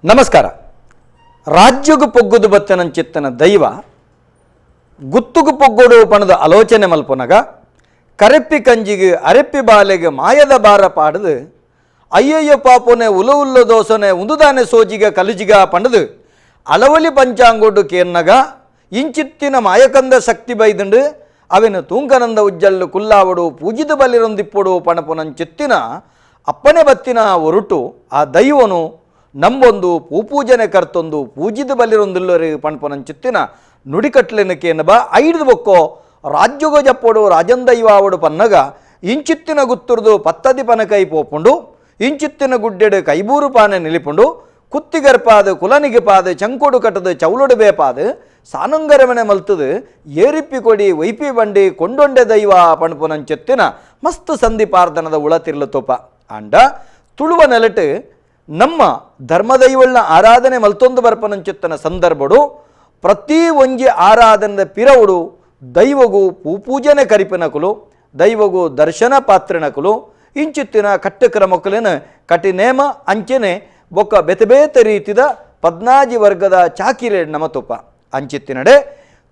ನಮಸ್ಕಾರ. ರಾಜ್ಯಗು ಪೊಗ್ಗುದು ಬತ್ತನಂಚಿತ್ತನ ದೈವ ಗುತ್ತುಗು ಪೊಗ್ಗುಡು ಪಣದ ಆಲೋಚನೆ ಮಲ್ಪನಗ ಕರೆಪ್ಪಿ ಕಂಜಿಗೆ ಅರೆಪ್ಪಿ ಬಾಲೆಗೆ ಮಾಯದ ಬಾರ ಪಾಡದು ಅಯ್ಯಯ್ಯ ಪಾಪನೆ ಉಲ ಉಲ್ಲ ದೋಸನೆ ಉಂದುದಾನೆ ಸೋಜಿಗ ಕಲಿಜಿಗ ಪಣದು ಅಲವಲಿ ಪಂಚಾಂಗೋಡು ಕೇನ್ನಗ ಇಂಚಿತ್ತಿನ ಮಾಯಕಂದ ಶಕ್ತಿ ಬೈದಂಡು ಅವೆನು ತೂಂಕನಂದ ಉಜ್ಜಲ್ಲು ಕುಲ್ಲಾವಡು ಪೂಜಿದ ಬಲಿರೊಂದಿಪ್ಪೊಡು ಪಣಪುನಂಚಿತ್ತಿನ ಅಪ್ಪನೆ ಬತ್ತಿನ ಒರುಟು ಆ ದೈವನು ನಂಬೊಂದು ಪೂಪೂಜನೆ ಕರ್ತೊಂದು ಪೂಜಿದ ಬಲಿರೊಂದಿಲ್ಲರಿ ಪಣಪುನಂಚಿತ್ತಿನ ನುಡಿಕಟ್ಲೆನ ಕೇನಬ ಐದು ಬೊಕ್ಕೋ ರಾಜ್ಯಗೋ ಜಪ್ಪೋಡು ರಾಜಂದೈವಾವಡು ಪನ್ನಗ ಇಂಚಿತ್ತಿನ ಗುತ್ತುರ್ದು ಪತ್ತದಿ ಪನಕೈ ಪೋಪುಂಡು ಇಂಚಿತ್ತಿನ ಗುಡ್ಡೆಡು ಕೈಬೂರು ಪಾನೆ ನಿಲಿಪುಂಡು ಕುತ್ತಿಗರ್ಪಾದು ಕುಲನಿಗೆ ಪಾದು ಚಂಕೋಡು ಕಟ್ಟದು ಚೌಲೊಡು ಬೇಪಾದು ಸಾನಂಗರಮನೆ ಮಲ್ತದು ಏರಿಪ್ಪಿ ಕೊಡಿ ವೈಪಿ ಬಂಡಿ ಕೊಂಡೊಂಡೆ ದೈವ ಪಣಪುನಂಚಿತ್ತಿನ ಮಸ್ತ್ ಸಂಧಿ ಪಾರ್ದನದ ಉಳತಿರ್ಲು ತೋಪ ಅಂಡ ತುಳುವ ನೆಲಟು ನಮ್ಮ ಧರ್ಮದೈವಳ್ನ ಆರಾಧನೆ ಮಲ್ತೊಂದು ಬರ್ಪನಂಚಿತ್ತನ ಸಂದರ್ಭಡು ಪ್ರತಿ ಒಂಜಿ ಆರಾಧನದ ಪಿರವುಡು ದೈವಗು ಪೂಪೂಜನೆ ಕರಿಪಿನಕುಲು ದೈವಗು ದರ್ಶನ ಪಾತ್ರನಕುಲು ಇಂಚಿತ್ತಿನ ಕಟ್ಟಕ್ರಮಕ್ಕುಲೇನ ಕಟಿನೇಮ ಅಂಚೆನೆ ಬೊಕ್ಕ ಬೇತೆ ಬೇತೆ ರೀತಿದ ಪದ್ನಾಜಿ ವರ್ಗದ ಚಾಕಿರೆ ನಮ ತುಪ್ಪ ಅಂಚಿತ್ತಿನಡೆ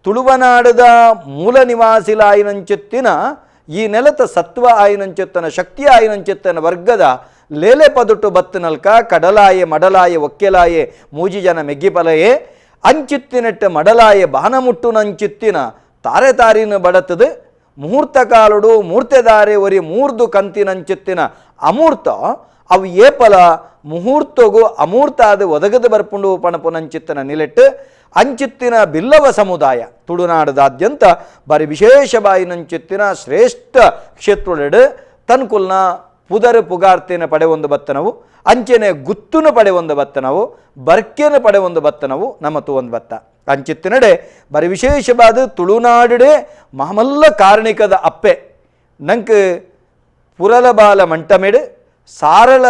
ತುಳುವನಾಡದ ಮೂಲ ನಿವಾಸಿಲಾಯಿನಂಚಿತ್ತಿನ ಈ ನೆಲತ ಸತ್ವ ಆಯಿನಂಚಿತ್ತನ ಶಕ್ತಿ ಆಯಿನಂಚಿತ್ತನ ವರ್ಗದ ಲೇಲೆ ಪದುಟು ಬತ್ತನಲ್ಕ ಕಡಲಾಯೆ ಮಡಲಾಯೆ ಒಕ್ಕೆಲಾಯೆ ಮೂಜಿ ಜನ ಮೆಗ್ಗಿಪಲಯೆ ಅಂಚಿತ್ತಿನೆಟ್ಟ ಮಡಲಾಯೆ ಬಾನಮುಟ್ಟುನಂಚಿತ್ತಿನ ತಾರೆ ತಾರಿನ ಬಡತದು ಮುಹೂರ್ತ ಕಾಲುಡು ಮೂರ್ತೆದಾರೆ ಒರಿ ಮೂರ್ದು ಕಂತಿನಂಚಿತ್ತಿನ ಅಮೂರ್ತ ಅವು ಏಪಲ ಮುಹೂರ್ತಗು ಅಮೂರ್ತ ಅದು ಒದಗದು ಬರ್ಪುಂಡು ಪಣಪುನಂಚಿತ್ತನ ನಿಲೆಟ್ಟು ಅಂಚಿತ್ತಿನ ಬಿಲ್ಲವ ಸಮುದಾಯ ತುಳುನಾಡದಾದ್ಯಂತ ಬಾರಿ ವಿಶೇಷ ಬಾಯಿನಂಚಿತ್ತಿನ ಶ್ರೇಷ್ಠ ಕ್ಷೇತ್ರೊಳೆಡು ತನ್ಕುಲ್ನ ಪುದರು ಪುಗಾರ್ತಿನ ಪಡೆವೊಂದು ಬತ್ತನವು ಅಂಚೆನೆ ಗುತ್ತುನು ಪಡೆವೊಂದು ಬತ್ತನವು ಬರ್ಕೆನ ಪಡೆವೊಂದು ಬತ್ತನವು ನಮ್ಮ ತೂವೊಂದು ಬತ್ತ ಅಂಚಿತ್ತಿನಡೆ ಬರಿ ವಿಶೇಷವಾದ ತುಳುನಾಡುಡೆ ಮಹಮಲ್ಲ ಕಾರಣಿಕದ ಅಪ್ಪೆ ನಂಕ್ ಪುರಲಬಾಲ ಮಂಟಮೆಡು ಸಾರಳ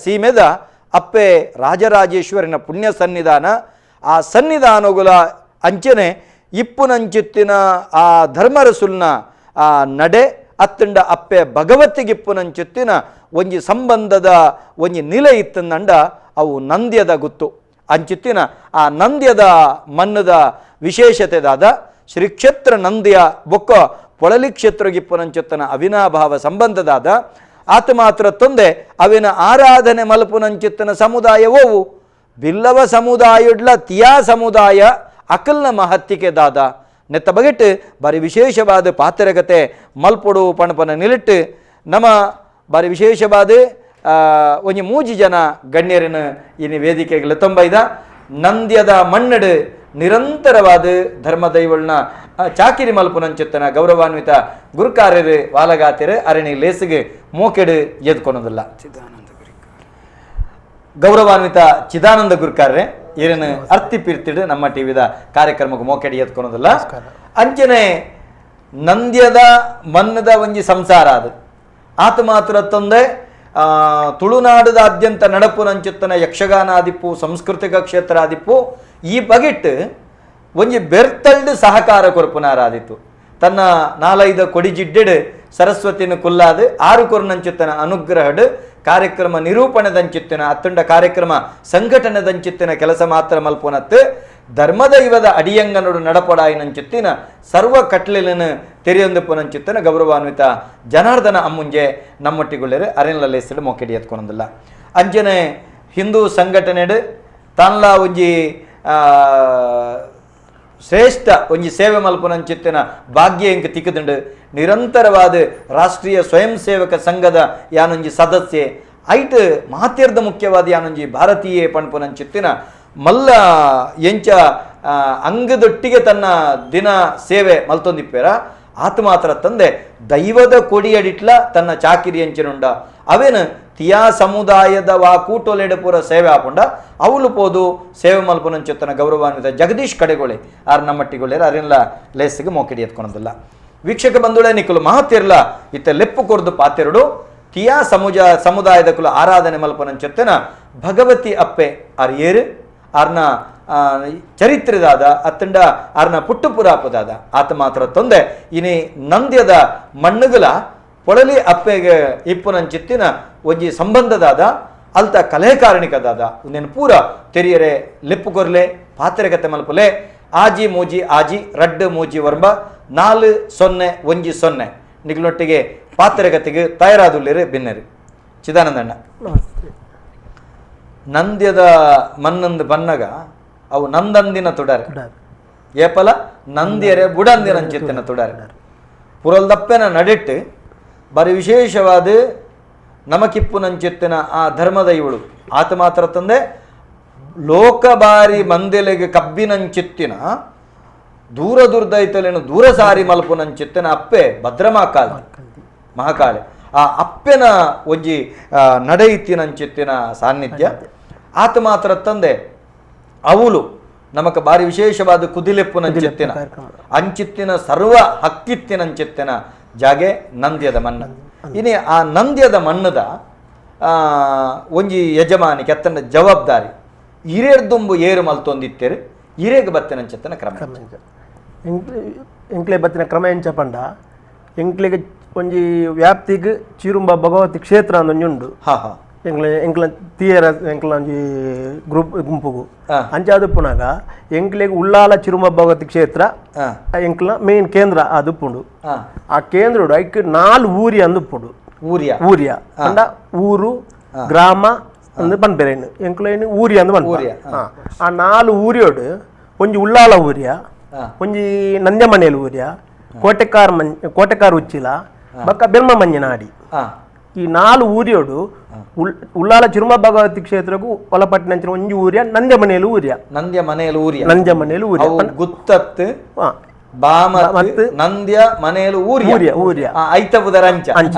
ಸೀಮೆದ ಅಪ್ಪೆ ರಾಜರಾಜೇಶ್ವರಿನ ಪುಣ್ಯ ಸನ್ನಿಧಾನ ಆ ಸನ್ನಿಧಾನಗುಲ ಅಂಚೆನೆ ಇಪ್ಪುನಂಚಿತ್ತಿನ ಆ ಧರ್ಮರಸುಲ್ನ ಆ ನಡೆ ಅತ್ತಂಡ ಅಪ್ಪೆ ಭಗವತಿಗಿಪ್ಪುನಂಚಿತ್ತಿನ ಒಂಜಿ ಸಂಬಂಧದ ಒಂಜಿ ನಿಲೆ ಇತ್ತಂದಂಡ ಅವು ನಂದ್ಯದ ಗುತ್ತು ಅಂಚಿತ್ತಿನ ಆ ನಂದ್ಯದ ಮನ್ನದ ವಿಶೇಷತೆದಾದ ಶ್ರೀ ಕ್ಷೇತ್ರ ನಂದಿಯ ಬೊಕ್ಕ ಪೊಳಲಿ ಕ್ಷೇತ್ರಗಿಪ್ಪುನಂಚಿತ್ತನ ಅವಿನಾಭಾವ ಸಂಬಂಧದಾದ ಆತ ಮಾತ್ರ ತೊಂದೆ ಅವಿನ ಆರಾಧನೆ ಮಲ್ಪುನಂಚಿತ್ತನ ಸಮುದಾಯವೋವು ಬಿಲ್ಲವ ಸಮುದಾಯಡ್ಲ ತಿಯಾ ಸಮುದಾಯ ಅಕಲ್ನ ಮಹತ್ತಿಕೆ ದಾದ ನೆತ್ತ ಬಗೆಟ್ಟು ಬಾರಿ ವಿಶೇಷವಾದ ಪಾತ್ರಗತೆ ಮಲ್ಪೊಡು ಪಣಪನ ನಿಲಿಟ್ಟು ನಮ್ಮ ಬಾರಿ ವಿಶೇಷವಾದ ಒಂಜಿ ಮೂಜಿ ಜನ ಗಣ್ಯರನ್ನು ಇನಿ ವೇದಿಕೆಗಳು ತೊಂಬೈದ ನಂದ್ಯದ ಮಣ್ಣಡು ನಿರಂತರವಾದ ಧರ್ಮದೈವಳ್ನ ಚಾಕಿರಿ ಮಲ್ಪುನಂಚಿತ್ತನ ಗೌರವಾನ್ವಿತ ಗುರುಕಾರ್ಯರು ವಾಲಗಾತಿರು ಅರಣಿ ಲೇಸಿಗೆ ಮೋಕೆಡು ಎದ್ಕೊಳೋದಿಲ್ಲ. ಗೌರವಾನ್ವಿತ ಚಿದಾನಂದ ಗುರುಕಾರ್ರೆ ಏನೇನು ಅರ್ತಿ ಪಿರ್ತಿಡು ನಮ್ಮ ಟಿವಿದ ಕಾರ್ಯಕ್ರಮಕ್ಕೆ ಮೋಕೆಡಿ ಎತ್ಕೊಳೋದಿಲ್ಲ. ಅಂಚನೆ ನಂದ್ಯದ ಮನ್ನದ ಒಂಜಿ ಸಂಸಾರ ಅದು ಆತ ಮಾತ್ರ ತಂದೆ ತುಳುನಾಡದಾದ್ಯಂತ ನಡಪುನಂಚಿತ್ತನ ಯಕ್ಷಗಾನ ಆದಿಪ್ಪು ಸಾಂಸ್ಕೃತಿಕ ಕ್ಷೇತ್ರ ಆದಿಪ್ಪು ಈ ಬಗೆಟ್ಟು ಒಂಜಿ ಬೆರ್ತಲ್ಡು ಸಹಕಾರ ಕೊರ್ಪುನಾರಾದಿತ್ತು. ತನ್ನ ನಾಲೈದ ಕೊಡಿಜಿಡ್ಡೆಡು ಸರಸ್ವತಿನ ಕುಲ್ಲಾದು ಆರು ಕೊರ್ನಂಚಿತ್ತನ ಅನುಗ್ರಹಡು ಕಾರ್ಯಕ್ರಮ ನಿರೂಪಣೆದಂಚಿತ್ತಿನ ಅತ್ತುಂಡ ಕಾರ್ಯಕ್ರಮ ಸಂಘಟನೆದಂಚಿತ್ತಿನ ಕೆಲಸ ಮಾತ್ರ ಮಲ್ಪುನತ್ತು ಧರ್ಮದೈವದ ಅಡಿಯಂಗನೋಡು ನಡಪಡಾಯಿನಂಚಿತ್ತಿನ ಸರ್ವ ಕಟ್ಲೆಲನ್ನು ತೆರೆಯೊಂದು ಪುನಂಚಿತ್ತನ ಗೌರವಾನ್ವಿತ ಜನಾರ್ದನ ಅಮ್ಮುಂಜೆ ನಮ್ಮೊಟ್ಟಿಗುಳ್ಳರು ಅರೆನ್ಲ ಮೊಕೆಡಿ ಎತ್ಕೊಳೋದಿಲ್ಲ. ಅಂಚನೆ ಹಿಂದೂ ಸಂಘಟನೆಡು ತಾನ್ಲ ಒಂಜಿ ಶ್ರೇಷ್ಠ ಒಂಜಿ ಸೇವೆ ಮಲ್ಪುನಂಚಿತ್ತಿನ ಭಾಗ್ಯ ಎಂಕ್ ತಿಕ್ಕದುಂಡು. ನಿರಂತರವಾದ ರಾಷ್ಟ್ರೀಯ ಸ್ವಯಂ ಸೇವಕ ಸಂಘದ ಯಾನೊಂಜಿ ಸದಸ್ಯೆ ಐಟ್ ಮಾತೆರ್ದ ಮುಖ್ಯವಾದ ಯಾನೊಂಜಿ ಭಾರತೀಯ ಪಣ್ಪುನಂಚಿತ್ತಿನ ಮಲ್ಲ ಎಂಚ ಅಂಗದೊಟ್ಟಿಗೆ ತನ್ನ ದಿನ ಸೇವೆ ಮಲ್ತೊಂದಿಪ್ಪೇರ ಆತ ಮಾತ್ರ ತಂದೆ ದೈವದ ಕೊಡಿಯಡಿಟ್ಲ ತನ್ನ ಚಾಕಿರಿ ಎಂಚಿನುಂಡ ಅವೇನು ತಿಯಾ ಸಮುದಾಯದ ವಾ ಕೂಟೊಲೆಡಪುರ ಸೇವೆ ಆಪುಂಡ ಅವಳು ಪೋದು ಸೇವೆ ಮಲ್ಪುನಂಚಿತ್ತನ ಗೌರವಾನ್ವಿತ ಜಗದೀಶ್ ಕಡೆಗೊಳೆ ಆರ್ ನಮ್ಮಟ್ಟಿಗೊಳ್ಳೆರ ಅರೆಲ್ಲ ಲೇಸಿಗೆ ಮೋಕೆಡಿ ಎತ್ಕೊಳೋದಿಲ್ಲ. ವೀಕ್ಷಕ ಬಂಧುಳೆ ನಿಕ್ಕಲು ಮಹತ್ತಿರ್ಲ ಇತ್ತ ಲೆಪ್ಪು ಕೊರ್ದು ಪಾತೆರಡು ತಿಯಾ ಸಮುದಾಯದ ಕುಲ ಆರಾಧನೆ ಮಲ್ಪನಂಚಿತ್ತನ ಭಗವತಿ ಅಪ್ಪೆ ಆರ್ ಏರು ಆರ್ನ ಚರಿತ್ರೆದಾದ ಅತ್ತಂಡ ಆರ್ನ ಪುಟ್ಟುಪುರಾಪದಾದ ಆತ ಮಾತ್ರ ತೊಂದೆ ಇನಿ ನಂದ್ಯದ ಮಣ್ಣುಗಳ ಪೊಳಲಿ ಅಪ್ಪೆಗೆ ಇಪ್ಪುನಂಚಿತ್ತಿನ ಒಂಜಿ ಸಂಬಂಧದಾದ ಅಲ್ತ ಕಲೆ ದಾದ ಉಂದೆನ್ ಪೂರ ತೆರಿಯರೆ ಲೆಪ್ಪು ಕೊರ್ಲೆ ಪಾತ್ರೆಗತೆ ಮಲ್ಪುಲೆ ಆಜಿ ಮೂಜಿ ಆಜಿ ರಡ್ಡು ಮೂಜಿ ವರ್ಂಬ 4 0 1 0 ನಿಗ್ಲೊಟ್ಟಿಗೆ ಪಾತ್ರೆಗತಿಗೆ ತಯಾರಾದುಲ್ಲೇರು ಬಿನ್ನೆರು. ಚಿದಾನಂದಣ್ಣ, ನಂದ್ಯದ ಮನ್ನಂದು ಬನ್ನಗ ಅವು ನಂದಂದಿನ ತುಡಾರೆ, ಏಪಲ ನಂದಿಯರೆ ಬುಡಂದಿನ ಅಂಚಿತ್ತಿನ ತುಡಾರೆ ಪುರಲ್ದಪ್ಪೆನ ನಡೆಟ್ಟು ಬರಿ ವಿಶೇಷವಾದ ನಮಕಿಪ್ಪುನಂಚಿತ್ತಿನ ಆ ಧರ್ಮದ ಇವಳು ಆತ ಮಾತ್ರ ತಂದೆ ಲೋಕಬಾರಿ ಮಂದೆಲೆಗೆ ಕಬ್ಬಿನಂಚಿತ್ತಿನ ದೂರ ದುರ್ದೈತಲೇನು ದೂರ ಸಾರಿ ಮಲ್ಪುನಂಚಿತ್ತಿನ ಅಪ್ಪೆ ಭದ್ರಮಾಕಾಳಿ ಮಹಾಕಾಳಿ ಆ ಅಪ್ಪೆನ ಒಂಜಿ ನಡೆಯಿತ್ತಿನಂಚಿತ್ತಿನ ಸಾನ್ನಿಧ್ಯ ಆತ ಮಾತ್ರ ತಂದೆ ಅವಳು ನಮಕ ಬಾರಿ ವಿಶೇಷವಾದ ಕುದಿಲೆಪ್ಪುನಂಚಿತ್ತಿನ ಅಂಚಿತ್ತಿನ ಸರ್ವ ಹಕ್ಕಿತ್ತಿನಂಚಿತ್ತಿನ ಜಾಗೆ ನಂದ್ಯದ ಮಣ್ಣು. ಇನಿ ಆ ನಂದ್ಯದ ಮಣ್ಣದ ಒಂಜಿ ಯಜಮಾನಿ ಕೆತ್ತನ ಜವಾಬ್ದಾರಿ ಇರೇರ್ದುಂಬು ಏರು ಮಲ್ತೊಂದಿತ್ತೇರು ಇರೇಗ ಬತ್ತಿನಂಚಿತ್ತಿನ ಕ್ರಮ ಎಂಕ್ಲೆ ಬತ್ತಿನ ಕ್ರಮ ಎಂಚ ಪಂಡ ಎಂಕ್ಲೆಗೆ ಒಂಜಿ ವ್ಯಾಪ್ತಿಗೆ ಚೀರುಂಬ ಭಗವತಿ ಕ್ಷೇತ್ರ ಅಂದೊಂಜಿ ಉಂಡು. ಹಾ ಹಾ ಎಂಕ್ಲೆ ಎಂಕ್ಲ ತೀಯರ ಎಂಕ್ಲ ಒಂಜಿ ಗ್ರೂಪ್ ಗುಂಪುಗು ಅಂಚಾದುಪ್ಪುನಾಗ ಎಂಕ್ಲೆಗ್ ಉಳ್ಳಾಲ ಚಿರುಂಬ ಭಗವತಿ ಕ್ಷೇತ್ರ ಎಂಕ್ಲ ಮೇನ್ ಕೇಂದ್ರ ಅದುಪ್ಪುಂಡು. ಆ ಕೇಂದ್ರಡು ಐಕ್ 4 ಊರಿ ಅಂದುಪ್ಪುಂಡು. ಊರಿಯ ಊರಿಯ ಅಂಡ ಊರು ಗ್ರಾಮ ಅಂದು ಪನ್ಪೆರೇನು ಎಂಕ್ಲೇನು ಊರಿ ಅಂದು ಪನ್ಪೆ. ಆ 4 ಊರಿಯೋಡು ಒಂಜಿ ಉಳ್ಳಾಲ ಊರಿಯ, ಒಂಜಿ ನಂದ್ಯಮನೇಲು ಊರಿಯ, ಕೋಟೆಕಾರ್ ಮಂ ಕೋಟೆಕಾರ್ ಉಚ್ಚಿಲ ಬಕ್ಕ ಬೆರ್ಮ ಮಂಜನಾಡಿ. ಈ 4 ಊರಿಯೋಡು ಉಳ್ಳಾಲ ಚಿರುಮ ಭಗವತಿ ಕ್ಷೇತ್ರಕ್ಕೂ ಒಲಪಟ್ಟಿನಂಚಿನ ಒಂಜಿ ಊರಿಯ ನಂದ್ಯಮನೇಲು ಊರಿಯ ನಂದ್ಯಮನೇಲು ಊರಿಯ ನಂದ್ಯಮನೇಲು ಊರಿಯ ಗುತ್ತತ್ತು ಬಾಮತ್ ನಂದ್ಯ ಮನೇಲು ಊರಿಯ ಊರಿಯ ಐತ ಬುದರ ಅಂಚ ಅಂಚ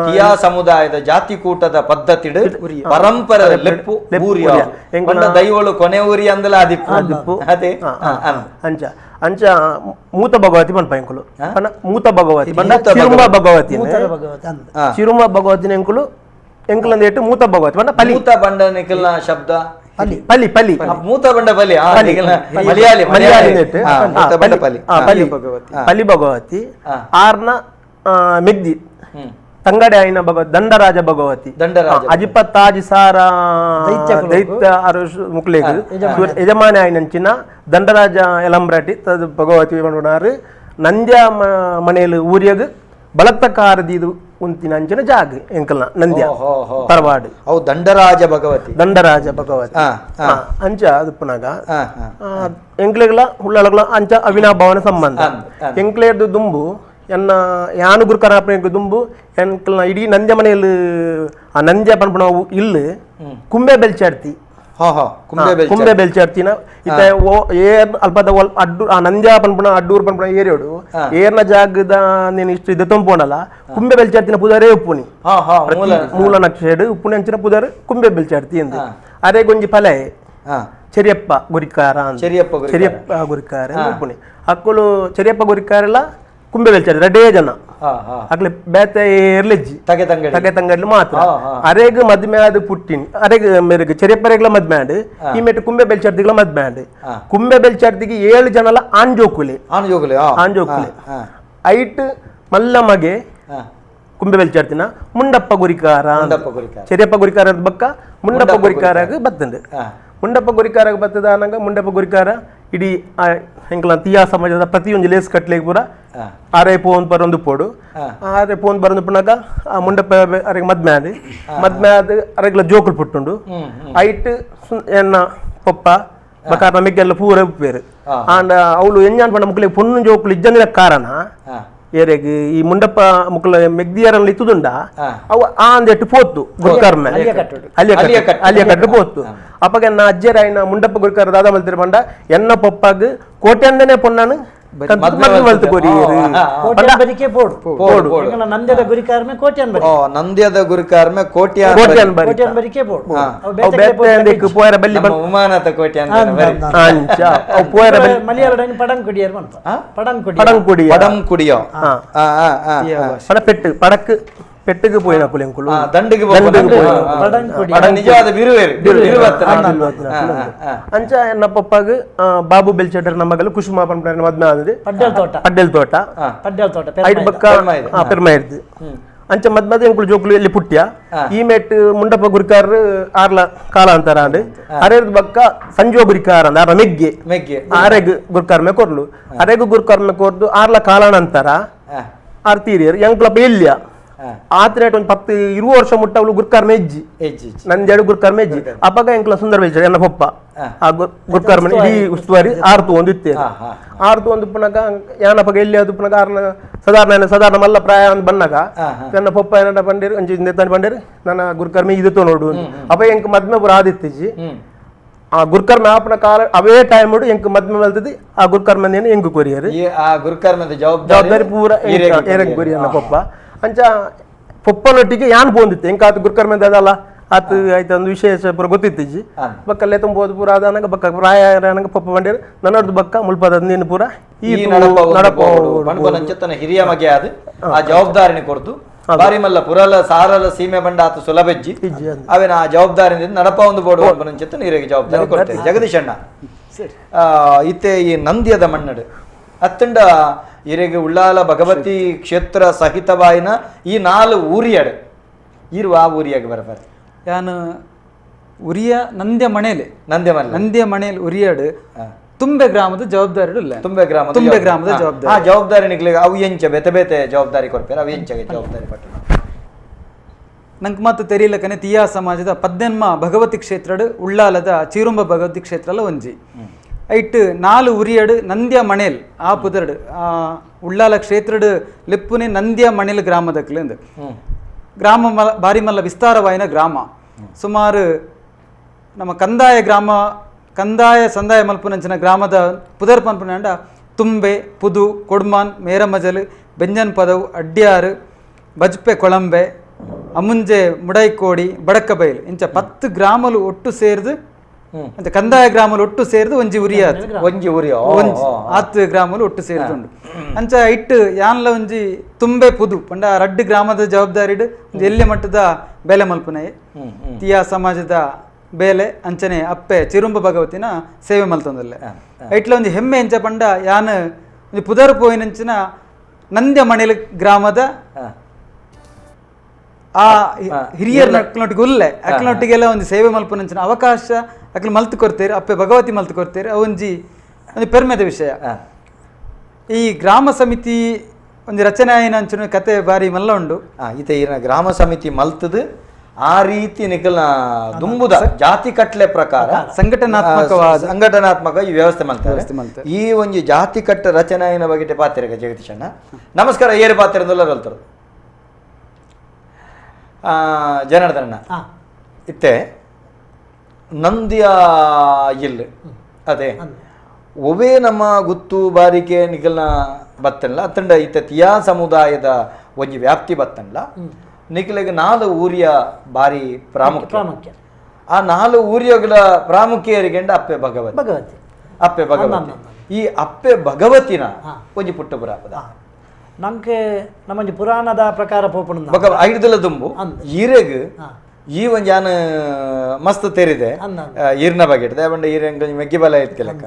ಕಿಯಾ ಸಮುದಾಯದ ಜಾತಿ ಕೂಟದ ಪದ್ಧತಿಡು ಪರಂಪರೆ ಲೆಪ್ಪು ಊರಿಯ ದೈವಳು ಕೊನೆ ಊರಿ ಅಂದಲ ಅದಿಪ್ಪು ಅದೇ ಅಂಚ ಅಂಚ ಮೂತ ಭಗವತಿ ಪನ್ಪ ಎಂಕುಲು ಮೂತ ಭಗವತಿ ಚಿರುಂಬ ಭಗವತಿ ಚಿರುಂಬ ಭಗವತಿನ ಎಂಕುಲು ಎಂಕುಲಂದ ಎಟ್ಟು ಮೂತ ಭಗವತಿ ಪಂಡ ಪಲಿ ಮೂತ ಬಂಡ ನಿಕಲ್ನ ಶಬ್ದ ಪಲಿ ಪಲಿ ಪಲಿ ಮೂತ ಬಂಡ ಪಲಿ ಮಲಯಾಳಿ ಮಲಯಾಳಿ ಪಲಿ ಪಲಿ ಪಲಿ ಭಗವತಿ ಆರ್ನ ಮೆಗ್ದಿ ತಂಗಡೆ ಆಯ್ನ ಭಗವತಿ ದಂಡರಾಜ ಭಗವತಿ ದಂಡರಾಜ ಅಜಿಪತ್ತಾಜಿ ಸಾರ ದೈತ್ಯ ಅರುಷ್ ಮುಕ್ಲೇಗ್ ಯಜಮಾನಿ ಆಯ್ನಂಚಿನ ದಂಡರಾಜ ಎಲಂಬ್ರಾಟಿ ತದ್ ಭಗವತಿ ಪಂಡುನಾರು ನಂದ್ಯ ಮನೆಯಲ್ಲಿ ಊರಿಯಗ್ ಬಳತ್ತಕಾರದಿದು ಉಂತಿನ ಅಂಚಿನ ಜಾಗ ಎಂಕಲ್ನ ನಂದ್ಯ ತರವಾಡು ಅವು ದಂಡರಾಜ ಭಗವತಿ ದಂಡರಾಜ ಭಗವತಿ ಅಂಚ ಅದು ಪುನಗ ಎಂಕ್ಲೆಗ್ಲ ಹುಳ್ಳಳಗ್ಲ ಅಂಚ ಅವಿನಾಭಾವನ ಸಂಬಂಧ ಎಂಕ್ಲೇರ್ದು ದುಂಬು ಎನ್ನ ಯಾನು ಗುರುಕರಾಪನ ದುಂಬು ಎಂಕ್ಲನ ಇಡೀ ನಂದ್ಯ ಮನೆಯಲ್ಲಿ ಆ ನಂದ್ಯ ಪನ್ಪುನ ಇಲ್ಲು ಕುಂಬೆ ಬೆಲ್ಚಾಡ್ತಿ ಕುಂಬೆ ಬೆಲ್ಚಾಡ್ತಿನ ಇತ್ತ ಏರ್ ಅಲ್ಪದ ಅಡ್ಡು ಆ ನಂದ್ಯ ಪನ್ಪುನ ಅಡ್ಡೂರು ಪನ್ಪುನ ಏರಿಯೋಡು ಏರ್ನ ಜಾಗದ ನೀನು ಇಷ್ಟು ಇದು ತಂಪೋಣಲ್ಲ ಕುಂಬೆ ಬೆಲ್ಚಾಡ್ತಿನ ಪುದಾರೇ ಉಪ್ಪುನಿ ಮೂಲ ನಕ್ಷೆಡು ಉಪ್ಪುನಿ ಅಂಚಿನ ಪುದಾರು ಕುಂಬೆ ಬೆಲ್ಚಾಡ್ತಿ ಎಂದು ಅರೆ ಗೊಂಜಿ ಫಲೆ ಚೆರಿಯಪ್ಪ ಗುರಿಕಾರ ಚೆರಿಯಪ್ಪ ಚೆರಿಯಪ್ಪ ಗುರಿಕಾರ ಉಪ್ಪುನಿ ಅಕ್ಕಳು ಚೆರಿಯಪ್ಪ ಗುರಿಕಾರೆಲ್ಲ ಕುಂಬೆ ಬೆಲ್ಚಾಡಿ ರಡೇ ಜನ ಅಕ್ಲೆ ಬೇತೆ ಏರ್ಲೆಜ್ಜಿ ತಗೆ ತಂಗಡಿ ತಗೆ ತಂಗಡ್ಲು ಮಾತ್ರ ಅರೆಗ್ ಮದ್ಮೆ ಆದ್ ಪುಟ್ಟಿನಿ ಅರೆಗ್ ಮೇರೆಗ್ ಚೆರಿಯಪ್ಪರೆಗ್ಲ ಮದ್ಮೆ ಆಡ್ ಈ ಮೇಟ್ ಕುಂಬೆ ಬೆಲ್ಚಾಡ್ದಿಗ್ಲ ಮದ್ಮೆ ಆಡ್ ಕುಂಬೆ ಬೆಲ್ಚಾಡ್ದಿಗೆ 7 ಜನಲ ಆಂಜೋಕುಲೆ ಆಂಜೋಕುಲೆ ಆಂಜೋಕುಲೆ ಐಟ್ ಮಲ್ಲ ಮಗೆ ಕುಂಬೆ ಬೆಲ್ಚಾಡ್ತಿನ ಮುಂಡಪ್ಪ ಗುರಿಕಾರ ಚೆರಿಯಪ್ಪ ಗುರಿಕಾರ ಬಕ್ಕ ಮುಂಡಪ್ಪ ಗುರಿಕಾರಾಗ ಬತ್ತಂದು ಮುಂಡಪ್ಪ ಗುರಿಕಾರಾಗ ಬತ್ತದ ಅನಂಗ ಮುಂಡಪ್ಪ ಗುರಿಕಾರ ಇಡೀ ಎಂಕ್ಲ ತೀಯಾ ಸಮಾಜದ ಪ್ರತಿಯೊಂದು ಲೇಸ್ ಕಟ್ಲಿಕ್ಕೆ ಪೂರ ಆರೆ ಪೋನ್ ಬರೊಂದು ಪೋಡು ಆರೆ ಪೋನ್ ಬರೊಂದು ಪುನಗ ಆ ಮುಂಡಪ್ಪ ಅರೆಗೆ ಮದ್ಮೆ ಆದ್ ಮದ್ಮೆ ಆದ್ ಅರೆಗ್ಲ ಜೋಕುಲು ಪುಟ್ಟುಂಡು ಐಟ್ ಎನ್ನ ಪೊಪ್ಪ ಬಕಾರ ನಮಗೆಲ್ಲ ಪೂರ ಉಪ್ಪೇರು ಆಂಡ ಅವಳು ಎಂಜಾನ್ ಪಂಡ ಮುಕ್ಲೆ ಪೊಣ್ಣು ಜೋಕುಲು ಇಜ್ಜಂದಿನ ಕಾರಣ ಏರೆಗ್ ಈ ಮುಂಡಪ್ಪ ಮುಕ್ಲ ಮೆಗ್ದಿಯರಲ್ಲಿ ಇತ್ತುದುಂಡ ಅವು ಆ ಅಂದೆಟ್ಟು ಪೋತು ಗುರುಕರ್ಮ ಅಲ್ಲಿಯ ಕಟ್ಟು ಪೋತು ಅಪ್ಪಗೆ ನನ್ನ ಅಜ್ಜರಾಯಿನ ಮುಂಡಪ್ಪ ಗುರುಕಾರ ದಾದ ಮಲ್ತಿರ ಪಂಡ ಎನ್ನ ಪೊಪ್ಪಾಗ ಕೋಟ್ಯಂದನೆ ಪೊಣ್ಣನು ನಂದ್ಯದ ಗುರಿಕಾರ್ಮೆ ಕೋಟ್ಯಾನ್ ಬರಿ ನಂದ್ಯದ ಗುರಿಕಾರ್ಮೆ ಕೋಟ್ಯಾನ್ ಕೋಟ್ಯಾನ್ ಬರಿಕೆ ಬೋಡು ಪೋಯರ ಬಲ್ಲಿ ಉಮಾನಾಥ ಕೋಟ್ಯಾನ್ ಅಂಚ ಅವು ಪೋಯರ ಬಲ್ಲಿ ಮಲಯಾಳದ ಪಡಂಕುಡಿಯರ್ ಮನ್ಪ ಪಡಂಕುಡಿ ಪಡಂಕುಡಿ ಪಡಂಕುಡಿಯೋ ಆ ಆ ಆ ಪಡ ಪೆಟ್ಟು ಪಡಕ್ ಪೆಟ್ಟಿಗೆ ಪೋಯಿನ ಕುಲೆಂಕುಲು ದಂಡಿಗೆ ಪಡಂಕುಡಿ ನಿಜವಾದ ಬಿರುವೇರು ಅಂಚ ಎನ್ನ ಪಪ್ಪಾಗ ಬಾಬು ಬೆಲ್ಚೆಟ್ಟರ್ ನಮ್ಮಗಲು ಕುಸುಮ ಪನ್ಪುನ ಮದ್ಮೆ ಆದದು ಪಡ್ಡೆಲ್ ತೋಟ ಪಡ್ಡೆಲ್ ತೋಟ ಪಡ್ಡೆಲ್ ತೋಟ ಐಟ್ ಬಕ್ಕ ಪೆರ್ಮ ಇರ್ದು. ಅಂಚ ಮದ್ಮದ ಎಂಕುಲು ಜೋಕುಲು ಎಲ್ಲಿ ಪುಟ್ಯ ಈ ಮೇಟ್ ಮುಂಡಪ್ಪ ಗುರಿಕಾರ ಆರ್ಲ ಕಾಲ ಅಂತಾರ ಅಂಡ್ ಅರೆರ್ದ ಬಕ್ಕ ಸಂಜೋ ಗುರಿಕಾರ ಅಂದ ಆರ್ನ ಮೆಗ್ಗೆ ಮೆಗ್ಗೆ ಆರೆಗ್ ಗುರುಕರ್ಮೆ ಕೊರ್ಲು ಅರೆಗ್ ಗುರುಕರ್ಮೆ ಕೊರ್ದು ಆರ್ಲ ಕಾಲನ ಅಂತಾರ ಆರ್ ತೀರಿಯರ್ ಎಂಕುಲಪ್ಪ ಎಲ್ಲಿಯ ಆತ್ರ ಒಂದು 10 20 ವರ್ಷ ಮುಟ್ಟ ಅವಳು ಗುರುಕರ್ಮೆ ಇಜ್ಜಿ ನಂಜಾಡು ಗುರುಕರ್ಮೆ ಇಜ್ಜಿ ಅಪ್ಪಗ ಎಂಕುಲ ಸುಂದರ ಬೆಲ್ಚಾಡಿ ಎನ್ನ ಪೊಪ್ಪ ಆ ಗುರುಕರ್ಮೆ ಇಡೀ ಉಸ್ತುವಾರಿ ಆರ್ತು ಒಂದು ಇತ್ತೇ ಆರ್ತು ಒಂದು ಪುನಗ ಯಾನಪ್ಪಗ ಎಲ್ಲಿ ಅದು ಪುನಗ ಆರ್ನ ಸಾಧಾರಣ ಸಾಧಾರಣ ಮಲ್ಲ ಪ್ರಾಯ ಅಂತ ಬನ್ನಾಗ ನನ್ನ ಪೊಪ್ಪ ಏನಂತ ಬಂಡೇರು ಅಂಚೆ ತಾನೆ ಬಂಡೇರು ನನ್ನ ಗುರುಕರ್ಮೆ ಇದು ನೋಡು ಅಪ್ಪ ಎಂಕ್ ಮದ್ಮೆ ಪೂರ ಆದಿತ್ತಿಜ್ಜಿ ಆ ಗುರುಕರ್ಮ ಆಪನ ಕಾಲ ಅವೇ ಟೈಮ್ ಎಂಕ್ ಮದ್ಮೆ ಮಲ್ತದಿ ಆ ಗುರುಕರ್ಮ ಎಂಕ್ ಕೊರಿಯರು ಆ ಗುರುಕರ್ಮದ ಜವಾಬ್ದಾರಿ ಪೂರ ಏರೆಗ್ ಕೊರಿಯರ್ ಪೊಪ್ಪ ಅಂಚ ಪೊಪ್ಪನೊಟ್ಟಿಗೆ ಯಾನ್ ಪೋಂದಿತ್ತು ಎಂಕ ಆತ ಗುರುಕರ್ಮ ಅದಲ್ಲ ಆತ ಆಯ್ತು ಒಂದು ವಿಶೇಷ ಪೂರ ಗೊತ್ತಿತ್ತಿಜ್ಜಿ ಬಕ್ಕಲ್ಲೇ ತುಂಬೋದು ಪೂರ ಅದಾನಗ ಬಕ್ಕ ಪ್ರಾಯ ಪೊಪ್ಪ ಬಂಡೇರು ನನ್ನೊಡ್ದು ಬಕ್ಕ ಮುಲ್ಪದ ನೀನು ಪೂರ ಈ ನಡಪ ಹಿರಿಯ ಮಗೆ ಅದು ಆ ಜವಾಬ್ದಾರಿನ ಕೊರ್ದು ಬಾರಿ ಮಲ್ಲ ಪುರಲ ಸಾರಲ ಸೀಮೆ ಬಂಡ ಆತ ಸುಲಭಜ್ಜಿ ಅವೇನ ಆ ಜವಾಬ್ದಾರಿ ನಡಪ ಒಂದು ಬೋರ್ಡು ನೀರಿಗೆ ಜವಾಬ್ದಾರಿ ಕೊಡ್ತೇವೆ. ಜಗದೀಶಣ್ಣ, ಇತ್ತೆ ಈ ನಂದ್ಯದ ಮಣ್ಣಡು ಅತ್ತಂಡ ಇರೆಗೆ ಉಳ್ಳಾಲ ಭಗವತಿ ಕ್ಷೇತ್ರ ಸಹಿತವಾಯಿನ ಈ 4 ಊರಿಯಡು ಇರುವ ಆ ಊರಿಯಾಗ ಬರಬಾರ ಯಾನು ಉರಿಯ ನಂದ್ಯ ಮಣೇಲಿ ನಂದ್ಯ ಮಣೇಲಿ ಉರಿಯಾಡು ತುಂಬೆ ಗ್ರಾಮದ ಜವಾಬ್ದಾರಿ ಇಲ್ಲ ತುಂಬೆ ಗ್ರಾಮ ತುಂಬೆ ಗ್ರಾಮದ ಜವಾಬ್ದಾರಿ ಆ ಜವಾಬ್ದಾರಿ ನಿಗ್ಲಿಗೆ ಅವು ಎಂಚ ಬೇತೆ ಬೇತೆ ಜವಾಬ್ದಾರಿ ಕೊಡ್ತಾರೆ ಅವು ಎಂಚಗೆ ಜವಾಬ್ದಾರಿ ಪಟ್ಟು ನಂಗೆ ಮಾತು ತೆರೀಲಕನೆ ತಿಯಾ ಸಮಾಜದ ಪದ್ದೆನ್ಮ ಭಗವತಿ ಕ್ಷೇತ್ರಡು ಉಳ್ಳಾಲದ ಚೀರುಂಬ ಭಗವತಿ ಕ್ಷೇತ್ರ ಅಲ್ಲ ಒಂಜಿ ಐಟ್ 4 ಉರಿಯಡು ನಂದ್ಯ ಮಣೇಲ್ ಆ ಪುದರ್ಡು ಆ ಉಳ್ಳಾಲ ಕ್ಷೇತ್ರಡು ಲೆಪ್ಪುನೆ ನಂದ್ಯ ಮಣೇಲ್ ಗ್ರಾಮದಕ್ಲೆಂದು ಗ್ರಾಮ ಮಲ ಬಾರಿ ಮಲ್ಲ ವಿಸ್ತಾರವಾಯಿನ ಗ್ರಾಮ ಸುಮಾರು ನಮ್ಮ ಕಂದಾಯ ಗ್ರಾಮ ಕಂದಾಯ ಸಂದಾಯ ಮಲ್ಪುನಂಚಿನ ಗ್ರಾಮದ ಪುದರ್ ಪನ್ಪುನಂಡ ತುಂಬೆ ಪುದು ಕೊಡ್ಮಾನ್ ಮೇರಮಜಲು ಬೆಂಜನ್ ಪದವು ಅಡ್ಯಾರು ಬಜ್ಪೆ ಕೊಳಂಬೆ ಅಮುಂಜೆ ಮುಡೈಕೋಡಿ ಬಡಕಬೈಲು ಇಂಚ 10 ಗ್ರಾಮಲು ಒಟ್ಟು ಸೇರ್ದು ಅಂತ ಕಂದಾಯ ಗ್ರಾಮಲು ಒಟ್ಟು ಸೇರ್ದು ಒಂಜಿ ಉರಿಯಾತು ಒಂಜಿ ಉರಿ ಒಂಜಿ 10 ಗ್ರಾಮಲು ಒಟ್ಟು ಸೇರ್ದುಂಡು ಅಂಚ ಇಟ್ಟು ಯಾನ್ಲ ಒಂಜಿ ತುಂಬೆ ಪುದು ಪಂಡ ರಡ್ಡು ಗ್ರಾಮದ ಜವಾಬ್ದಾರಿಡು ಒಂಜಿ ಎಲ್ಲಿ ಮಟ್ಟದ ಬೇಲೆ ಮಲ್ಪುನೆ ತಿಯಾ ಸಮಾಜದ ಬೇಲೆ ಅಂಚನೆ ಅಪ್ಪೆ ಚಿರುಂಬ ಭಗವತಿನ ಸೇವೆ ಮಲ್ತೊಂದಲ್ಲೆ ಐಟ್ಲ ಒಂಜಿ ಹೆಮ್ಮೆ ಎಂಚ ಪಂಡ ಯಾನ್ ಒಂಜಿ ಪುದರ್ ಪೋಯಿನಂಚಿನ ನಂದ್ಯ ಮಣೇಲ್ ಗ್ರಾಮದ ಆ ಹಿರಿಯರ್ ಅಕ್ಲೊಟ್ಟಿಗೆ ಉಲ್ಲೆ ಅಕ್ಲೊಟ್ಟಿಗೆಲ್ಲ ಒಂದು ಸೇವೆ ಮಲ್ಪುನಂಚಿನ ಅವಕಾಶ ಅಕ್ಲು ಮಲ್ತು ಕೊಡ್ತೇರು ಅಪ್ಪೆ ಭಗವತಿ ಮಲ್ತು ಕೊಡ್ತೇರು ಅವೊಂಜಿ ಒಂದು ಪೆರ್ಮೆದ ವಿಷಯ. ಈ ಗ್ರಾಮ ಸಮಿತಿ ಒಂದು ರಚನೆ ಆಯಿನ ಅಂಚಿನ ಕತೆ ಬಾರಿ ಮಲ್ಲ ಉಂಡು. ಈತ ಈನ ಗ್ರಾಮ ಸಮಿತಿ ಮಲ್ತದು ಆ ರೀತಿ ನಿಕಲ್ನ ದುಂಬುದ ಜಾತಿ ಕಟ್ಲೆ ಪ್ರಕಾರ ಸಂಘಟನಾತ್ಮಕವಾದ ಸಂಘಟನಾತ್ಮಕ ಈ ವ್ಯವಸ್ಥೆ ಮಲ್ತಾರೆ. ಈ ಒಂಜಿ ಜಾತಿ ಕಟ್ಟ ರಚನೆಯ ಬಗ್ಗೆ ಪಾತ್ರೆಗ ಜಗದೀಶಣ್ಣ ನಮಸ್ಕಾರ. ಏರು ಪಾತ್ರೆ ಹೇಳ್ತಾರೆ ಜನಾರ್ದನಣ್ಣ. ಇತ್ತೆ ನಂದಿಯ ಇಲ್ಲು ಅದೇ ಒವೇ ನಮ್ಮ ಗುತ್ತು ಬಾರಿಕೆ ನಿಕಲ್ನ ಬತ್ತನ್ಲ ಅತ್ತಂಡ ಇತ್ತ ತಿಯಾ ಸಮುದಾಯದ ಒಂಜಿ ವ್ಯಾಪ್ತಿ ಬತ್ತನ್ಲ ನಿಕಲಿಗೆ 4 ಊರಿಯ ಬಾರಿ ಪ್ರಾಮುಖ್ಯ. ಆ 4 ಊರಿಯಗಳ ಪ್ರಾಮುಖ್ಯರಿಗೆಂಡ ಅಪ್ಪೆ ಭಗವತಿ ಅಪ್ಪೆ ಭಗವತಿ ಈ ಅಪ್ಪೆ ಭಗವತಿನ ಒಂಜಿ ಪುಟ್ಟ ಪುರಾಪದ ನಂಗೆ ನಮ್ಮೊಂಜಿ ಪುರಾಣದ ಪ್ರಕಾರ ಪೋಪುಣ ಬೊಕ ಐಡ್ದಲ ದುಂಬು ಈರೆಗ್ ಈ ಒಂಜಿ ಯಾನ್ ಮಸ್ತ್ ತೆರಿದೆ ಈರ್ನ ಬಗ್ಗೆ ದೇವಂಡ ಈರಂಗ ಮೆಗ್ಗಿ ಬಲ ಇತ್ತಿಲಕ್ಕ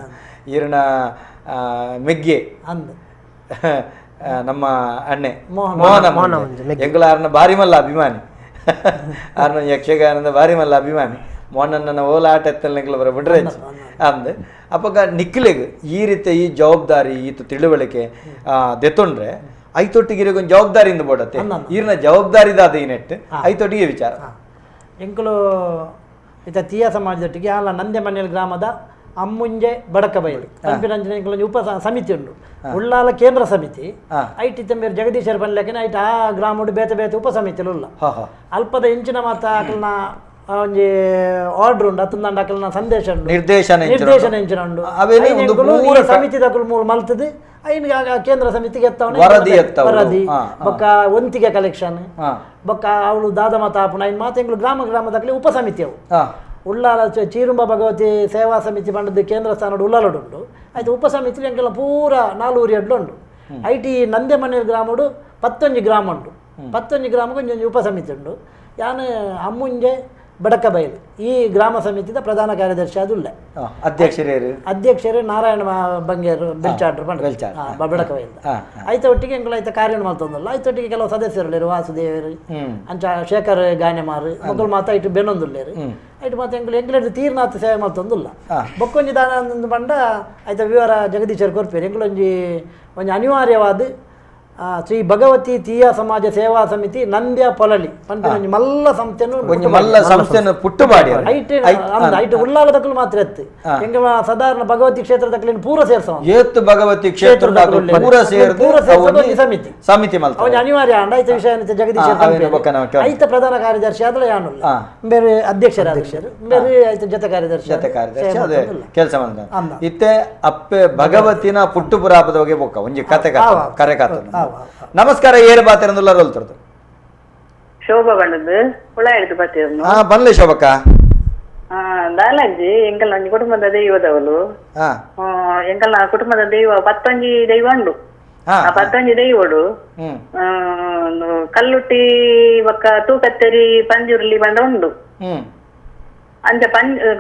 ಈರ್ನ ಮೆಗ್ಗೆ ನಮ್ಮ ಅಣ್ಣೆ ಮೋಹನ ಎಂಗುಲ ಆರ್ನ ಬಾರಿ ಮಲ್ಲ ಅಭಿಮಾನಿ ಆರ್ನ ಯಕ್ಷಗಾನದ ಬಾರಿ ಮಲ್ಲ ಅಭಿಮಾನಿ ಮೋಹನನ್ನ ಓಲ ಆಟ ಎತ್ತಲ್ ಬರ ಬಿಡ್ರೆ ಅಂದ್ ಅಪ್ಪಗ ನಿಕ್ಲೆಗ್ ಈ ರೀತಿ ಈ ಜವಾಬ್ದಾರಿ ಈತ ತಿಳುವಳಿಕೆ ದೆತ್ತೊಂಡ್ರೆ ಐತೊಟ್ಟಿಗೆ ಒಂದು ಜವಾಬ್ದಾರಿಯಿಂದ ಬೋಡತ್ತೆ ಈರ್ನ ಜವಾಬ್ದಾರಿದಾದ ಈ ನೆಟ್ ಐತೊಟ್ಟಿಗೆ ವಿಚಾರ ಎಂಕುಲು ಇತ್ತ ತೀಯ ಸಮಾಜದೊಟ್ಟಿಗೆ ಅಲ್ಲ ನಂದೆ ಮನೆಯಲ್ಲಿ ಗ್ರಾಮದ ಅಮ್ಮುಂಜೆ ಬಡಕಬೈಲು ಪಂಪಿನಂಚಿನ ಎಂಕುಲೊಂಜಿ ಉಪ ಸಮಿತಿ ಉಂಡು ಉಳ್ಳಾಲ ಕೇಂದ್ರ ಸಮಿತಿ ಐಟ್ ಇತ್ತ ಮೇರು ಜಗದೀಶರ್ ಪನ್ಲೆಕನೆ ಐಟ್ ಆ ಗ್ರಾಮಡು ಬೇತೆ ಬೇತೆ ಉಪ ಸಮಿತಿಲು ಉಲ್ಲ ಅಲ್ಪದ ಇಂಚಿನ ಮಾತ ಅಕಲ್ನ ಒಂಜಿ ಆರ್ಡರ್ ಉಂಡು ಅತ್ತಂದಂಡ ಅಕಲ್ನ ಸಂದೇಶ ಉಂಡು ನಿರ್ದೇಶನ ಇಂಚಿನ ಉಂಡು ಸಮಿತಿದಕುಲು ಮೂಲು ಮಲ್ತದು ಐನ್ ಕೇಂದ್ರ ಸಮಿತಿಗೆ ಎತ್ತವನ ವರದಿ ಬೊಕ್ಕ ಒಂತಿಗೆ ಕಲೆಕ್ಷನ್ ಬೊಕ್ಕ ಅವಳು ದಾದ ಮಾತ ಆಪುನ ಐನ್ ಮಾತ ಎಂಕುಲು ಗ್ರಾಮ ಗ್ರಾಮದಕಲಿ ಉಪ ಸಮಿತಿ ಅವು ಉಳ್ಳಾಲ ಚೀರುಂಬ ಭಗವತಿ ಸೇವಾ ಸಮಿತಿ ಪಂಡದ್ದು ಕೇಂದ್ರ ಸ್ಥಾನಡು ಉಳ್ಳಾಲಡು ಉಂಡು ಆಯ್ತು ಉಪ ಸಮಿತಿ ಎಂಕೆಲ್ಲ ಪೂರ 4 ಊರಿಯಡ್ಲು ಉಂಡು IT ನಂದೆ ಮನೆ ಗ್ರಾಮಡು 11 ಗ್ರಾಮ ಉಂಡು 11 ಗ್ರಾಮಕ್ಕೆ ಒಂಜೊಂಜಿ ಉಪ ಸಮಿತಿ ಉಂಡು ಯಾನ್ ಅಮ್ಮುಂಜೆ Badakabail ಈ ಗ್ರಾಮ ಸಮಿತಿದ ಪ್ರಧಾನ ಕಾರ್ಯದರ್ಶಿ ಅದುಲ್ಲ. ಅಧ್ಯಕ್ಷರು ಅಧ್ಯಕ್ಷರು ನಾರಾಯಣ ಬಂಗೇರು ಬೆಲ್ಚಾಡ್ರು ಬಡಕಬೈಲ್. ಐತ ಒಟ್ಟಿಗೆ ಎಂಕುಲು ಐತ ಕಾರ್ಯ ಮಲ್ತೊಂದಲ್ಲ. ಐತೊಟ್ಟಿಗೆ ಕೆಲವು ಸದಸ್ಯರು ವಾಸುದೇವರು ಅಂಚ ಶೇಖರ್ ಗಾನೆಮಾರು ಮೊದಲು ಮಾತ ಇಟ್ಟು ಬೆನ್ನೊಂದುಲ್ಲೇರು. ಐಟ್ ಮಾತ ಎಂಕುಲು ಎಂಕುಲು ತೀರ್ನಾಥ ಸೇವೆ ಮಲ್ತೊಂದುಲ್ಲ. ಬೊಕ್ಕೊಂಜಿ ದಾನ ಪಂಡ ಐತ ವಿವರ ಜಗದೀಶರು ಕೊರ್ಪೇರು. ಎಂಕುಲೊಂಜಿ ಒಂಜಿ ಅನಿವಾರ್ಯವಾದ ಶ್ರೀ ಭಗವತಿ ತೀಯ ಸಮಾಜ ಸೇವಾ ಸಮಿತಿ ನಂದ್ಯ ಪೊಲಲಿ ಪನ್ಪಿನ ಮಲ್ಲ ಸಂಸ್ಥೆನು ಮಲ್ಲ ಸಂಸ್ಥೆನು ಪುಟ್ಟುಬಾಡಿ ಐಟ್ ಐಟ್ ಉಳ್ಳಾಲ ದಕ್ಕಲು ಮಾತ್ರ ಎತ್ತು ಎಂಗ ಸಾಧಾರಣ ಭಗವತಿ ಕ್ಷೇತ್ರ ದಕ್ಕಲಿನ ಪೂರ ಸೇರ್ಸ ಏತ್ತು ಭಗವತಿ ಕ್ಷೇತ್ರ ಪೂರ ಸೇರ್ದು ಸಮಿತಿ ಸಮಿತಿ ಮಲ್ತ ಅವನ ಅನಿವಾರ್ಯ ಅಂಡ ಐತ ವಿಷಯ ಜಗದೀಶ ಐತ ಪ್ರಧಾನ ಕಾರ್ಯದರ್ಶಿ ಆದ್ರೆ ಯಾನುಲ್ಲ ಬೇರೆ ಅಧ್ಯಕ್ಷರ ಅಧ್ಯಕ್ಷರು ಬೇರೆ ಐತ ಜೊತೆ ಕಾರ್ಯದರ್ಶಿ ಜೊತೆ ಕಾರ್ಯದರ್ಶಿ ಅದೇ ಕೆಲಸ ಮಾಡ್ತಾರೆ. ಇತ್ತೆ ಅಪ್ಪೆ ಭಗವತಿನ ಪುಟ್ಟುಪುರಾಪದ ಬಗ್ಗೆ ಬೊಕ್ಕ ಒಂಜಿ ಕತೆ ಕರೆ ಕಾತ. ನಮಸ್ಕಾರ, ಏರು ಬಾತಿರಂದುಲ್ಲ ರೋಲ್ತರದು ಶೋಭಾ ಬಣ್ಣದು ಹುಳ ಹಿಡಿದು ಬಾತಿರನ್ನು. ಹಾ ಬನ್ಲೆ ಶೋಭಕ್ಕ. ದಾಲಾಜಿ ಎಂಕಲ್ನ ಒಂಜಿ ಕುಟುಂಬದ ದೈವದವಳು. ಎಂಕಲ್ನ ಕುಟುಂಬದ ದೈವ ಪತ್ತೊಂಜಿ ದೈವ ಉಂಡು. ಆ ಪತ್ತೊಂಜಿ ದೈವಡು ಕಲ್ಲುಟ್ಟಿ ಬೊಕ್ಕ ತೂಕತ್ತರಿ ಪಂಜುರ್ಲಿ ಬಂಡ ಉಂಡು. ಅಂಚ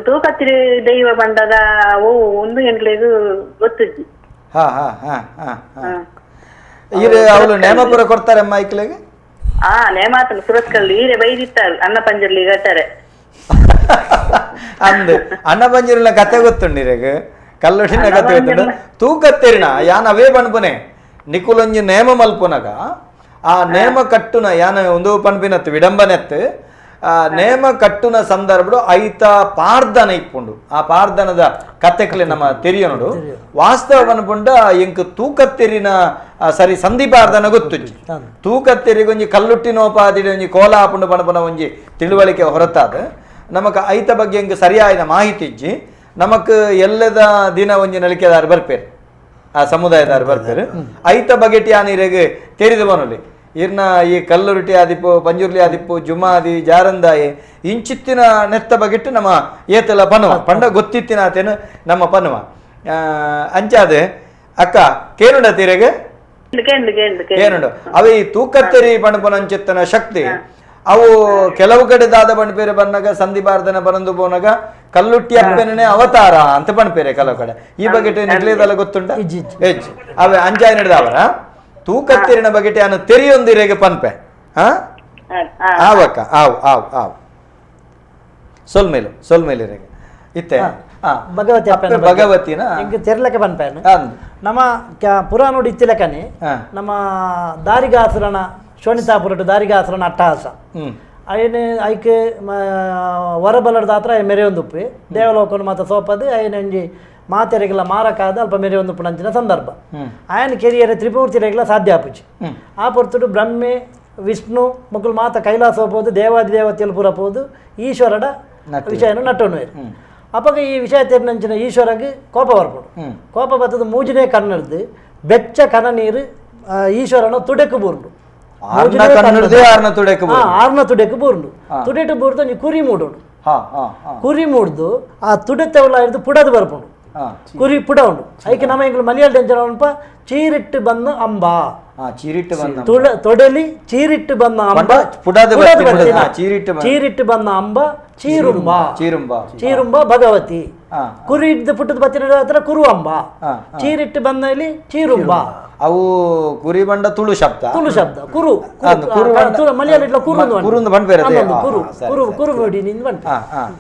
ತೂಕತ್ತಿರಿ ದೈವ ಬಂಡದ ಓ ಒಂದು ಎಂಕ್ಲೆಗ್ ಗೊತ್ತುಜ್ಜಿ. ಹಾ ಹಾ ಹಾ ಹಾ ಈರೆ ಅವಳು ನೇಮಪುರ ಕೊಡ್ತಾರೆ ಅಮ್ಮ ಐಕ್ಲೆಗೆ? ಆ ನೇಮಾತನ ಸುರತ್ಕಲ್ ಈರೆ ಬೈದಿತ್ತಾರೆ ಅನ್ನ ಪಂಜುರ್ಲಿ ಕಟ್ಟಾರೆ ಅಂದ್ ಅನ್ನ ಪಂಜುರ್ಲಿನ ಕತೆ ಗೊತ್ತುಂಡು ಇರೆಗ್, ಕಲ್ಲುಟ್ಟಿನ ಕತೆ ಗೊತ್ತುಂಡು. ತೂಕತ್ತೇರಿನ ಯಾನ್ ಅವೇ ಪನ್ಪುನೆ ನಿಕುಲೊಂಜಿ ನೇಮ ಮಲ್ಪುನಗ ಆ ನೇಮ ಕಟ್ಟುನ ಯಾನ ಒಂದು ಪನ್ಪಿನತ್ತು ವಿಡಂಬನೆತ್ತು. ಆ ನೇಮ ಕಟ್ಟುನ ಸಂದರ್ಭಡು ಐತ ಪಾರ್ದನ ಇಪ್ಪುಂಡು. ಆ ಪಾರ್ದನದ ಕತೆಕ್ಲೆ ನಮ್ಮ ತೆರಿಯನುಡು ವಾಸ್ತವ ಪನ್ಪುಂಡ ಎಂಕ್ ತೂಕತ್ತೆರಿನ ಸರಿ ಸಂಧಿಪಾರ್ದನ ಗೊತ್ತುಜ್ಜಿ. ತೂಕತ್ತೆರಿಗೊಂಜಿ ಕಲ್ಲುಟ್ಟಿನೋಪಾದಿಡಿ ಒಂಜಿ ಕೋಲ ಆಪುಂಡು ಪಣಪುನ ಒಂಜಿ ತಿಳುವಳಿಕೆ ಹೊರತಾದ ನಮಕ್ ಐತ ಬಗ್ಗೆ ಎಂಕ್ ಸರಿಯಾದ ಮಾಹಿತಿ ಇಜ್ಜಿ. ನಮಕ್ ಎಲ್ಲದ ದಿನ ಒಂಜಿ ನಲಿಕೆದಾರು ಬರ್ಪೇರು, ಆ ಸಮುದಾಯದಾರು ಬರ್ಪೇರು. ಐತ ಬಗೆಟಿ ಆನೀರೆಗ್ ತೆರಿದು ಬನೊಲಿ ಇರ್ನ ಈ ಕಲ್ಲುರುಟಿ ಆದಿಪ್ಪು ಪಂಜುರ್ಲಿ ಆದಿಪ್ಪು ಜುಮಾದಿ ಜಾರಂದಾಯಿ ಇಂಚಿತ್ತಿನ ನೆತ್ತ ಬಗೆಟ್ಟು ನಮ್ಮ ಏತೆಲ್ಲ ಪನುವ ಪಂಡ ಗೊತ್ತಿತ್ತಿನ ಆತೇನು ನಮ್ಮ ಪನುವ ಅಂಚಾದೆ. ಅಕ್ಕ ಕೇನುಂಡ ತೀರೆಗೆ ಕೇನುಂಡು ಅವೆ ಈ ತೂಕತ್ತೆರಿ ಪಣಪುನಂಚಿತ್ತನ ಶಕ್ತಿ ಅವು ಕೆಲವು ಕಡೆ ದಾದ ಬಣ್ಪೇರೆ ಬನ್ನಗ ಸಂಧಿಬಾರ್ದನ ಬರಂದು ಪೋನಗ ಕಲ್ಲುಟ್ಟಿ ಅಪ್ಪನೇ ಅವತಾರ ಅಂತ ಪಣಪೇರೆ ಕೆಲವು ಕಡೆ. ಈ ಬಗೆಟ್ ನಿಗ್ಲೇದಲ್ಲ ಗೊತ್ತುಂಟ ಹೆಚ್ಚು ಅವೇ ಅಂಚಾಯಿ ನಡೆದವರ ತೂಕತ್ತಿರಿನ ಬಗೆಟೆ ಅನ್ನು ತೆರಿಯೊಂದಿರೆಗೆ ಪನ್ಪೆ. ಹಾ ಆವಕ್ಕ ಆವ್ ಆವ್ ಆವ್ ಸೊಲ್ಮೇಲು ಸೊಲ್ಮೇಲಿರೆಗೆ ಇತ್ತೆ ಭಗವತಿ ಭಗವತಿನ ತೆರ್ಲಕ್ಕೆ ಪನ್ಪೆ. ನಮ್ಮ ಪುರಾಣೋಡು ಇತ್ತಿಲಕನೆ ನಮ್ಮ ದಾರಿಗಾಸುರನ ಶೋಣಿತಾಪುರಟು ದಾರಿಗಾಸುರನ ಅಟ್ಟಹಾಸ ಅಯ್ಯನೆ ಐಕೆ ವರಬಲದ ಹತ್ರ ಮೆರೆಯೊಂದುಪ್ಪಿ ದೇವಲೋಕನ ಮಾತ ಸೋಪದು ಅಯ್ಯನ ಒಂಜಿ ಮಾತೆರೆಗೆಲ್ಲ ಮಾರಕಾದ ಅಲ್ಪ ಮೆರೆಯೊಂದುಪ್ಪು ನಂಚಿನ ಸಂದರ್ಭ ಆಯನ ಕೆರಿಯರೆ ತ್ರಿಪೂರ್ತಿರೆಗೆಲ್ಲ ಸಾಧ್ಯ ಆಪುಜಿ. ಆ ಪೊರ್ತುಡು ಬ್ರಹ್ಮೆ ವಿಷ್ಣು ಮಕ್ಕಳು ಮಾತ ಕೈಲಾಸ ಹೋಗ್ಬೋದು ದೇವಾದಿ ದೇವತೆಯಲ್ಲಿ ಪೂರ ಪೋದು ಈಶ್ವರಡ ವಿಷಯನ ನಟ್ಟೊಣ್ಣು. ಅಪ್ಪಗ ಈ ವಿಷಯ ತೆರಿನಂಚಿನ ಈಶ್ವರಗೆ ಕೋಪ ಬರ್ಪಡು. ಕೋಪ ಬರ್ತದ ಮೂಜನೇ ಕಣ್ಣರ್ದು ಬೆಚ್ಚ ಕನ ನೀರು ಈಶ್ವರನ ತುಡೆಕು ಬೂರ್ಡು. ಆರ್ನ ತುಡೆಕು ಬೂರ್ಡು ತುಡೆಟು ಬೂರ್ದು ಒಂಜಿ ಕುರಿ ಮೂಡೋಡು. ಕುರಿ ಮೂಡ್ದು ಆ ತುಡೆತ್ತವಲ್ಲ ಹಿಡಿದು ಪುಡದು ಬರ್ಪುಂಡು. ಕುರಿ ಪುಡ ಉಂಡು ಐಕೆ ನಮ್ಮ ಎಂಕುಲು ಮಲಯಾಳ ಟೆನ್ಷನ್ ಚೀರಿಟ್ಟು ಬಂದ ಅಂಬ ತೊಡಲಿ ಚೀರಿಟ್ಟು ಬಂದ ಅಂಬ ಚೀರಿಟ್ಟು ಬಂದ ಅಂಬ ಚೀರುಂಬ ಚೀರುಂಬ ಭಗವತಿ. ಕುರಿ ಇದ್ದು ಪುಟ್ಟದ ಬತ್ತಿನ ಹತ್ರ ಕುರು ಅಂಬ, ಚೀರಿಟ್ಟು ಬಂದಲ್ಲಿ ಚೀರುಂಬ. ಅವು ಕುರಿ ಬಂಡ ತುಳು ಶಬ್ದ, ತುಳು ಶಬ್ದ ಕುರು ಮಲಯಾಳ ಕುರು ಕುರು ಕುರು ಕುರು ನಿಂದ ಬಂಟ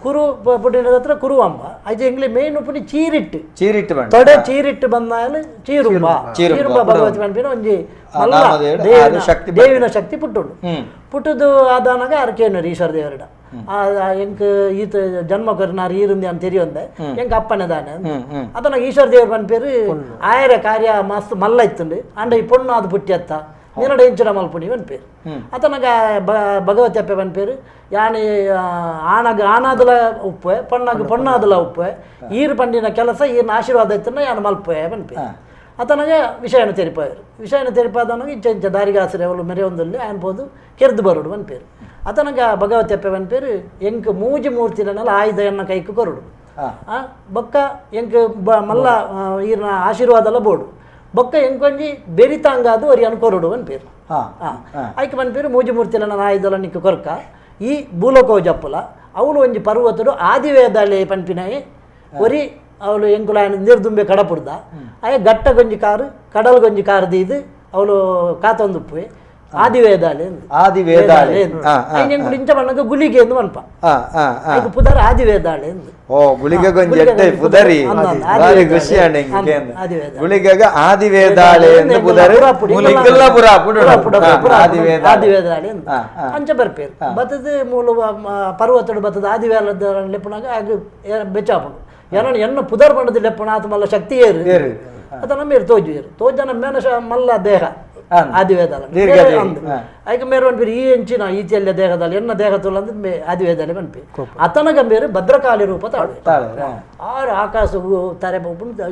ಕುರು ಪುಟ್ಟಿನ ಹತ್ರ ಕುರು ಅಂಬ. ಐತೆ ಎಂಗ್ಲಿ ಮೇನ್ ಉಪ್ಪುನಿ ಚೀರಿಟ್ಟು ಚೀರಿಟ್ಟು ತೊಡೆ ಚೀರಿಟ್ಟು ಬಂದಾಲ ಚೀರುಂಬ ಚೀರುಂಬ ಭಗವತಿ ಪನ್ಪಿನ ಒಂಜಿ ದೇವಿನ ಶಕ್ತಿ ಪುಟ್ಟುಂಡು. ಪುಟ್ಟುದು ಆದಾನಾಗ ಅರ್ಕೇನರು ಈಶ್ವರ ದೇವರಡ ಎಂಕ್ ಈತ ಜನ್ಮ ಕೊರಿನಾರು ಈರುಂದಿ ಅಂತ ತೆರಿಯೊಂದೆ ಎಂಕ್ ಅಪ್ಪನೆ ದಾನೆ ಅದನ್ನ ಈಶ್ವರ ದೇವರು ಪನ್ಪೇರು ಆಯರ ಕಾರ್ಯ ಮಸ್ತ್ ಮಲ್ಲ ಇತ್ತುಂಡು ಅಂಡ ಈ ಪೊಣ್ಣು ಅದು ಪುಟ್ಟಿ ಅತ್ತ ನಿನ್ನಡ ಇಂಚಡ ಮಲ್ಪುಣಿ ಪನ್ಪೇರು. ಅತನಗ ಭಗವತಿ ಅಪ್ಪೆ ಪನ್ಪೇರು ಯಾನಿ ಆಣಗ ಆನಾದಲ ಉಪ್ಪೆ ಪೊಣ್ಣಗ ಪೊಣ್ಣಾದಲ ಉಪ್ಪೆ ಈರು ಪಂಡಿನ ಕೆಲಸ ಈರ್ನ ಆಶೀರ್ವಾದ ಇತ್ತನ್ನ ಯಾನು ಮಲ್ಪೆ ಪನ್ಪೇರು. ಅತನಗ ವಿಷಯನ ತೆರಿಪಾಯರು. ವಿಷಯನ ತೆರಿಪಾದನಗ ಇಂಚ ಇಂಚ ದಾರಿಗಾಸರೆ ಅವಳು ಮೆರೆಯೊಂದಲ್ಲಿ ಆಯನ್ ಪೋದು ಕೆರೆದು ಬರೋಡು ಪನ್ಪೇರು. ಅತನಗ ಭಗವತಿ ಅಪ್ಪೆ ಪನ್ಪೇರು ಎಂಕ್ ಮೂಜಿ ಮೂರ್ತಿಲನೆಲ್ಲ ಆಯುಧ ಎನ್ನ ಕೈಕು ಕೊರಡು ಬೊಕ್ಕ ಎಂಕ್ ಮಲ್ಲ ಈರ್ನ ಆಶೀರ್ವಾದಲ ಬೋಡು ಬೊಕ್ಕ ಎಂಕೊಂಜಿ ಬೆರಿತಾಂಗಾದು ಅರಿಯನ್ ಕೊರಡು ಪನ್ಪೇರು. ಐಕ್ ಪನ್ಪೇರು ಮೂಜಿ ಮೂರ್ತಿಲನ ಆಯುಧಲ ನಿಕ್ಕು ಕೊರ್ಕ ಈ ಭೂಲೋಕೋ ಜಪ್ಪುಲ ಅವಳು ಒಂಜಿ ಪರ್ವತಡು ಆದಿವೇದಾಳೆ ಪನ್ಪಿನಾಯಿ ಒರಿ ಅವಳು ಎಂಕುಲ ನೀರ್ದುಂಬೆ ಕಡಪುಡ್ದ ಆಯ ಗಟ್ಟ ಗೊಂಜಿ ಕಾರು ಕಡಲ್ ಗೊಂಜಿ ಕಾರು ದೀದು ಅವಳು ಕಾತೊಂದುಪ್ಪುವೆ ಆದಿವೇದಾಳೆ ಆದಿವೇದಾಳೆ ಎಂಕುಲು ಇಂಚ ಪಣ್ಣಗ ಗುಲಿಗೆ ಎಂದು ಮನ್ಪ ಐಕ್ ಪುದರ್ ಆದಿವೇದಾಳೆ ಎಂದು. ಓ ಗುಳಿಗೆ ಗೊಂಜಿ ಎಡ್ಡೆ ಪುದರಿ ಭಾರಿ ಖುಷಿ ಅಂಡ್ ಗುಳಿಗೆಗ ಆದಿವೇದಾಳೆ ಎಂದು ಪುದರಿ ಮುಲಿಗೆಲ್ಲ ಪುರಾಪುಡು ಆದಿವೇದಾಳೆ ಎಂದು ಅಂಚ ಬರ್ಪೇರು ಬತ್ತದ ಮೂಲು ಪರ್ವತಡು ಬತ್ತದ ಆದಿವೇದ ಲೆಪ್ಪುನಾಗ ಆಗ ಬೆಚ್ಚಾಪುಡು ಎನ್ನ ಎನ್ನ ಪುದರ್ ಪಂಡದ ಲೆಪ್ಪುಣ ಆತ ಮಲ್ಲ ಶಕ್ತಿ ಏರು ಅತ ನಮ್ಮ ತೋಜುವೇರು ತೋಜನ ಮೇನ ಮಲ್ಲ ದೇಹ ಆದಿವೇದಾಲ ಐಕ ಮೇರು ಪನ್ಪಿರಿ ಈ ಎಂಚಿನ ಈ ಚೆಲ್ಲ ದೇಹದಲ್ಲಿ ಎನ್ನ ದೇಹ ತುಲ್ಲ ಅಂದ್ರೆ ಆದಿವೇದಾಲೆ ಪನ್ಪಿ ಅತನ ಗಂಭೀರ ಭದ್ರಕಾಳಿ ರೂಪ ತಾಳು ಆರು ಆಕಾಶಗೂ ತಾರೆ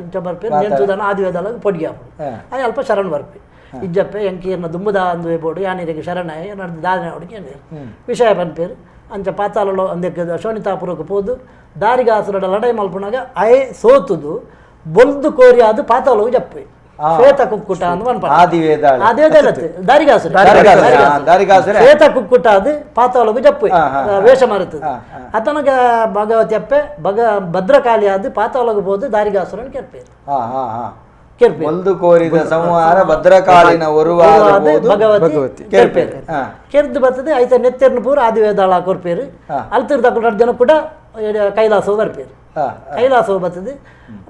ಇಂಚ ಬರ್ಪೇರು ನೆಂಚುದನ ಆದಿವೇದಾಲ ಪೊಡಿಗೆ ಹಾಪುಡು ಆಯ್ ಅಲ್ಪ ಶರಣ್ ಬರ್ಪಿ ಇಜ್ಜಪ್ಪೆ ಎಂಕಿ ಎನ್ನ ದುಂಬುದ ಅಂದುವೆ ಬೋಡು ಯಾನಿರಿಗೆ ಶರಣಾಯ ನಡೆದು ದಾದನೆ ಹುಡುಗಿ ವಿಷಯ ಪನ್ಪೇರು ಅಂಚ ಪಾತಾಳೋ ಅಂದಕ್ಕೆ ಶೋಣಿತಾಪುರಕ್ಕೆ ಪೋದು ದಾರಿಗಾಸುರಡ ಲಡೈ ಮಲ್ಪುನಾಗ ಅಯ್ ಸೋತುದು ಬೊಲ್ದು ಕೋರಿ ಅದು ಪಾತಾಳೋಗಿ ಜಪ್ಪೆ ಶ್ವೇತ ಕುಕ್ಕುಟ ಅಂತ ಪನ್ಪ ದಾರಿಗಾಸುರ ಶ್ವೇತ ಕುಕ್ಕುಟ ಅದು ಪಾತಾಳೋಗಿ ಜಪ್ಪು ವೇಷ ಮಾರುತ್ತದೆ ಅತನಗ ಭಗವತಿ ಅಪ್ಪೆ ಭಗ ಭದ್ರಕಾಳಿ ಅದು ಪಾತಾಳೋಗಿ ಹೋದು ದಾರಿಗಾಸುರನ್ ಕೆರ್ಪೇರು ಕೆರ್ಪೇರು ಒಂದು ಕೋರಿದ ಸಂಹಾರ ಭದ್ರಕಾಳಿನ ಭಗವತಿ ಕೆರ್ಪೇರು ಕೆರ್ದು ಬರ್ತದೆ ಐತ ನೆತ್ತೆರ್ನ ಪೂರ ಆದಿವೇದಾಳ ಕೊರ್ಪೇರು ಅಲ್ತಿರ್ದ ಜನ ಕೂಡ ಕೈಲಾಸ ಬರ್ಪೇರು ಕೈಲಾಸ ಬರ್ತದೆ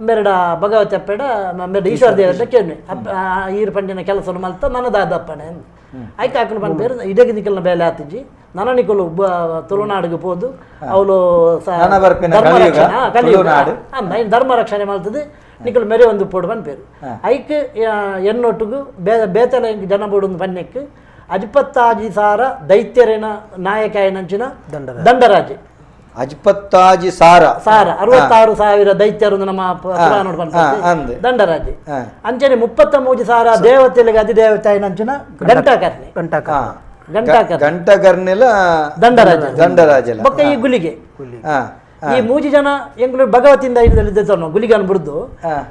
ಮೆರಡ ಭಗವತಿ ಅಪ್ಪೆಡ ಮೆರಡ ಈಶ್ವರ ದೇವರ ಕೇಳಿ ಅಪ್ಪ ಈರು ಪಂಡಿನ ಕೆಲಸ ಮಲ್ತ ನನ್ನದಾದಪ್ಪಣೆ ಐಕೆ ಹಾಕೊಂಡು ಪನ್ಪೇರು ಇಡಗಿ ನಿಕಲ್ನ ಬೇಲೆ ಆತಿಜಿ ನನ್ನ ನಿಕಲು ತುಳುನಾಡಿಗೆ ಪೋದು ಅವಳು ಧರ್ಮ ರಕ್ಷಣೆ ಮಲ್ತದೆ ನಿಕಲು ಮೆರೆ ಒಂದು ಪೋಡು ಪನ್ಪೇರು ಐಕ್ ಎನ್ನೊಟ್ಟಿಗೂ ಬೇತಲ ಜನ ಬೋಡು ಒಂದು ಪನ್ನೆಕ್ ಅಜಿಪತ್ತಾಜಿ ಸಾರ ದೈತ್ಯರೇನ ನಾಯಕ ಏನಂಚಿನ ದಂಡರಾಜೆ ಅಜ್ಪತ್ತಾಜಿ ಸಾರ ಸಾರ 66,000 ದೈತ್ಯರು ನಮ್ಮ ಪುರಾಣ ದಂಡರಾಜೆ ಅಂಚನೆ 33 ಸಾರ ದೇವತೆಗಳಿಗೆ ಅಧಿದೇವತೆ ಅಂಚಿನ ಗಂಟಾಕರ್ಣಿ ಗಂಟಕರ್ಣಿಲ ದಂಡರಾಜ ದಂಡರಾಜ ಬೊಕ್ಕ ಈ ಗುಲಿಗೆ ಈ ಮೂಜಿ ಜನ ಎಂಗ್ಳು ಭಗವತಿಯಿಂದ ಇದರಲ್ಲಿ ಗುಲಿಗನ್ ಬಿಡ್ದು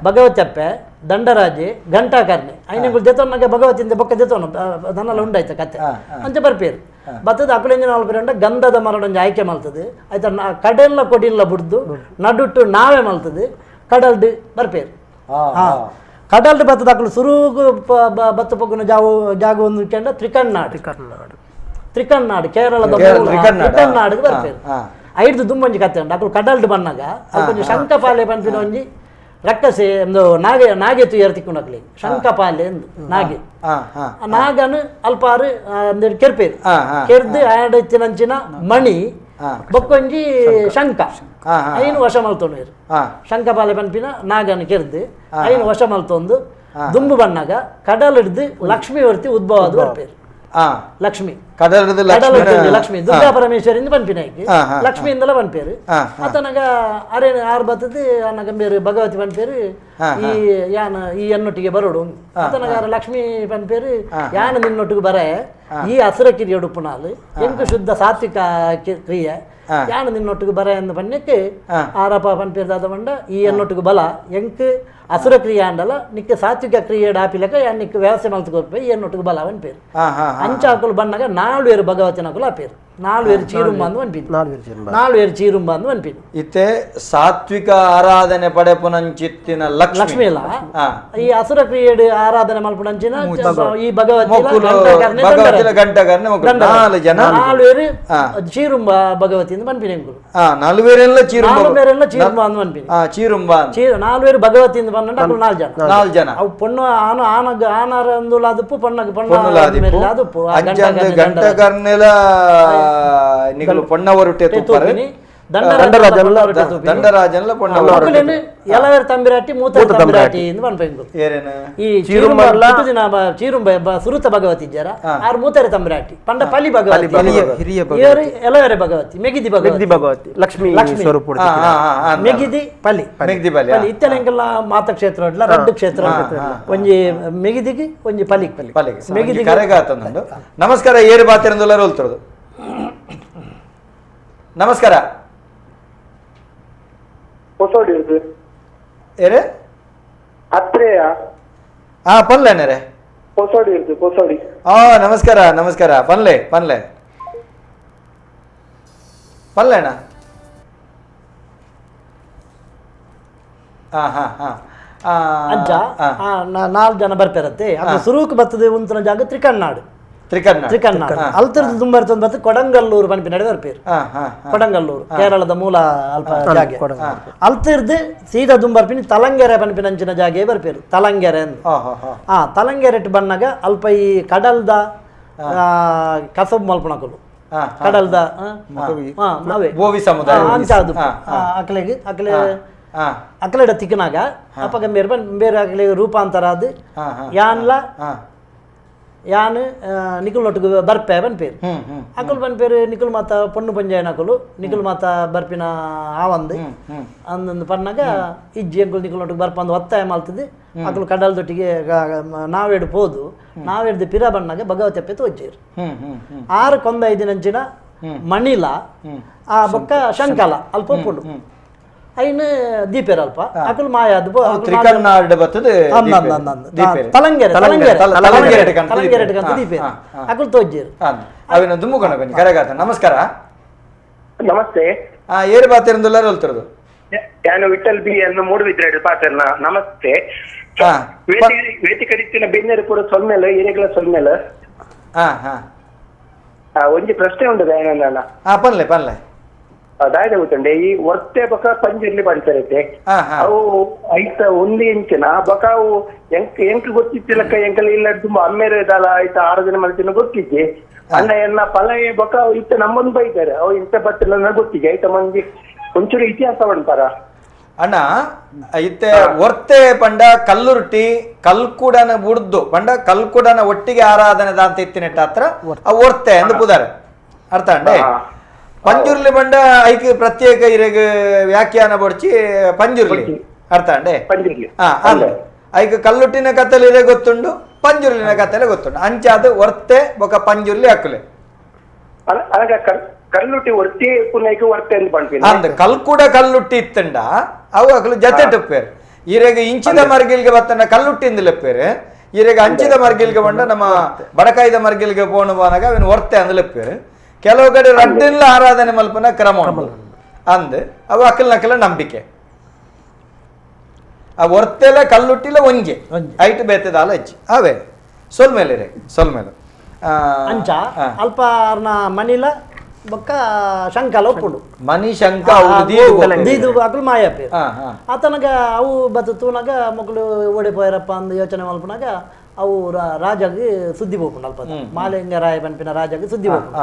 ಭಗವತಿ ಅಪ್ಪೆ ದಂಡರಾಜೆ ಘಂಟಾಕರ್ಣಿ ಐನಂಗುಳು ದೇತೋನಾಗ ಭಗವತಿಯಿಂದ ಬೊಕ್ಕ ದೇತೋನ ನನ್ನೆಲ್ಲ ಉಂಡಾಯ್ತ ಕತೆ ಅಂಚೆ ಬರ್ಪೇರು ಬತ್ತದ ಅಕುಲೆಂಜಿನ ಮಲ್ಪೇರು ಗಂಧದ ಮರಡೊಂಜಿ ಆಯ್ಕೆ ಮಲ್ತದೆ ಆಯ್ತಾ ಕಡೆಲ್ಲ ಕೊಡಿಲ್ಲ ಬುಡ್ದು ನಡುಟ್ಟು ನಾವೇ ಮಲ್ತದೆ ಕಡಲ್ದು ಬರ್ಪೇರು. ಹಾಂ ಕಡಲ್ದು ಬತ್ತದ ಅಕುಲು ಸುರುಗು ಬತ್ತ ಪೊಗ್ಗುನ ಜಾವು ಜಾಗ ಒಂದು ಕೆಂಡ ತ್ರಿಕಣ್ಣಾಡು ತ್ರಿಕಣ್ಣಾಡು ಕೇರಳದ ತ್ರಿಕಣ್ಣಾಡಿಗೆ ಬರ್ಪೇರು. ಐದು ದುಂಬೊಂಜಿ ಕತೆ ಉಂಟು ಅಕುಲು ಕಡಲ್ದು ಬಣ್ಣಾಗ ಅಲ್ಪ ಶಂಕಪಾಲೆ ಪನ್ಪಿನ ಒಂಜಿ ರಕ್ಕಸೆ ಒಂದು ನಾಗೆ ನಾಗೆ ತುಯರ್ ತಿಕ್ಕೊಂಡಕ್ಲಿ ಶಂಕಪಾಲೆ ಎಂದು ನಾಗೆ ನಾಗನು ಅಲ್ಪಾರು ಕೆರ್ಪೇರು ಕೆರ್ದು ಆಡಚಿನಂಚಿನ ಮಣಿ ಬೊಕ್ಕೊಂಜಿ ಶಂಕ ಐನು ವಶ ಮಲ್ತೊಂಡು ಶಂಕಪಾಲೆ ಪನ್ಪಿನ ನಾಗನು ಕೆರ್ದು ಐನು ವಶ ಮಲ್ತೊಂದು ದುಂಬು ಬಣ್ಣಾಗ ಕಡಲ್ ಹಿಡ್ದು ಲಕ್ಷ್ಮೀ ವರ್ತಿ ಉದ್ಭವ ಅದು ಬರ್ಪೇರು. ಲಕ್ಷ್ಮಿ ಲಕ್ಷ್ಮಿ ದುರ್ಗಾ ಪರಮೇಶ್ವರಿಂದ ಪನ್ಪಿನಾಯ್ಕೆ ಲಕ್ಷ್ಮಿಯಿಂದಲ ಪನ್ಪೇರು ಆತನಗ ಅರೆ ಆರು ಬತ್ತದ ಅನ್ನ ಗಂಭೀರ ಭಗವತಿ ಪನ್ಪೇರು ಈ ಯಾನ ಈ ಎನ್ನೊಟ್ಟಿಗೆ ಬರೋಡು ಆತನಗ ಆರ ಲಕ್ಷ್ಮಿ ಪನ್ಪೇರು ಯಾನ ನಿನ್ನೊಟ್ಟಿಗೆ ಬರ ಈ ಅಸುರ ಕಿರಿಯ ಉಡುಪುನಾಲು ಎಂಕು ಶುದ್ಧ ಸಾತ್ವಿಕ ಕ್ರಿಯೆ ಯಾನ ನಿನ್ನೊಟ್ಟಿಗೆ ಬರ ಎಂದು ಪನ್ಯಕ್ಕೆ ಆರಪ್ಪ ಪನ್ಪೇರು ದಾದ ಬಂಡ ಈ ಎನ್ನೊಟ್ಟಿಗೆ ಬಲ ಎಂಕ್ ಅಸುರ ಕ್ರಿಯೆ ಅಂಡಲ ನಿಕ್ಕ ಸಾತ್ವಿಕ ಕ್ರಿಯೆ ಆಪಿಲಕ ಯಾನ್ ನಿಕ್ಕ ವ್ಯವಸ್ಥೆ ಮಲ್ತು ಈ ಎನ್ನೊಟ್ಟಿಗೆ ಬಲ ಪನ್ಪೇರು. ಅಂಚಾಕುಲು ಬಣ್ಣಗ ನಾಲ್ವೇರು ಭಗವತಿನಕುಲು ಆಪೇರು ನಾಲ್ವೇರು ಚೀರುಂಬ ಅಂದು ಪನ್ಪಿನಿ ನಾಲ್ವೇರು ಚೀರುಂಬ ಅಂದು ಪನ್ಪಿನಿ. ಇತ್ತೆ ಸಾತ್ವಿಕ ಆರಾಧನೆ ಪಡೆಪುನಂಚಿತ್ತಿನ ಲಕ್ಷ್ಮಿ ಇಲ್ಲ ಈ ಅಸುರ ಕ್ರಿಯೆ ಆರಾಧನೆ ಮಲ್ಪುನಂಚಿನ ಈ ಭಗವತಿ ನಾಲ್ವೇರು ಚೀರುಂಬ ಭಗವತಿ ಅಂತ ಪನ್ಪಿನಿ. ನಾಲ್ವೇರೆಲ್ಲ ನಾಲ್ವೇರೆಲ್ಲ ಚೀರುಂಬ ಅಂದು ಪನ್ಪಿನಿ. ಚೀರುಂಬ ನಾಲ್ವೇರು ಭಗವತಿ ಅಂತ ಪನ್ನಂಡ ಅಕುಲು ನಾಲ್ ಜನ ನಾಲ್ ಜನ ಅವು ಪೊಣ್ಣು ಆನ ಆನಗ ಆನಾರ ಅಂದುಲ ಅದುಪ್ಪು ಪೊಣ್ಣಗ ಪೊಣ್ಣ ಅದುಪ್ಪು ಗಂಟಕರ್ನೆಲ ನಿಗಲು ಪೊಣ್ಣವರುಟೆ ತೂಪರು ದಂಡರಾಜನ್ಲ ಪೊಣ್ಣವರು ಎಲವೇರು ತಂಬಿರಾಟಿ ಮೂತ ತಂಬಿರಾಟಿ ಎಂದು ಪನ್ಪೆಂಗು. ಈ ಚೀರುಂಬ ಚೀರುಂಬ ಸುರುತ ಭಗವತಿ ಇದ್ದಾರ ಆರು ಮೂತರೆ ತಂಬಿರಾಟಿ ಪಂಡ ಪಲಿ ಭಗವತಿ ಇವರು ಎಲವೇರೆ ಭಗವತಿ ಮೆಗಿದಿ ಭಗವತಿ ಭಗವತಿ ಲಕ್ಷ್ಮೀ ಲಕ್ಷ್ಮೀ ಮೆಗಿದಿ ಪಲಿ ಮೆಗಿದಿ ಪಲಿ ಇತ್ತಲೆಂಕೆಲ್ಲ ಮಾತ ಕ್ಷೇತ್ರ ರಡ್ಡು ಕ್ಷೇತ್ರ ಒಂಜಿ ಮೆಗಿದಿಗೆ ಒಂಜಿ ಪಲಿ ಪಲಿ ಮೆಗಿದಿ ಕರೆಗಾತಂದು. ನಮಸ್ಕಾರ ಏರು ಬಾತಿರಂದುಲ್ಲ ರೋಲ್ತಿರೋದು. ನಮಸ್ಕಾರ. ಏರೆ ಅತ್ರೇಯ ಹಾ ಪನ್ಲೆ ಪೊಸೋಡಿ ಇರ್ತು ಪೊಸೋಡಿ. ಹಾ ನಮಸ್ಕಾರ ನಮಸ್ಕಾರ ಪನ್ಲೆ ಪನ್ಲೆ ಪನ್ಲೆಣ್ಣ. ಅಂಚ 4 ಜನ ಬರ್ಪೇರತ್ತೆ. ಅದು ಸುರುಕು ಬರ್ತದೆ ಉಂತನ ಜಾಗ ತ್ರಿಕನ್ನಾಡು. ತ್ರಿಕನ್ನಾಡು ಅಲ್ತರದ್ದು ತುಂಬ ಬರ್ತದೆ ಬರ್ತದೆ ಕೊಡಂಗಲ್ಲೂರು ಪನ್ಪಿನಡೆ ಬರ್ಪೇರು. ಕೊಡಂಗಲ್ಲೂರು ಕೇರಳದ ಮೂಲ ಅಲ್ಪ ಜಾಗೆ. ಅಲ್ತಿರ್ದು ಸೀದಾ ದುಂಬರ್ಪಿನಿ ತಲಂಗೆರೆ ಪನ್ಪಿನಂಚಿನ ಜಾಗೆ ಬರ್ಪೇರು, ತಲಂಗೆರೆ ಅಂದ್. ತಲಂಗೆರೆಟ್ ಬಣ್ಣಗ ಅಲ್ಪ ಈ ಕಡಲ್ದ ಕಸಬ್ ಮಲ್ಪಣಕುಲು, ಕಡಲ್ದ ಅಕಲೆಗೆ ಅಕಲೆ ಅಕಲೆಡ ತಿಕ್ಕನಾಗ ಅಪ್ಪಗ ಬೇರೆ ಬೇರೆ ಅಕಲೆ ರೂಪಾಂತರ ಅದು ಯಾನ್ಲ ಯಾನ್ ನಿಕುಲ್ ಒಟ್ಟಿಗೆ ಬರ್ಪೆ ಬನ್ಪೇರು. ಅಕುಲು ಬನ್ಪೇರು ನಿಕುಲ್ ಮಾತ ಪೊಣ್ಣು ಪಂಜಾಯನ ಅಕುಲು ನಿಕುಲ್ ಮಾತ ಬರ್ಪಿನ ಆವಂದು ಅಂದೊಂದು ಪನ್ನಾಗ ಇಜ್ಜಿ ಅಂಕುಲು ನಿಕುಲ್ ಒಟ್ಟಿಗೆ ಬರ್ಪಂದು ಒತ್ತಾಯ ಮಲ್ತದ್ದು. ಅಕುಲು ಕಡಲ್ದೊಟ್ಟಿಗೆ ನಾವೇಡು ಪೋದು ನಾವೇಡ್ದು ಪಿರ ಬಣ್ಣಾಗ ಭಗವತಿ ಅಪ್ಪೆ ತೋಜೇರು. 6 ಕೊಂದ 5 ನಂಚಿನ ಮಣಿಲ ಆ ಬೊಕ್ಕ ಶಂಕಲ ಅಲ್ಪ ಒಪ್ಪುಂಡು ಐನು ದೀಪೇರ್ ಅಲ್ಪ ಅಕುಲು ಮಾಯಾದ ತಲಂಗೆರೆ ತಲಂಗೆರೆ ದೀಪೇರು ಅಕುಲು ತೋಜೇರು. ನಮಸ್ಕಾರ. ನಮಸ್ತೆ. ಏರು ಬಾತಿರಂದುಲ್ಲಾರು ಹೇಳ್ತಿರೋದು? ನಾನು ವಿಠಲ್ ಬಿ ಅನ್ನು ಮೂಡುಬಿದ್ರೆ ಪಾತ್ರನ. ನಮಸ್ತೆ. ವೇದಿಕೆ ಬೆನ್ನೆರು ಪೂರ ಸೊಲ್ಮೆಲ ಏರೆಗಳ ಸೊಲ್ಮೆಲ. ಒಂಜಿ ಪ್ರಶ್ನೆ ಉಂಟು ದಯಾನಂದ. ಪನ್ಲೆ ಪನ್ಲೆ. ದಾಯದ ಗೊತ್ತುಂಡೆ ಈ ವರ್ತೆ ಬಕ ಪಂಜುರ್ಲಿ ಪಂಚರೈತೆ ಅವು ಐತ ಒಂದು ಇಂಚಿನ ಬಕ ಅವು ಎಂಕ್ ಎಂಕ್ ಗೊತ್ತಿತ್ತಿಲಕ್ಕ ಎಂಕಲ ಇಲ್ಲ ತುಂಬಾ ಅಮ್ಮೇರೆ ದಾಲ ಐತ 6 ದಿನ ಮಲ್ತಿನ ಗೊತ್ತಿದ್ದೆ ಅಣ್ಣ ಎನ್ನ ಪಲಯ ಬಕ ಇತ್ತ ನಮ್ಮೊಂದು ಬೈತಾರೆ ಅವು ಇಂತ ಬತ್ತಿಲ್ಲ ಗೊತ್ತಿದ್ದೆ ಐತ ಮಂದಿ ಒಂಚೂರು ಇತಿಹಾಸ ಅಂತಾರ ಅಣ್ಣ. ಇತ್ತೆ ವರ್ತೆ ಪಂಡ ಕಲ್ಲುರುಟಿ ಕಲ್ಕುಡನ ಬುಡ್ದು ಪಂಡ ಕಲ್ಕುಡನ ಒಟ್ಟಿಗೆ ಆರಾಧನೆ ದಾಂತ ಇತ್ತಿನೆಟ್ಟ ಹತ್ರ ಅವು ವರ್ತೆ ಅಂದು ಪುದಾರೆ ಅರ್ಥ ಅಂಡೆ. ಪಂಜುರ್ಲಿ ಬಂಡ ಐಕ್ ಪ್ರತ್ಯೇಕ ಇರೆಗ್ ವ್ಯಾಖ್ಯಾನ ಬೊಡ್ಚಿ ಪಂಜುರ್ಲಿ ಅರ್ಥ ಅಂಡೆ. ಐಕ್ ಕಲ್ಲುಟ್ಟಿನ ಕತ್ತಲೆ ಇರೆ ಗೊತ್ತುಂಡು, ಪಂಜುರ್ಲಿನ ಕತ್ತಲೆ ಗೊತ್ತುಂಡು. ಅಂಚಾದ ವರ್ತೆ ಬೊಕ ಪಂಜುರ್ಲಿ ಹಾಕುಲೆ ಕಲ್ಲುಟ್ಟಿ ವರ್ತೆ ವರ್ತೆ ಅಂದ್ ಕಲ್ಕುಡ ಕಲ್ಲುಟ್ಟಿ ಇತ್ತಂಡ ಅವು ಅಕಲು ಜತೆ ಟುಪ್ಪೇರು. ಇರೆಗ್ ಇಂಚಿದ ಮರ್ಗಿಲ್ಗೆ ಬತ್ತಂಡ ಕಲ್ಲುಟ್ಟಿ ಲೆಪ್ಪೇರು. ಇರೆಗ್ ಅಂಚಿದ ಮರ್ಗಿಲ್ಗೆ ಬಂಡ ನಮ್ಮ ಬಡಕಾಯಿದ ಮರ್ಗಿಲ್ಗೆ ಪೋಣ ಬಾನಾಗ ಅವನು ವರ್ತೆ ಅಂದ್ ಲೆಪ್ಪೇರು. ಕೆಲವು ಕಡೆ ರಡ್ಡಿಲ್ಲ ಆರಾಧನೆ ಮಲ್ಪನ ಕ್ರಮ ಅಂದ್ ಅವು ಅಕಲ್ ನಕಲ ನಂಬಿಕೆ. ಆ ವರ್ತೆಲ್ಲ ಕಲ್ಲುಟ್ಟಿಲ್ಲ ಒಂಜೆ ಐಟ್ ಬೇತದಾಲ ಹಚ್ಚಿ ಅವೇ ಸೊಲ್ಮೇಲೆ ರೇ ಸೊಲ್ಮೇಲೆ ಅಂಚ ಅಲ್ಪ ಮಣಿಲ ಬೊಕ್ಕ ಶಂಕಲ ಒಪ್ಪುಂಡು ಮಣಿ ಶಂಕ ದೀದು ಅಕಲು ಮಾಯಾಪೇರು. ಆತನಗ ಅವು ಬತ್ತು ತೂನಾಗ ಮಕ್ಕಳು ಓಡಿ ಪೋಯರಪ್ಪ ಅಂದು ಯೋಚನೆ ಮಲ್ಪನಾಗ ಅವು ರಾಜಾಗಿ ಸುದ್ದಿ ಹೋಗ್ಕೊಂಡು ಅಲ್ಪ ಮಾಲಿಂಗರಾಯ ಪನ್ಪಿನ ರಾಜಾಗಿ ಸುದ್ದಿ ಹೋಗ್ಕೊಂಡು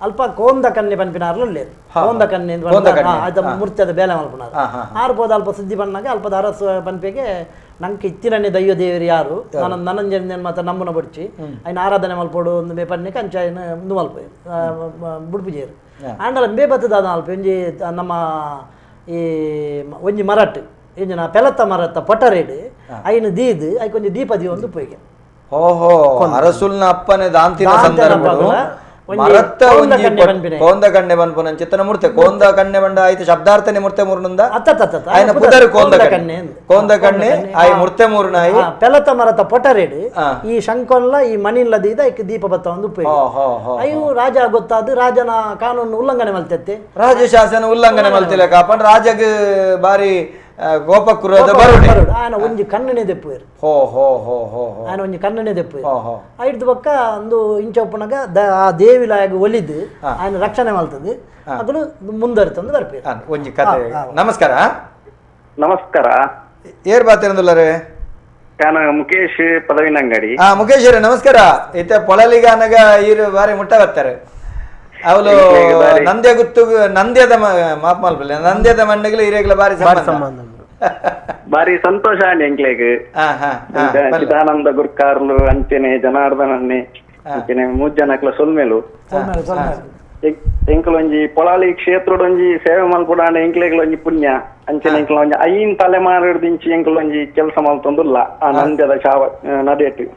ಅಲ್ಪ ಕೋಂದ ಕನ್ನೆ ಪನ್ಪಿನ ಅರ್ಲಲ್ಲಿ ಕೋಂದ ಕನ್ನೆ ಆಯ್ತ ಮೂರ್ತಿದ ಬೇಲೆ ಮಲ್ಪನಾರ ಆರು ಪೋದ ಅಲ್ಪ ಸುದ್ದಿ ಬಣ್ಣಾಗ ಅಲ್ಪದ ಅರಸು ಪನ್ಪಿಗೆ ನಂಗೆ ಇತ್ತಿರನೇ ದೈವ ದೇವರು ಯಾರು ನನ್ನ ನನಂಜನ ಮಾತ್ರ ನಮ್ಮನ ಬಡ್ಚಿ ಅಯ್ನ ಆರಾಧನೆ ಮಲ್ಪೋಡು ಒಂದು ಮೇ ಪನ್ನಿಗೆ ಅಂಚ ಐನ ಮುಂದು ಮಲ್ಪ ಬುಡ್ಪುಜೇರು ಆಂಡಲ ಮೇ ಬತ್ತದ ಅಲ್ಪ ಒಂಜಿ ನಮ್ಮ ಈ ಒಂಜಿ ಮರಟ್ ಇಂಜಿನ ಪೆಲತ್ತ ಮರತ್ತ ಪೊಟರೇಡು ಐನು ದೀದು ಐಕೊಂಜಿ ದೀಪ ದೀವೊಂದು ಪೊಯ್ಗೆ. ಓಹೋ ಅರಸುಲ್ನ ಅಪ್ಪನೆ ದಾಂತಿನ ಸಂದರ್ಭ ಮರತ್ತ ಒಂಜಿ ಕೋಂದ ಕಣ್ಣೆ ಬನ್ಪುನ ಚಿತ್ತನ ಮೂರ್ತೆ ಕೋಂದ ಕಣ್ಣೆ ಬಂಡ ಆಯ್ತು ಶಬ್ದಾರ್ಥನೆ ಮೂರ್ತೆ ಮೂರ್ನಂದ ಆಯ್ನ ಪುದರ್ ಕೋಂದ ಕಣ್ಣೆ ಕೋಂದ ಕಣ್ಣೆ ಆಯ್ ಮೂರ್ತೆ ಮೂರ್ನಾಯಿ ಪೆಲತ ಮರತ ಪೊಟರೇಡು ಈ ಶಂಕೊಲ್ಲ ಈ ಮಣಿಲ್ಲ ದೀದ ಐಕ್ ದೀಪ ಬತ್ತ ಒಂದು ಉಪಯೋಗ. ಅಯ್ಯೋ ರಾಜ ಗೊತ್ತಾದ ರಾಜನ ಕಾನೂನು ಉಲ್ಲಂಘನೆ ಮಲ್ತೆತ್ತೆ ರಾಜಶಾಸನ ಉಲ್ಲಂಘನೆ ಮಲ್ತಿಲ್ಲ ಕಾಪಂಡ್ ರಾಜಗ್ ಬಾರಿ ಗೋಪ ಕ್ರೋಧ ಬರುಡೆ ಆನ ಒಂಜಿ ಕಣ್ಣನೆ ದೆಪ್ಪುವೆರು. ಹೋ ಹೋ ಹೋ ಹೋ ಆನ ಒಂಜಿ ಕಣ್ಣನೆ ದೆಪ್ಪುವೆರು. ಐಡ್ದು ಬೊಕ್ಕ ಒಂದು ಇಂಚ ಉಪ್ಪುನಗ ಆ ದೇವಿಲಾಯಗ ಒಲಿದು ಆಯನ ರಕ್ಷಣೆ ಮಲ್ತದೆ ಅಕುಲು ಮುಂದುವರಿತಂದು ಬರ್ಪೇರು. ಒಂಜಿ ಕತೆ. ನಮಸ್ಕಾರ. ನಮಸ್ಕಾರ. ಏರ್ ಬಾತಿರಂದುಲ್ಲರೆ? ನಾನು ಮುಖೇಶ್ ಪದವಿನಂಗಡಿ. ಮುಖೇಶ್ ನಮಸ್ಕಾರ. ಇತ್ತ ಪೊಳಲಿಗ ಅನಗ ಈರು ಬಾರಿ ಮುಟ್ಟ ಬರ್ತಾರೆ ಅವಳು ನಂದ್ಯ ಗುತ್ತು ನಂದ್ಯದ ಮಾಪ್ ಮಲ್ಪಲೆ ನಂದ್ಯದ ಮಣ್ಣುಗಳು ಹಿರಿಯಗಳ ಬಾರಿ ಸಂಬಂಧ ಬಾರಿ ಸಂತೋಷ ಎಂಕ್ಲೆಗ್ ಚಿದಾನಂದ ಗುರ್ಕಾರ್ಲು ಅಂಚೆನೆ ಜನಾರ್ದನನ್ನೇ ಅಂಚೆನೆ ಮೂರ್ ಜನಕ್ಲ ಸೊಲ್ಮೇಲು ಎಂಕಲ್ ಒಂಜಿ ಪೊಳಾಲಿ ಕ್ಷೇತ್ರಡ್ ಒಂಜಿ ಸೇವೆ ಮಲ್ಪುಡಾಂಡ ಎಂಕ್ಲೆಗ್ಲ ಒಂಜಿ ಪುಣ್ಯ ಅಂಚೆನೆ ಎಂಕಲ್ ಒಂಜಿ 5 ತಲೆಮಾರುದಿಂಚಿ ಎಂಕಲ್ ಒಂಜಿ ಕೆಲಸ ಮಲ್ತೊಂದುಲ್ಲ ಆ ನಂದ್ಯದ ಶಾವ ನಡೆಯಟ್ಟು.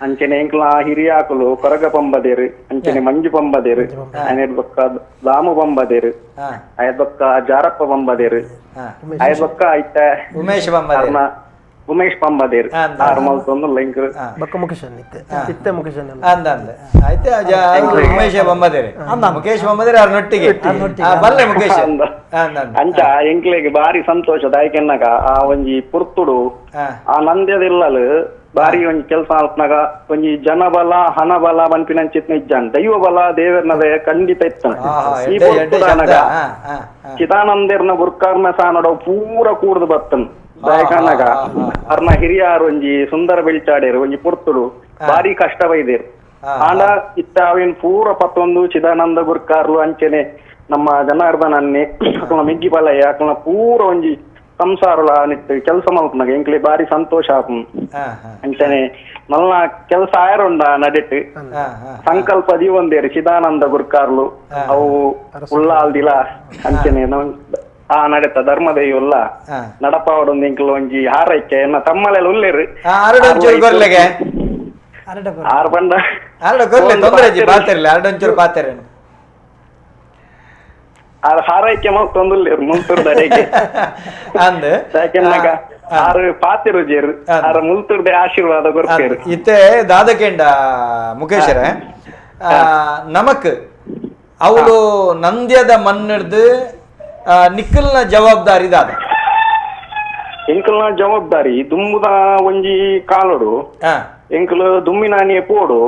ಅಂಚೆನೆ ಎಂಕ್ಲ ಹಿರಿಯಾಕುಲು ಕೊರಗ ಪಂಬದೇರು ಅಂಚೆನೆ ಮಂಜು ಪಂಬದೇರು ಆಯ್ದ ಬೊಕ್ಕ ದಾಮು ಪಂಬದೇರು ಆಯ್ದ ಬೊಕ್ಕ ಜಾರಪ್ಪ ಪಂಬದೇರು ಆಯ್ದ ಬೊಕ್ಕ ಐತ ಉಮೇಶ್ Umesh ಪಂಬದೇರ್ ಆರು ಮಲ್ತೊಂದು ಲಿಂಕ್ ಬೊಕ್ಕ ಮುಖೇಶನ್ ಇತ್ತೆ ಇತ್ತೆ ಮುಖೇಶನ್ ಅಂದ ಅಂದ ಆಯ್ತು ಉಮೇಶ್ ಬೊಂಬದೇರಿ ಮುಖೇಶ್ ಬೊಂಬದೇರಿ ಅವ್ರನ್ನೊಟ್ಟಿಗೆ ಬಲ್ಲೆ ಮುಖೇಶ್ ಅಂಚ ಎಂಕ್ಲೆಗ್ ಬಾರಿ ಸಂತೋಷ ದಾಯಕೆನ್ನಗ ಆ ಒಂಜಿ ಪುರ್ತುಡು ಆ ನಂದ್ಯದಿಲ್ಲಲು ಬಾರಿ ಒಂಜಿ ಕೆಲಸ ಆಲ್ಪನಾಗ ಒಂಜಿ ಜನಬಲ ಹಣಬಲ ಪನ್ಪಿನಂಚಿತ್ನ ಇಜ್ಜಾನ್ ದೈವ ಬಲ ದೇವರ್ನ ದಯ ಖಂಡಿತ ಇತ್ತನ ಈ ಪೊರ್ತುಡಾನಗ ಚಿದಾನಂದೆರ್ನ ಬುರ್ಕಾರ್ನ ಸಾನಡ ಪೂರ ಕೂಡ್ದು ಬತ್ತನ್ ದಾಯಕನಗ ಅರ್ನ ಹಿರಿಯಾರು ಒಂಜಿ ಸುಂದರ ಬೆಳ್ಚಾಡೇರು ಒಂಜಿ ಪೊರ್ತುಡು ಬಾರಿ ಕಷ್ಟ ಬೈದೇರು ಆಂಡ ಇತ್ತ ಅವೇನ್ ಪೂರ ಪತ್ತೊಂದು ಚಿದಾನಂದ ಗುರ್ಕಾರ್ಲು ಅಂಚೆನೆ ನಮ್ಮ ಜನಾರ್ದನನ್ನೇ ಅಕಲ್ನ ಮಿಗ್ಗಿ ಬಲಯ್ಯ ಅಕಲ್ನ ಪೂರ ಒಂಜಿ ಸಂಸಾರಲ ನಿಟ್ಟು ಕೆಲಸ ಮಲ್ಪನಾಗ ಎಂಕ್ಲೆ ಬಾರಿ ಸಂತೋಷ ಆಪುನ್ ಅಂಚನೆ ಮಲ್ನ ಕೆಲಸ ಆಯರುಂಡ ನಡಿಟ್ ಸಂಕಲ್ಪ ದೀವೊಂದೇರು ಚಿದಾನಂದ ಗುರ್ಕಾರ್ಲು ಅವು ಉಳ್ಳಾಲ್ದಿಲ ಅಂಚನೆ ಆ ನಡೆತ ಧರ್ಮದೈವಲ್ಲ ನಡಪಾವಡೊಂದು ಎಂಕ್ಲ ಒಂಜಿ ಹಾರೈಕೆ ಎನ್ನ ತಮ್ಮಲೆಲ್ಲ ಉಲ್ಲೇರು ಆರು ಬಂಡ ಹಾರೈಕೆ ಮಲ್ತೊಂದುಲ್ಲೇರು ಮುಲ್ತುರ್ದ ಅಡೆಗೆ ಆರು ಪಾತಿರು ಜೇರು ಆರು ಮುಲ್ತುರ್ದೆ ಆಶೀರ್ವಾದ ಕೊರ್ಪೇರು ಇತ್ತೆ ದಾದಕೇಂಡ ಮುಖೇಶರೇ ನಮಕ್ ಅವಳು ನಂದ್ಯದ ಮಣ್ಣಿಡ್ದು ನಿಕ್ಕಲ್ನ ಜವಾಬ್ದಾರಿ ದಾದ ಎಂಕಲ್ನ ಜವಾಬ್ದಾರಿ ದುಂಬುದ ಒಂಜಿ ಕಾಲೋಡು ಎಂಕಲ್ ದುಮ್ಮಿನಾನಿಯ ಪೋಡು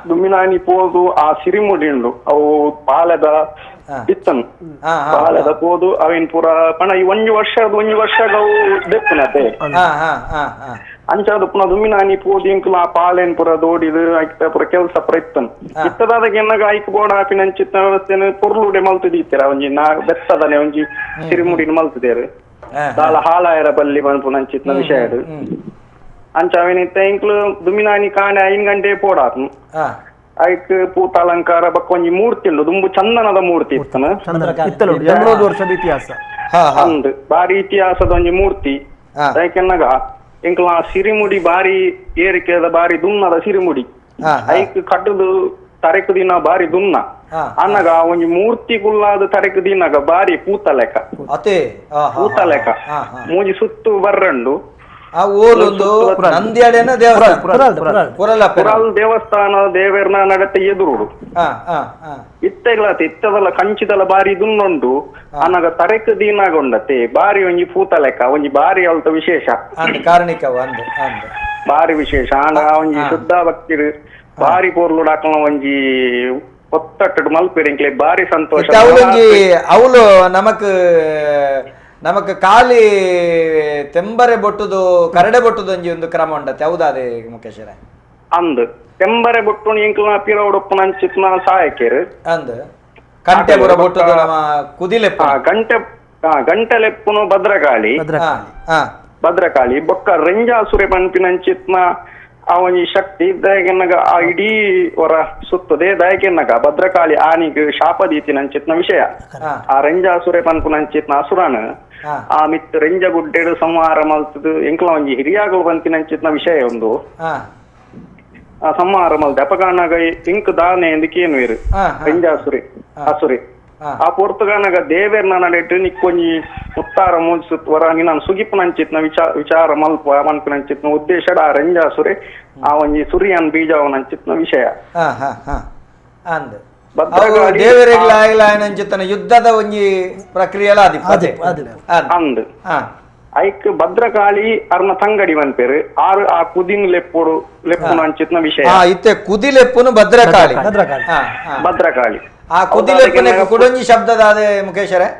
ದುಮ್ಮಿನಾನಿ ಪೋದು ಆ ಸಿರಿಮುಡಿ ಉಂಡು ಅವು ಪಾಲೆದ ಇತ್ತನ್ ಪಾಲೆದ ಪೋದು ಅವೇನ್ ಪೂರ ಪಣ ಈ ಒಂಜಿ ವರ್ಷದ ಒಂಜಿ ವರ್ಷ ಅವು ದೆಪ್ಪುನತೆ ಅಂಚಾದ ಪುನಃ ದುಮ್ಮಿನಾನಿ ಪೋದು ಎಂಕಲ್ ಆ ಪಾಲೆನ್ ಪೂರ ದೋಡಿದು ಐಕ್ತ ಪೂರ ಕೆಲಸ ಪೂರ ಇತ್ತನ್ ಇತ್ತದಾದ ಎನ್ನಗ ಐಕ್ ಬೋಡ ಆಪಿನಂಚಿತ್ತ ವ್ಯವಸ್ಥೆನ ಪೊರ್ಲುಡೆ ಮಲ್ತುದೀತರ ಒಂಜಿ ನಾ ಬೆತ್ತದನೆ ಒಂಜಿ ಸಿರಿಮುಡಿನ ಮಲ್ತುದೇರು ದಾಲ ಹಾಲಾಯರ ಬಲ್ಲಿ ಪನ್ಪುನಂಚಿತ್ನ ವಿಷಯ ಅಂಚ ಅವೇನಿತ್ತ ಎಂಕ್ಲು ದುಮ್ಮಿನಾನಿ ಕಾಣೆ 5 ಗಂಟೆ ಪೋಡಾತ್ನು ಐಕ್ ಪೂತ ಅಲಂಕಾರ ಬೊಕ್ಕ ಒಂಜಿ ಮೂರ್ತಿ ಉಂಡು ದುಂಬು ಚಂದನದ ಮೂರ್ತಿ ಇತ್ತನ ವರ್ಷದ ಇತಿಹಾಸ ಅಂದ್ ಬಾರಿ ಇತಿಹಾಸದ ಒಂಜಿ ಮೂರ್ತಿ ಯಾಕೆನ್ನಗ ಎಂಕ್ಲ ಸಿರಿಮುಡಿ ಬಾರಿ ಏರಿಕೆದ ಬಾರಿ ದುನ್ನದ ಸಿರಿಮುಡಿ ಐಕ್ ಕಟ್ಟದು ತರೆಕು ದಿನ ಬಾರಿ ದುನ್ನ ಅನ್ನಗ ಒಂಜಿ ಮೂರ್ತಿ ಗುಲ್ಲಾದ ತರೆಕು ದಿನಗ ಬಾರಿ ಪೂತ ಲೆಕ್ಕ ಪೂತ ಲೆಕ್ಕ ಮೂಜಿ ಸುತ್ತು ಬರ್ರಂಡು ಪುರಲ್ ದೇವಸ್ಥಾನ ದೇವರ್ನ ನಡತೆ ಎದುರುಡು ಇತ್ತೆಗ್ಲ ಇತ್ತದಲ್ಲ ಕಂಚಿದಲ್ಲ ಬಾರಿ ದುನ್ನುಂಡು ಅನ್ನಗ ತರೆಕು ದಿನಾಗ ಉಂಡತೆ ಬಾರಿ ಒಂಜಿ ಪೂತ ಲೆಕ್ಕ ಒಂಜಿ ಬಾರಿ ಅಲ್ತ ವಿಶೇಷ ಕಾರಣಿಕ ಬಾರಿ ವಿಶೇಷ ಆಂಡ ಒಂಜಿ ಶುದ್ಧ ಭಕ್ತಿರು ಬಾರಿ ಪೋರ್ಲುಡಾಕಲ ಒಂಜಿ ಒತ್ತಟ್ಟು ಮಲ್ಪೇರು ಎಂಕ್ಲೆ ಬಾರಿ ಸಂತೋಷ ಅವಳು ನಮಕ್ ನಮಕ್ ಖಾಲಿ ತೆಂಬರೆ ಬೊಟ್ಟುದು ಕರಡೆ ಬೊಟ್ಟುದು ಒಂಜಿ ಒಂದು ಕ್ರಮ ಉಂಡತೆ ಹೌದಾದೆ ಮುಖೇಶರ ಅಂದ್ ತೆಂಬರೆ ಬೊಟ್ಟು ಎಂಕ್ಲ ಪಿರವಡೊಪ್ಪು ನಂಚಿತ್ನ ಸಹಾಯಕರು ಅಂದ್ ಕಂಟೆ ಬುರ ಬೊಟ್ಟುದು ನಮ್ಮ ಕುದಿಲೆಪ್ಪ ಗಂಟೆ ಗಂಟೆಲೆಪ್ಪುನು ಭದ್ರಕಾಳಿ ಭದ್ರಕಾಳಿ ಬೊಕ್ಕ ರೆಂಜಾಸುರೆ ಪನ್ಪಿನಂಚಿತ್ನ ಆ ಒಂಜಿ ಶಕ್ತಿ ದಯಗೆನ್ನಗ ಆ ಇಡೀ ಹೊರ ಸುತ್ತದೆ ದಯಗೆನ್ನಗ ಭದ್ರಕಾಳಿ ಆನಿಗ್ ಶಾಪ ದೀತಿನಂಚಿತ್ನ ವಿಷಯ ಆ ರೆಂಜಾಸುರೆ ಪನ್ಪುನಂಚಿತ್ನ ಅಸುರನ್ ಆ ಮಿತ್ ರೆಂಜ ಗುಡ್ಡೆಡು ಸಂಹಾರ ಮಲ್ತದು ಎಂಕ್ಲ ಒಂಜಿ ಹಿರಿಯಾಗಲು ಪನ್ಪಿನಂಚಿತ್ನ ವಿಷಯ ಒಂದು ಆ ಸಂಹಾರ ಮಲ್ತ ಅಪಗಾನಗ ಇಂಕ್ ದಾನೆ ಎಂದಕ್ಕೇನು ರೆಂಜಾಸುರೆ ಅಸುರೆ ಆ ಪೊರ್ತುಗಾನಗ ದೇವೇರ್ನ ನಡೆಟ್ಟು ನಿಕ್ಕೊಂಜಿ ಮುತ್ತಾರ ಮೂಜಿಸುತ್ತ ವರ ನಾನು ಸುಗಿಪುನಂಚಿತ್ನ ವಿಚಾರ ಮಲ್ಪ ಮನ್ಪಿನಂಚಿತ್ನ ಉದ್ದೇಶ ಆ ರಂಜಾಸುರೆ ಆ ಒಂಜಿ ಸುರಿಯನ್ ಬೀಜವನಂಚಿತ್ನ ವಿಷಯ ಯುದ್ಧದ ಒಂಜಿ ಪ್ರಕ್ರಿಯೆ ಅಂದ್ ಐಕ್ ಭದ್ರಕಾಳಿ ಅರ್ನ ತಂಗಡಿ ಮನ್ಪೇರು ಆರು ಆ ಕುದಿನ ಲೆಪ್ಪುಡು ಲೆಪ್ಪುನ ಅಂಚಿತ್ನ ವಿಷಯ ಇತ್ತೆ ಕುದಿ ಲೆಪ್ಪುನು ಭದ್ರಕಾಳಿ ಭದ್ರಕಾಳಿ ಆ ಕುದಿಲೆಪ್ಪುನ ಕುಡೊಂಜಿ ಶಬ್ದದ ಅದೇ ಮುಖೇಶರೇ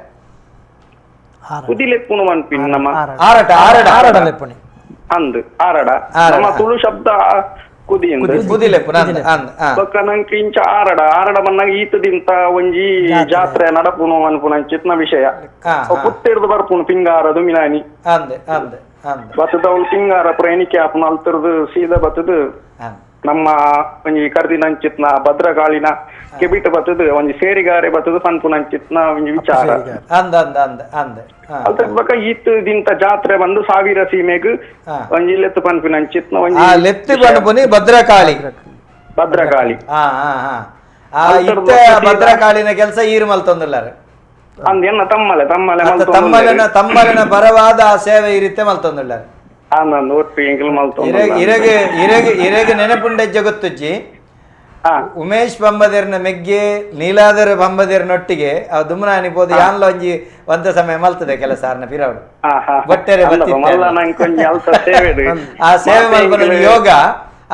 ಕುದಿಲೆಪ್ಪುನು ಮನ್ಪಿನ್ ನಮ್ಮ ಆರಟ ಆರಡ ಆರಡ ಲೆಪ್ಪುನಿ ಅಂದ್ ಆರಡ ನಮ್ಮ ತುಳು ಶಬ್ದ ಕುದಿ ಕುದಿಲೆಪ್ಪುನ ಅಂದ್ ಬೊಕ್ಕ ನಂಕ್ ಇಂಚ ಆರಡ ಆರಡ ಬನ್ನಾಗ ಈತದಿಂತ ಒಂಜಿ ಜಾತ್ರೆ ನಡಪುನು ಮನ್ಪುನ ಅಂಚಿತ್ನ ವಿಷಯ ಪುತ್ತಿಡ್ದು ಬರ್ಪುನು ಪಿಂಗಾರ ದುಮಿನಾನಿ ಅಂದ್ ಅಂದ್ ಅಂದ್ ಬತ್ತದವಳು ಪಿಂಗಾರ ಪ್ರೇಣಿಕೆ ಆಪುನ ಅಲ್ತರ್ದು ಸೀದಾ ಬತ್ತದು ನಮ್ಮ ಒಂಜಿ ಕರ್ದಿನಂಚಿತ್ನ ಭದ್ರಕಾಳಿನ ಕೆಬಿಟ್ ಬತ್ತದು ಒಂಜಿ ಸೇರಿಗಾರೆ ಬತ್ತದು ಪನ್ಪುನಂಚಿತ್ನ ಒಂಜಿ ವಿಚಾರ ಅಂದ ಅಂದ ಅಂದ ಅಂದ ಅಲ್ತ ಬೊಕ್ಕ ಈತ್ ದಿಂತ ಜಾತ್ರೆ ಬಂದು ಸಾವಿರ ಸೀಮೆಗ್ ಒಂಜಿ ಲೆತ್ತು ಪನ್ಪಿನಂಚಿತ್ನ ಒಂಜಿ ಲೆತ್ತು ಪನ್ಪುನಿ ಭದ್ರಕಾಳಿ ಭದ್ರಕಾಳಿ ಇತ್ತೆ ಭದ್ರಕಾಳಿನ ಕೆಲಸ ಈರು ಮಲ್ತೊಂದುಲ್ಲಾರ ಅಂದ್ ಎನ್ನ ತಮ್ಮಲೆ ತಮ್ಮಲೆ ತಮ್ಮಲೆನ ತಮ್ಮಲೆನ ಪರವಾದ ಆ ಸೇವೆ ಈ ರೀತಿ ಮಲ್ತೊಂದುಲ್ಲಾರ ಇರಗೆ ಇರಗೆ ಇರಗೆ ನೆನಪುಂಡ ಜಗತ್ತುಜ್ಜಿ ಉಮೇಶ್ ಬಂಬದೇರ್ನ ಮೆಗ್ಗೆ ನೀಲಾದರ ಬಂಬದೇರ್ನೊಟ್ಟಿಗೆ ಆ ದುಮ್ನಾನಿ ಪೋದು ಯಾನ್ಲ ಒಂಜಿ ಒಂತ ಸಮಯ ಮಲ್ತದೆ ಕೆಲಸ ಆರ್ನ ಪಿರಾವಡು ಬಟ್ಟೆರೆ ಆ ಸೇವೆ ಮಲ್ಪನ ಯೋಗ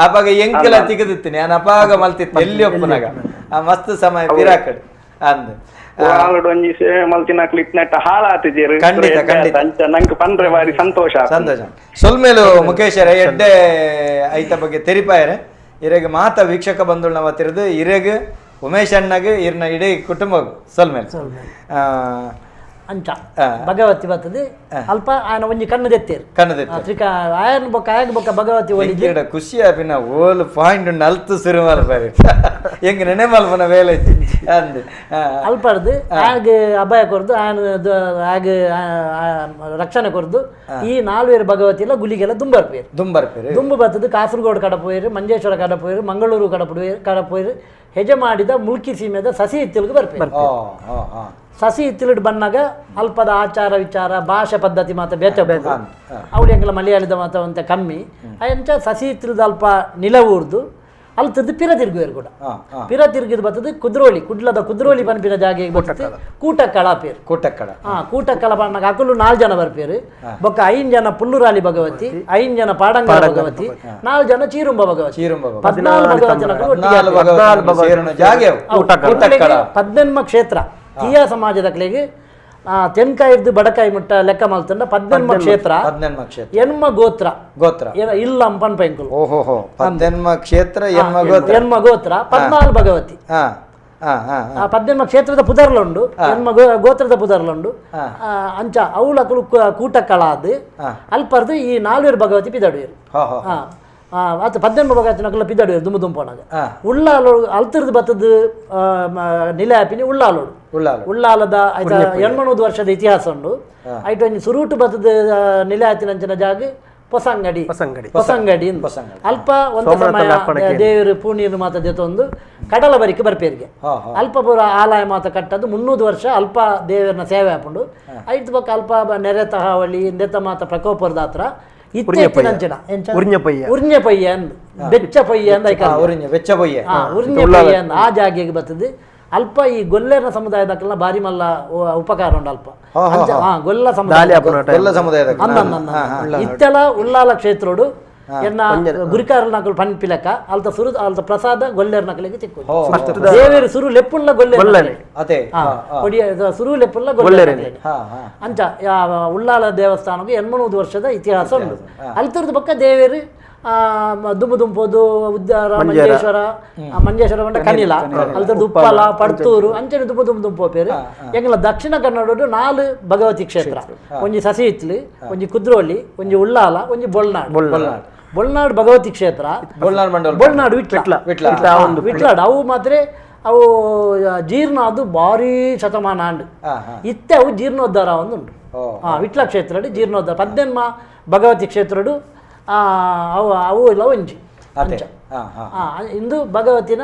ಆಪಾಗ ಎಂಕೆಲ ತಿಗದಿತ್ತೀನಿ ನಾನು ಅಪಾಗ ಮಲ್ತಿತ್ತು ಎಲ್ಲಿ ಒಪ್ಪನಾಗ ಆ ಮಸ್ತ್ ಸಮಯ ಪಿರಾಕಡ್ ಅಂದ್ ಖಂಡಿತ ಖಂಡಿತ ಬಾರಿ ಸಂತೋಷ ಸಂತೋಷ ಸೊಲ್ಮೇಲು ಮುಖೇಶರ ಎಡ್ಡೆ ಐತ ಬಗ್ಗೆ ತೆರಿಪಾಯರೆ ಇರೆಗ್ ಮಾತ ವೀಕ್ಷಕ ಬಂಧುಗಳನ್ನ ತಿರುದು ಇರೆಗ್ ಉಮೇಶ್ ಅಣ್ಣಗ್ ಇರ್ನ ಇಡೀ ಕುಟುಂಬ ಸೊಲ್ಮೇಲೆ ಅಂಚ ಭಗವತಿ ಬರ್ತದೆ ಅಲ್ಪ ಆಯನ ಒಂಜಿ ಕಣ್ಣು ದೆತ್ತೇರು ಕಣ್ಣು ದೆತ್ತೇರು ತ್ರಿಕ ಆಯನ ಬೊಕ್ಕ ಆಯಗ ಬೊಕ್ಕ ಭಗವತಿ ಒಲಿಜಿ ಖುಷಿ ಆಪಿನ ಓಲ್ ಪಾಯಿಂಟ್ ಅಲ್ತು ಸುರು ಮಲ್ಪಾರಿ ಹೆಂಗ್ ನೆನೆ ಮಲ್ಪನ ವೇಲೆ ಅಂದ್ ಅಲ್ಪರ್ದು ಆಗ ಅಭಯ ಕೊರ್ದು ಆಯನ ಆಗ ರಕ್ಷಣೆ ಕೊರ್ದು ಈ ನಾಲ್ವೇರು ಭಗವತಿ ಎಲ್ಲ ಗುಲಿಗೆಲ್ಲ ದುಂಬರ್ಪೇರು ದುಂಬರ್ಪೇರು ದುಂಬು ಬರ್ತದೆ ಕಾಸರಗೋಡು ಕಡಪೋಯಿರು ಮಂಜೇಶ್ವರ ಕಡಪೋಯಿರು ಮಂಗಳೂರು ಕಡಪುಡು ಕಡಪೋಯಿರು ಹೆಜ ಮಾಡಿದ ಮುಲ್ಕಿ ಸೀಮೆದ ಸಸಿ ಇತ್ತಿಲ್ಗೆ ಬರ್ಪೇರು. ಸಸಿ ಇತ್ತಿಲಿಡ್ ಬಣ್ಣಾಗ ಅಲ್ಪದ ಆಚಾರ ವಿಚಾರ ಭಾಷೆ ಪದ್ಧತಿ ಮಾತ್ರ ಬೇತೆ ಬೇತೆ ಅವಳು ಎಂಕಲ ಮಲಯಾಳಿದ ಮಾತ್ರ ಅಂತ ಕಮ್ಮಿ ಅಂಚ ಸಸಿ ಇತ್ತಿಲ್ದ ಅಲ್ಪ ನಿಲ ಊರ್ದು ಅಲ್ತದ್ದು ಪಿರ ತಿರುಗುವೇರು ಕೂಡ ಪಿರ ತಿರುಗಿದ್ ಬರ್ತದೆ ಕುದ್ರೋಳಿ ಕುಡ್ಲದ ಕುದ್ರೋಳಿ ಪನ್ಪಿನ ಜಾಗೆ ಬರ್ತದೆ ಕೂಟಕ್ಕಳ ಪೇರು ಕೂಟಕ್ಕಳ ಕೂಟಕ್ಕಳ ಬಣ್ಣಾಗ ಅಕುಲು 4 ಜನ ಬರ್ಪೇರು ಬೊಕ್ಕ 5 ಜನ ಪುಲ್ಲುರಾಲಿ ಭಗವತಿ 5 ಜನ ಪಾಡಂಗ ಭಗವತಿ 4 ಜನ ಚೀರುಂಬ ಭಗವತಿ 14 ಭಗವತಿ 18 ಕ್ಷೇತ್ರ ತೀಯಾ ಸಮಾಜದ ಕಲೆಗೆ ತೆನ್ಕಾಯಿರ್ದು ಬಡಕಾಯಿ ಮುಟ್ಟ ಲೆಕ್ಕ ಮಲ್ತಂಡ 18 ಕ್ಷೇತ್ರ ಎನ್ಮ ಗೋತ್ರ ಗೋತ್ರ ಇಲ್ಲ ಪನ್ಪೈಂಕುಲು ಓಹೋ 18 ಕ್ಷೇತ್ರ ಎನ್ಮ ಗೋತ್ರ ಎನ್ಮ ಗೋತ್ರ 14 ಭಗವತಿ 18 ಕ್ಷೇತ್ರದ ಪುದರ್ಲುಂಡು ಎನ್ಮ ಗೋತ್ರದ ಪುದರ್ಲುಂಡು ಅಂಚ ಅವಳಕುಲು ಕೂಟಕ್ಕಳಾದ್ ಅಲ್ಪರ್ದು ಈ 4 ಭಗವತಿ ಪಿದಡುವೇರು ಆತ 18 ಭಗವತಿ ನಕಲ ಪಿದಡುವೇರು ದುಂಬು ದುಂಪೋನಾಗ ಉಳ್ಳಾಲೋಡು ಅಲ್ತಿರ್ದು ಬತ್ತದ ನಿಲೆ ಆಪಿನಿ ಉಳ್ಳಾಲೋಡು ಉಳ್ಳಾಲದ ಆಯ್ತಾ 800 ವರ್ಷದ ಇತಿಹಾಸ ಉಂಡು ಐಟ ಒಂಜಿ ಸುರೂಟು ಬತ್ತದ ನಿಲೆ ಆತಿನಂಚಿನ ಜಾಗ ಹೊಸಂಗಡಿ ಹೊಸಂಗಡಿ ಅಲ್ಪ ಒಂದು ಸಮಯ ದೇವರು ಪೂನೀರು ಮಾತ ಜೊತೆ ಕಡಲ ಬರಿಕೆ ಬರ್ಪೇರಿಗೆ ಅಲ್ಪ ಪೂರ ಆಲಯ ಮಾತ ಕಟ್ಟದು 300 ವರ್ಷ ಅಲ್ಪ ದೇವರನ್ನ ಸೇವೆ ಹಾಕೊಂಡು ಐದು ಬೊಕ್ಕ ಅಲ್ಪ ನೆರೆ ತಹಾವಳಿ ನೆತ್ತ ಮಾತ ಪ್ರಕೋಪದ ಹತ್ರ ಉರ್ಞಪಯ್ಯ ಅಂದ್ ಬೆಚ್ಚ ಪಯ್ಯ ಅಂದ್ ಬೆಚ್ಚಪಯ್ಯ ಉರ್ಞಪಯ್ಯ ಅಂದ್ ಆ ಜಾಗೆಗೆ ಬರ್ತದೆ ಅಲ್ಪ ಈ ಗೊಲ್ಲೆರ್ನ ಸಮುದಾಯದಕ್ಕೆಲ್ಲ ಬಾರಿ ಮಲ್ಲ ಉಪಕಾರ ಉಂಟು ಅಲ್ಪ ಗೊಲ್ಲ ಸಮುದಾಯ ಸಮುದಾಯದ ಇತ್ತೆಲ ಉಳ್ಳಾಲ ಕ್ಷೇತ್ರೋಡು ಎನ್ನ ಗುರಿಕಾರ ನಕಲು ಪನ್ಪಿಲಕ ಅಲ್ತ ಸುರು ಅಲ್ತ ಪ್ರಸಾದ ಗೊಲ್ಲೆರ್ ನಕಲಿಗೆ ತಿಕ್ಕು ದೇವೇರು ಸುರು ಲೆಪ್ಪುಲ್ಲ ಗೊಲ್ಲೆ ಕೊಡಿಯ ಸುರು ಲೆಪ್ಪುಲ್ಲ ಗೊಲ್ಲೆರ್ ಅಂಚ ಉಳ್ಳಾಲ ದೇವಸ್ಥಾನಕ್ಕೆ 800 ವರ್ಷದ ಇತಿಹಾಸ ಉಂಟು ಅಲ್ತರದ ಪಕ್ಕ ದೇವೇರು ದುಂಬು ದುಂಪೋದು ಉದ್ದಾರ ಮಂಜೇಶ್ವರ ಮಂಜೇಶ್ವರ ಬಂಡ ಕನಿಲ ಅಲ್ತರದ್ದು ಉಪ್ಪಲ ಪಡ್ತೂರು ಅಂಚನೆ ದುಂಬು ದುಂಬು ದುಂಪೋಪೇರು ಎಂಗಲ ದಕ್ಷಿಣ ಕನ್ನಡಡು 4 ಭಗವತಿ ಕ್ಷೇತ್ರ ಒಂಜಿ ಸಸಿ ಇತ್ಲಿ ಒಂಜಿ ಕುದ್ರೋಳಿ ಒಂಜಿ ಉಳ್ಳಾಲ ಒಂಜಿ ಬೊಳ್ನಾಡು ಬೊಳ್ನಾಡು ಭಗವತಿ ಕ್ಷೇತ್ರ ಬೊಳ್ನಾಡು ವಿಟ್ಲ ವಿಟ್ಲಾಡು ಅವು ಮಾತ್ರ ಅವು ಜೀರ್ಣ ಅದು ಭಾರಿ ಶತಮಾನ ಆಂಡು ಇತ್ತೆ ಅವು ಜೀರ್ಣೋದ್ಧಾರ ಒಂದುಂಟು ವಿಟ್ಲ ಕ್ಷೇತ್ರ ಜೀರ್ಣೋದ್ಧಾರ 18 ಭಗವತಿ ಕ್ಷೇತ್ರಡು ಅವು ಅವು ಇಲ್ಲ ಒಂಜಿ ಇಂದು ಭಗವತಿನ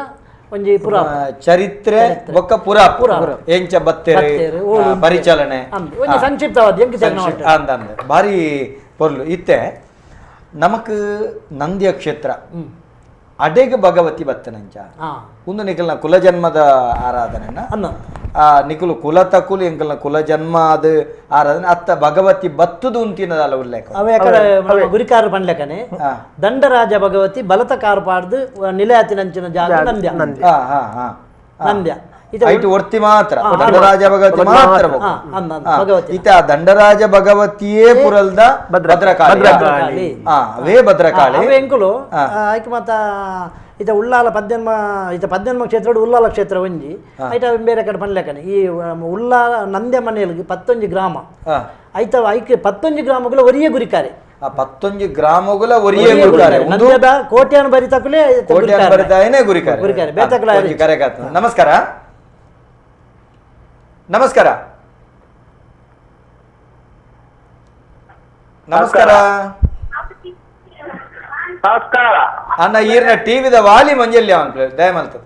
ಒಂಜಿ ಪುರಾ ಚರಿತ್ರೆ ಬೊಕ್ಕ ಪುರಾ ಎಂಚ ಬತ್ತೇರು ಪರಿಚಾಲನೆ ಒಂಜಿ ಸಂಕ್ಷಿಪ್ತವಾದ ಅಂದ ಭಾರಿ ಪೊರ್ಲು ಇತ್ತೆ ನಮಕ್ ನಂದಿಯ ಕ್ಷೇತ್ರ ಅಡೆಗೆ ಭಗವತಿ ಬತ್ತನಂಚ ಒಂದು ನಿಖಲ್ನ ಕುಲಜನ್ಮದ ಆರಾಧನೆನ ಆ ನಿಖಲು ಕುಲ ತಕುಲು ಎಂಕಲ್ನ ಕುಲಜನ್ಮ ಅದು ಆರಾಧನೆ ಅತ್ತ ಭಗವತಿ ಬತ್ತುದು ಉಂತಿನದಲ್ಲ ಉಲ್ಲೇಖ ಗುರಿಕಾರ ಪನ್ಲೆಕನೆ ದಂಡರಾಜ ಭಗವತಿ ಬಲತ ಕಾರ್ಪಾಡ್ದು ನಿಲಯತಿನಂಚಿನ ಜಾಗ ನಂದ್ಯ ನಂದ್ಯ ಐಟು ಒರ್ತಿ ಮಾತ್ರ ದಂಡರಾಜ ಭಗವತಿ ಮಾತ್ರ ಇತ ದಂಡರಾಜ ಭಗವತಿಯೇ ಪುರಲ್ದ ಭದ್ರಕಾಳಿ ಅವೇ ಭದ್ರಕಾಳಿ ಅವೇ ಎಂಕುಲು ಆಯ್ಕೆ ಮಾತ ಇತ ಉಳ್ಳಾಲ ಪದ್ಯನ್ಮ ಇತ ಪದ್ಯನ್ಮ ಕ್ಷೇತ್ರ ಉಳ್ಳಾಲ ಕ್ಷೇತ್ರ ಒಂಜಿ ಐಟ ಬೇರೆ ಕಡೆ ಪನ್ಲೆಕನೆ ಈ ಉಳ್ಳಾಲ ನಂದ್ಯ ಮನೆಯಲ್ಲಿ 11 ಗ್ರಾಮ ಐತ ಐಕೆ 11 ಗ್ರಾಮಗಳ ಒರಿಯೇ ಗುರಿಕಾರೆ ಆ 11 ಗ್ರಾಮಗಳ ಒರಿಯೇ ಗುರಿಕಾರೆ ನಂದ್ಯದ ಕೋಟ್ಯಾನ ಬರಿತಕುಲೇ ಕೋಟ್ಯಾನ ಬರಿತಾಯನೇ ಗುರಿಕಾರೆ ಗುರಿಕಾರೆ ಬೇತಕುಲ ಕರೆಗಾತ. ನಮಸ್ಕಾರ ನಮಸ್ಕಾರ ನಮಸ್ಕಾರ ನಮಸ್ಕಾರ ಅಣ್ಣ ಈರ್ನ ಟಿವಿದ ವಾಲಿ ಮಂಜಲ್ಲಿ ಅವನ್ ದಯಮಲ್ತದ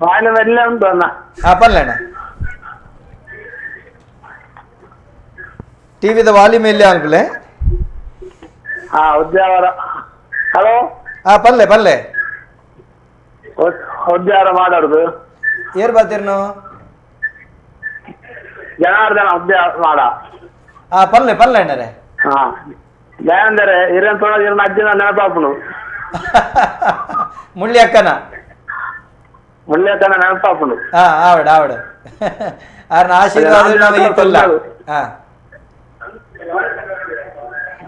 ವಾಲಿ ಉಂಟು ಅಣ್ಣ. ಆ ಪಲ್ಲೆ ಅಣ್ಣ ಟಿವಿದ ವಾಲಿ ಮೇಲೆ ಅನ್ಪಲೆ. ಹಾ ಉದ್ಯಾವರ. ಹಲೋ. ಹಾ ಪಲ್ಲೆ ಪಲ್ಲೆ. ಉದ್ಯಾವರ ಮಾತಾಡುದು. ಏರ್ ಬಾತಿರ್ನು? ಜನಾರ್ದನ ಉದ್ಯಾವರ ಮಾಡ. ಹಾ ಪಲ್ಲೆ ಪಲ್ಲೆ ಅಣ್ಣರೇ. ಹಾ ದಯಾಂದರೆ ಇರನ್ ತೋಣ ಇರನ್ ಅಜ್ಜನ ನೆನಪಾಪುನು. ಮುಳ್ಳಿ ಅಕ್ಕನ? ಮುಳ್ಳಿ ಅಕ್ಕನ ನೆನಪಾಪುನು. ಹಾ ಆವಡ ಆವಡ. ಆರ್ನ ಆಶೀರ್ವಾದ ನಾವು ಈತಲ್ಲ. ಹಾ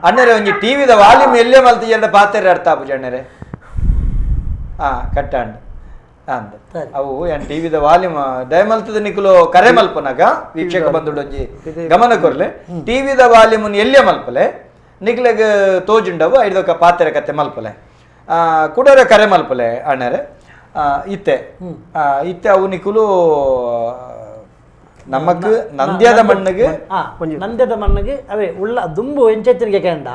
ಅಣ್ಣರೇ ಒಂಜಿ ಟಿವಿದ ವಾಲ್ಯೂಮ್ ಎಲ್ಲೇ ಮಲ್ತಿಜಂಡ ಪಾತೆರೆ ಅರ್ಥ ಆಪುಜಿ ಅಣ್ಣರೇ. ಹಾ ಕಟ್ಟಾಂಡ್ ಅಂದ್ ಅವು ಏನ್ ಟಿವಿದ ವಾಲ್ಯೂಮ್ ದಯಮಲ್ತದ ನಿಕುಲು ಕರೆ ಮಲ್ಪನಾಗ ವೀಕ್ಷಕ ಬಂದುಡು ಒಂಜಿ ಗಮನ ಕೊರ್ಲೆ. ಟಿವಿದ ವಾಲ್ಯೂಮ್ ಎಲ್ಲೇ ಮಲ್ಪಲೆ ನಿಕ್ಲೆಗ್ ತೋಜುಂಡವು ಐದೊಕ್ಕ ಪಾತೆರೆ ಕತೆ ಮಲ್ಪಲೆ ಕುಡರೆ ಕರೆ ಮಲ್ಪಲೆ ಅಣ್ಣರೇ. ಇತ್ತೆ ಇತ್ತೆ ಅವು ನಿಕುಲು ನಮಕ್ ನಂದ್ಯದ ಮಣ್ಣಿಗೆ ನಂದ್ಯದ ಮಣ್ಣಿಗೆ ಅವೇ ಉಳ್ಳ ದುಂಬು ಎಂಚೆತ್ತಿನಿಗೆ ಕೇಂಡ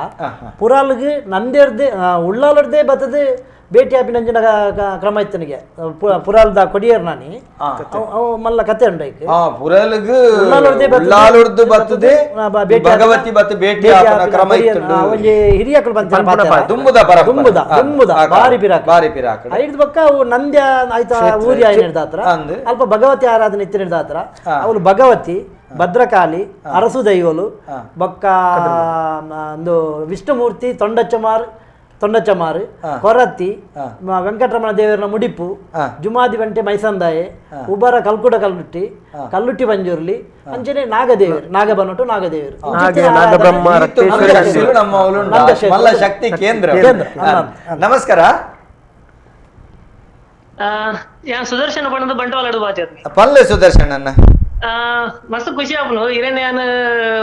ಪುರಾಲ್ಗೆ ನಂದ್ಯರ್ದೇ ಉಳ್ಳಾಲರ್ದೇ ಬತ್ತದ ಭೇಟಿ ಆಪಿನಂಚಿನ ಕ್ರಮ ಇತ್ತನಿಗೆ ಪುರಾಲ್ದ ಕೊಡಿಯರ್ ನಾನಿ ಅವು ಮಲ್ಲ ಕತೆ ಉಂಟು. ಪುರಾಲ್ಗ್ ಉಳ್ಳಾಲರ್ದು ಬತ್ತದೆ ಭಗವತಿ ಬತ್ತ ಭೇಟಿ ಆಪನ ಕ್ರಮ ಇತ್ತು. ಒಂಜಿ ಹಿರಿಯಕುಲು ಬಂತ ದುಂಬುದ ದುಂಬುದ ದುಂಬುದ ಬಾರಿ ಪಿರಾಕ್ ಬಾರಿ ಪಿರಾಕ್ ಐದು ಬಕ್ಕ ಅವು ನಂದ್ಯ ಆಯ್ತಾ ಊರಿ ಆಯ್ನಿಡ್ದಾತ್ರ ಅಲ್ಪ ಭಗವತಿ ಆರಾಧನೆ ಇತ್ತಿನಿಡ್ದಾತ್ರ ಅವಳು ಭಗವತಿ ಭದ್ರಕಾಳಿ ಅರಸು ದೈವಲು ಬೊಕ್ಕ ಒಂದು ವಿಷ್ಣುಮೂರ್ತಿ ತೊಂಡಚಮಾರ್ ತೊಂಡಚಮಾರು ಕೊರತಿ ವೆಂಕಟರಮಣ ದೇವರನ ಮುಡಿಪು ಜುಮಾದಿ ಬಂಟೆ ಮೈಸಂದಾಯೆ ಉಬರ ಕಲ್ಕುಡ ಕಲ್ಲುಟ್ಟಿ ಕಲ್ಲುಟ್ಟಿ ಬಂಜುರ್ಲಿ ಅಂಚನೆ ನಾಗದೇವರು ನಾಗಬನಟು ನಾಗದೇವರು ಶಕ್ತಿ ಕೇಂದ್ರ. ನಮಸ್ಕಾರ. ಸುದರ್ಶನ ಬಣ್ಣದ ಬಂಟ್ವಾಳ ಪಲ್ಲೆ ಸುದರ್ಶನ ಮಸ್ತ್ ಖುಷಿ ಆಪುಂಡು. ಇರೇನೆ ಯಾನ್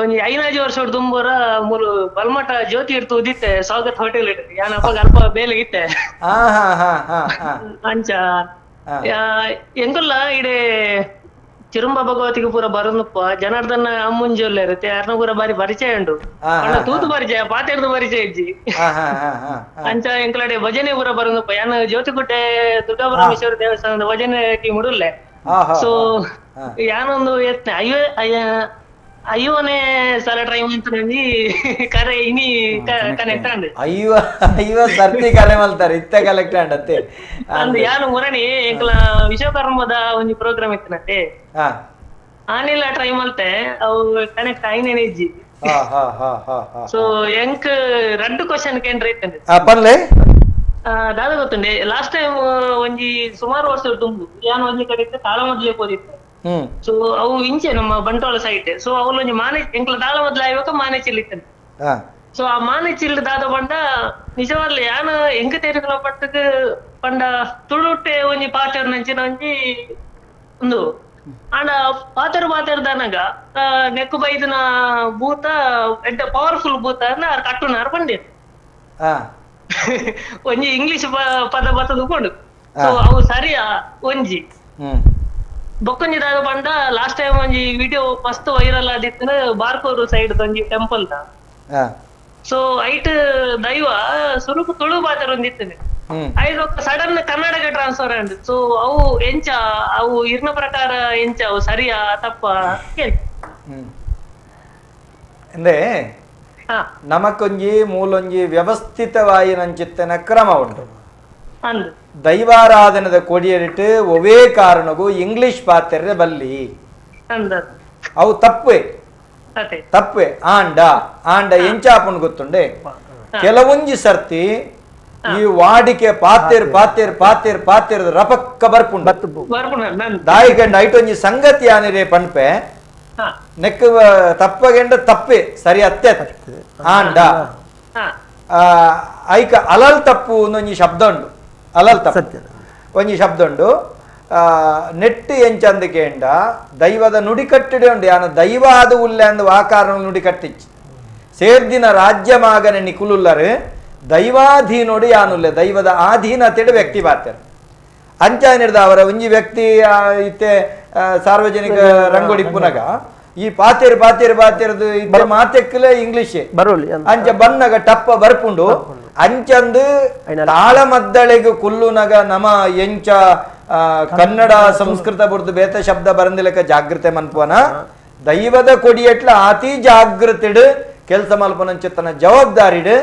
ಒಂಜಿ 5 ವರ್ಷ ದುಂಬರ ಮೂಲು ಬಲ್ಮಠ ಜ್ಯೋತಿ ಇರ್ತು ಉದಿತ್ತೆ ಸ್ವಾಗತ್ ಹೋಟೆಲ್ ಇಟ್ಟು ಯಾನ್ ಅಪ್ಪ ಅಲ್ಪ ಬೇಲೆ ಇತ್ತೆ ಅಂಚ ಎಂಕುಲ್ಲ ಇಡೆ ಚಿರುಂಬ ಭಗವತಿಗೆ ಪೂರ ಬರೋದಪ್ಪ ಜನಾರ್ದನ ಅಮ್ಮುಂಜಿ ಇರುತ್ತೆ ಯಾರನ್ನ ಪೂರ ಬಾರಿ ಪರಿಚಯ ಉಂಡು ತೂತು ಪರಿಚಯ ಪಾತೆರ್ದು ಪರಿಚಯ ಇಜ್ಜಿ ಅಂಚ ಎಂಕಲಡೆ ಭಜನೆ ಪೂರ ಬರೋದಪ್ಪ ಯಾನ್ ಜ್ಯೋತಿಕುಟ್ಟೆ ದುರ್ಗಾ ಪರಮೇಶ್ವರ ದೇವಸ್ಥಾನದ ಭಜನೆ ಟೀಮ್ ಉಡುಲ್ಲೆ. ಸೊ ಯಾನೊಂದು ಯತ್ನ ಐವನೇ ಸಲ ಟ್ರೈ ಮಾಡ್ತಾನೆ ಕರೆ ಇನಿ ಕನೆಕ್ಟ್ ಆಂಡ್ ಐವ ಸರ್ತಿ ಕರೆ ಮಲ್ತಾರೆ ಇತ್ತ ಕಲೆಕ್ಟ್ ಆಂಡ್ ಅತ್ತೆ ಅಂದ್ ಯಾನು ಮುರಣಿ ಎಂಕಲ ವಿಶ್ವಕರ್ಮದ ಒಂಜಿ ಪ್ರೋಗ್ರಾಮ್ ಇತ್ತನತ್ತೆ ಆನಿಲ್ಲ ಟ್ರೈ ಮಲ್ತೆ ಅವು ಕನೆಕ್ಟ್ ಆಯ್ನೇನೆ ಇಜ್ಜಿ. ಸೊ ಎಂಕ್ ರಡ್ಡು ಕ್ವಶನ್ ಕೇಂದ್ರ ಇತ್ತಂಡೆ ಪನ್ಲೆ ದಾದ ಗೊತ್ತುಂಡೆ ಲಾಸ್ಟ್ ಟೈಮ್ ಒಂಜಿ ಸುಮಾರು ವರ್ಷ ತುಂಬು ಯಾನು ಒಂಜಿ ಕಡೆ ತಾಳಮದ್ಲೆ ಪೋದಿತ್ತು. ಸೊ ಅವು ಇಂಚೆ ನಮ್ಮ ಬಂಟ್ವಾಳ ಸೈಟ್. ಸೊ ಅವಳು ಒಂಜಿ ಮಾನೆ ಎಂಕ್ಲ ತಾಳಮದ್ಲೆ ಆಯ್ಬೇಕ ಮಾನೆ ಚಿಲ್ ಇತ್ತಂಡೆ. ಸೊ ಆ ಮಾನೆ ಚಿಲ್ ದಾದ ಪಂಡ ನಿಜವಾಗ್ಲೂ ಯಾನು ಎಂಕ ತೇರಿದ ಪಟ್ಟಕ್ ಪಂಡ ತುಳುಟೆ ಒಂಜಿ ಪಾತೆರ್ ನಂಚಿನ ಒಂಜಿ ಒಂದು ಆಂಡ ಪಾತೆರ್ ಪಾತೆರ್ ದಾನಾಗ ನೆಕ್ಕು ಬೈದನ ಭೂತ ಎಡ್ಡ ಪವರ್ಫುಲ್ ಭೂತ ಕಟ್ಟುನಾರ್ ಪಂಡೇರು ಒಂಜಿ ಇಂಗ್ಲಿಷ್ ಪದ ಬತ್ತದ ಉಪುಂಡು. ಸೊ ಅವು ಸರಿಯಾ ಒಂಜಿ ಬೊಕ್ಕೊಂಜಿ ದಾದ ಪಂಡ ಲಾಸ್ಟ್ ಟೈಮ್ ಒಂಜಿ ವಿಡಿಯೋ ಮಸ್ತ್ ವೈರಲ್ ಆದಿತ್ತು ಬಾರ್ಕೋರು ಸೈಡ್ ಒಂಜಿ temple the. So ಐಟ್ ದೈವ ಸುರುಕು ತುಳು ಪಾತೆರ್ ಒಂದಿತ್ತನೆ ಐದು ಸಡನ್ ಕನ್ನಡಕ್ಕೆ ಟ್ರಾನ್ಸ್ಫರ್ ಆಂಡ್. ಸೊ ಅವು ಎಂಚ ಅವು ಇರ್ನ ಪ್ರಕಾರ ಎಂಚ ಅವು ಸರಿಯಾ ತಪ್ಪ ಅಂದ್ರೆ ನಮಕೊಂಜಿ ಮೂಲೊಂಜಿ ವ್ಯವಸ್ಥಿತವಾಯಿನಂಚಿತ್ತನ ಕ್ರಮ ಉಂಟು. ದೈವಾರಾಧನದ ಕೊಡಿಯರಿಟ್ಟು ಒವೇ ಕಾರಣಗೂ ಇಂಗ್ಲಿಷ್ ಪಾತೆರ್ರೆ ಬಲ್ಲಿ ಅವು ತಪ್ಪೆ ತಪ್ಪೆ. ಆಂಡ ಆಂಡ ಎಂಚಾಪುಂಡು ಗೊತ್ತುಂಡೆ ಕೆಲವೊಂಜಿ ಸರ್ತಿ ಈ ವಾಡಿಕೆ ಪಾತೆರ್ ಪಾತೆರ್ ಪಾತೆರ್ ಪಾತೆರ್ ರಪಕ್ಕ ಬರ್ಪುಂಡು ದಾಯಿಗಂಡ ಐಟೊಂಜಿ ಸಂಗತಿ ಆನಿರೆ ಪನ್ಪೆ ನೆಕ್ ತಪ್ಪಗೆಂಡ ತಪ್ಪೆ ಸರಿ ಅತ್ತೆ ಆಂಡ ಐಕ ಅಲಲ್ ತಪ್ಪು ಒಂಜಿ ಶಬ್ದ ಉಂಡು ಅಲಲ್ ತಪ್ಪು ಒಂಜಿ ಶಬ್ದ ಉಂಡು. ನೆಟ್ಟು ಎಂಚಂದಕೇಂಡ ದೈವದ ನುಡಿಕಟ್ಟಿಡೆ ಉಂಡು ಯಾನ ದೈವ ಆದ ಉಲ್ಲೆ ಅಂದು ಆ ಕಾರಣ ನುಡಿಕಟ್ಟಿಚ್ಚಿ ಸೇರ್ದಿನ ರಾಜ್ಯ ಮಾಗನೆ ನಿಕುಲುಲ್ಲರು ದೈವಾಧೀನೋಡು ಯಾನುಲ್ಲೆ ದೈವದ ಆಧೀನತೆಡು ವ್ಯಕ್ತಿ ಬಾರ್ತಾರೆ ಅಂಚಾನಿಡ್ದ ಅವರ ಒಂಜಿ ವ್ಯಕ್ತಿ ಇತ್ತೆ ಸಾರ್ವಜನಿಕ ರಂಗೋಡಿಪ್ಪುನಗ ಈ ಪಾತೇರು ಪಾತೇರು ಪಾತೇರ್ದು ಇತ್ತೆ ಮಾತೆಕ್ಕಲೆ ಇಂಗ್ಲಿಷ್ ಬರೋಲಿ ಅಂಚ ಬನ್ನಗ ಟಪ್ಪ ಬರ್ಪುಂಡು ಅಂಚಂದು ತಾಳಮದ್ದಳೆಗು ಕುಲ್ಲುನಗ ನಮ ಎಂಚ ಕನ್ನಡ ಸಂಸ್ಕೃತ ಬುರ್ದು ಬೇತ ಶಬ್ದ ಬರಂದಿಲಕ ಜಾಗೃತೆ ಮನ್ಪುವನ ದೈವದ ಕೊಡಿಯಟ್ಲ ಅತಿ ಜಾಗೃತಿಡು ಕೆಲಸ ಮಲ್ಪನಂಚ ತನ್ನ ಜವಾಬ್ದಾರಿಡು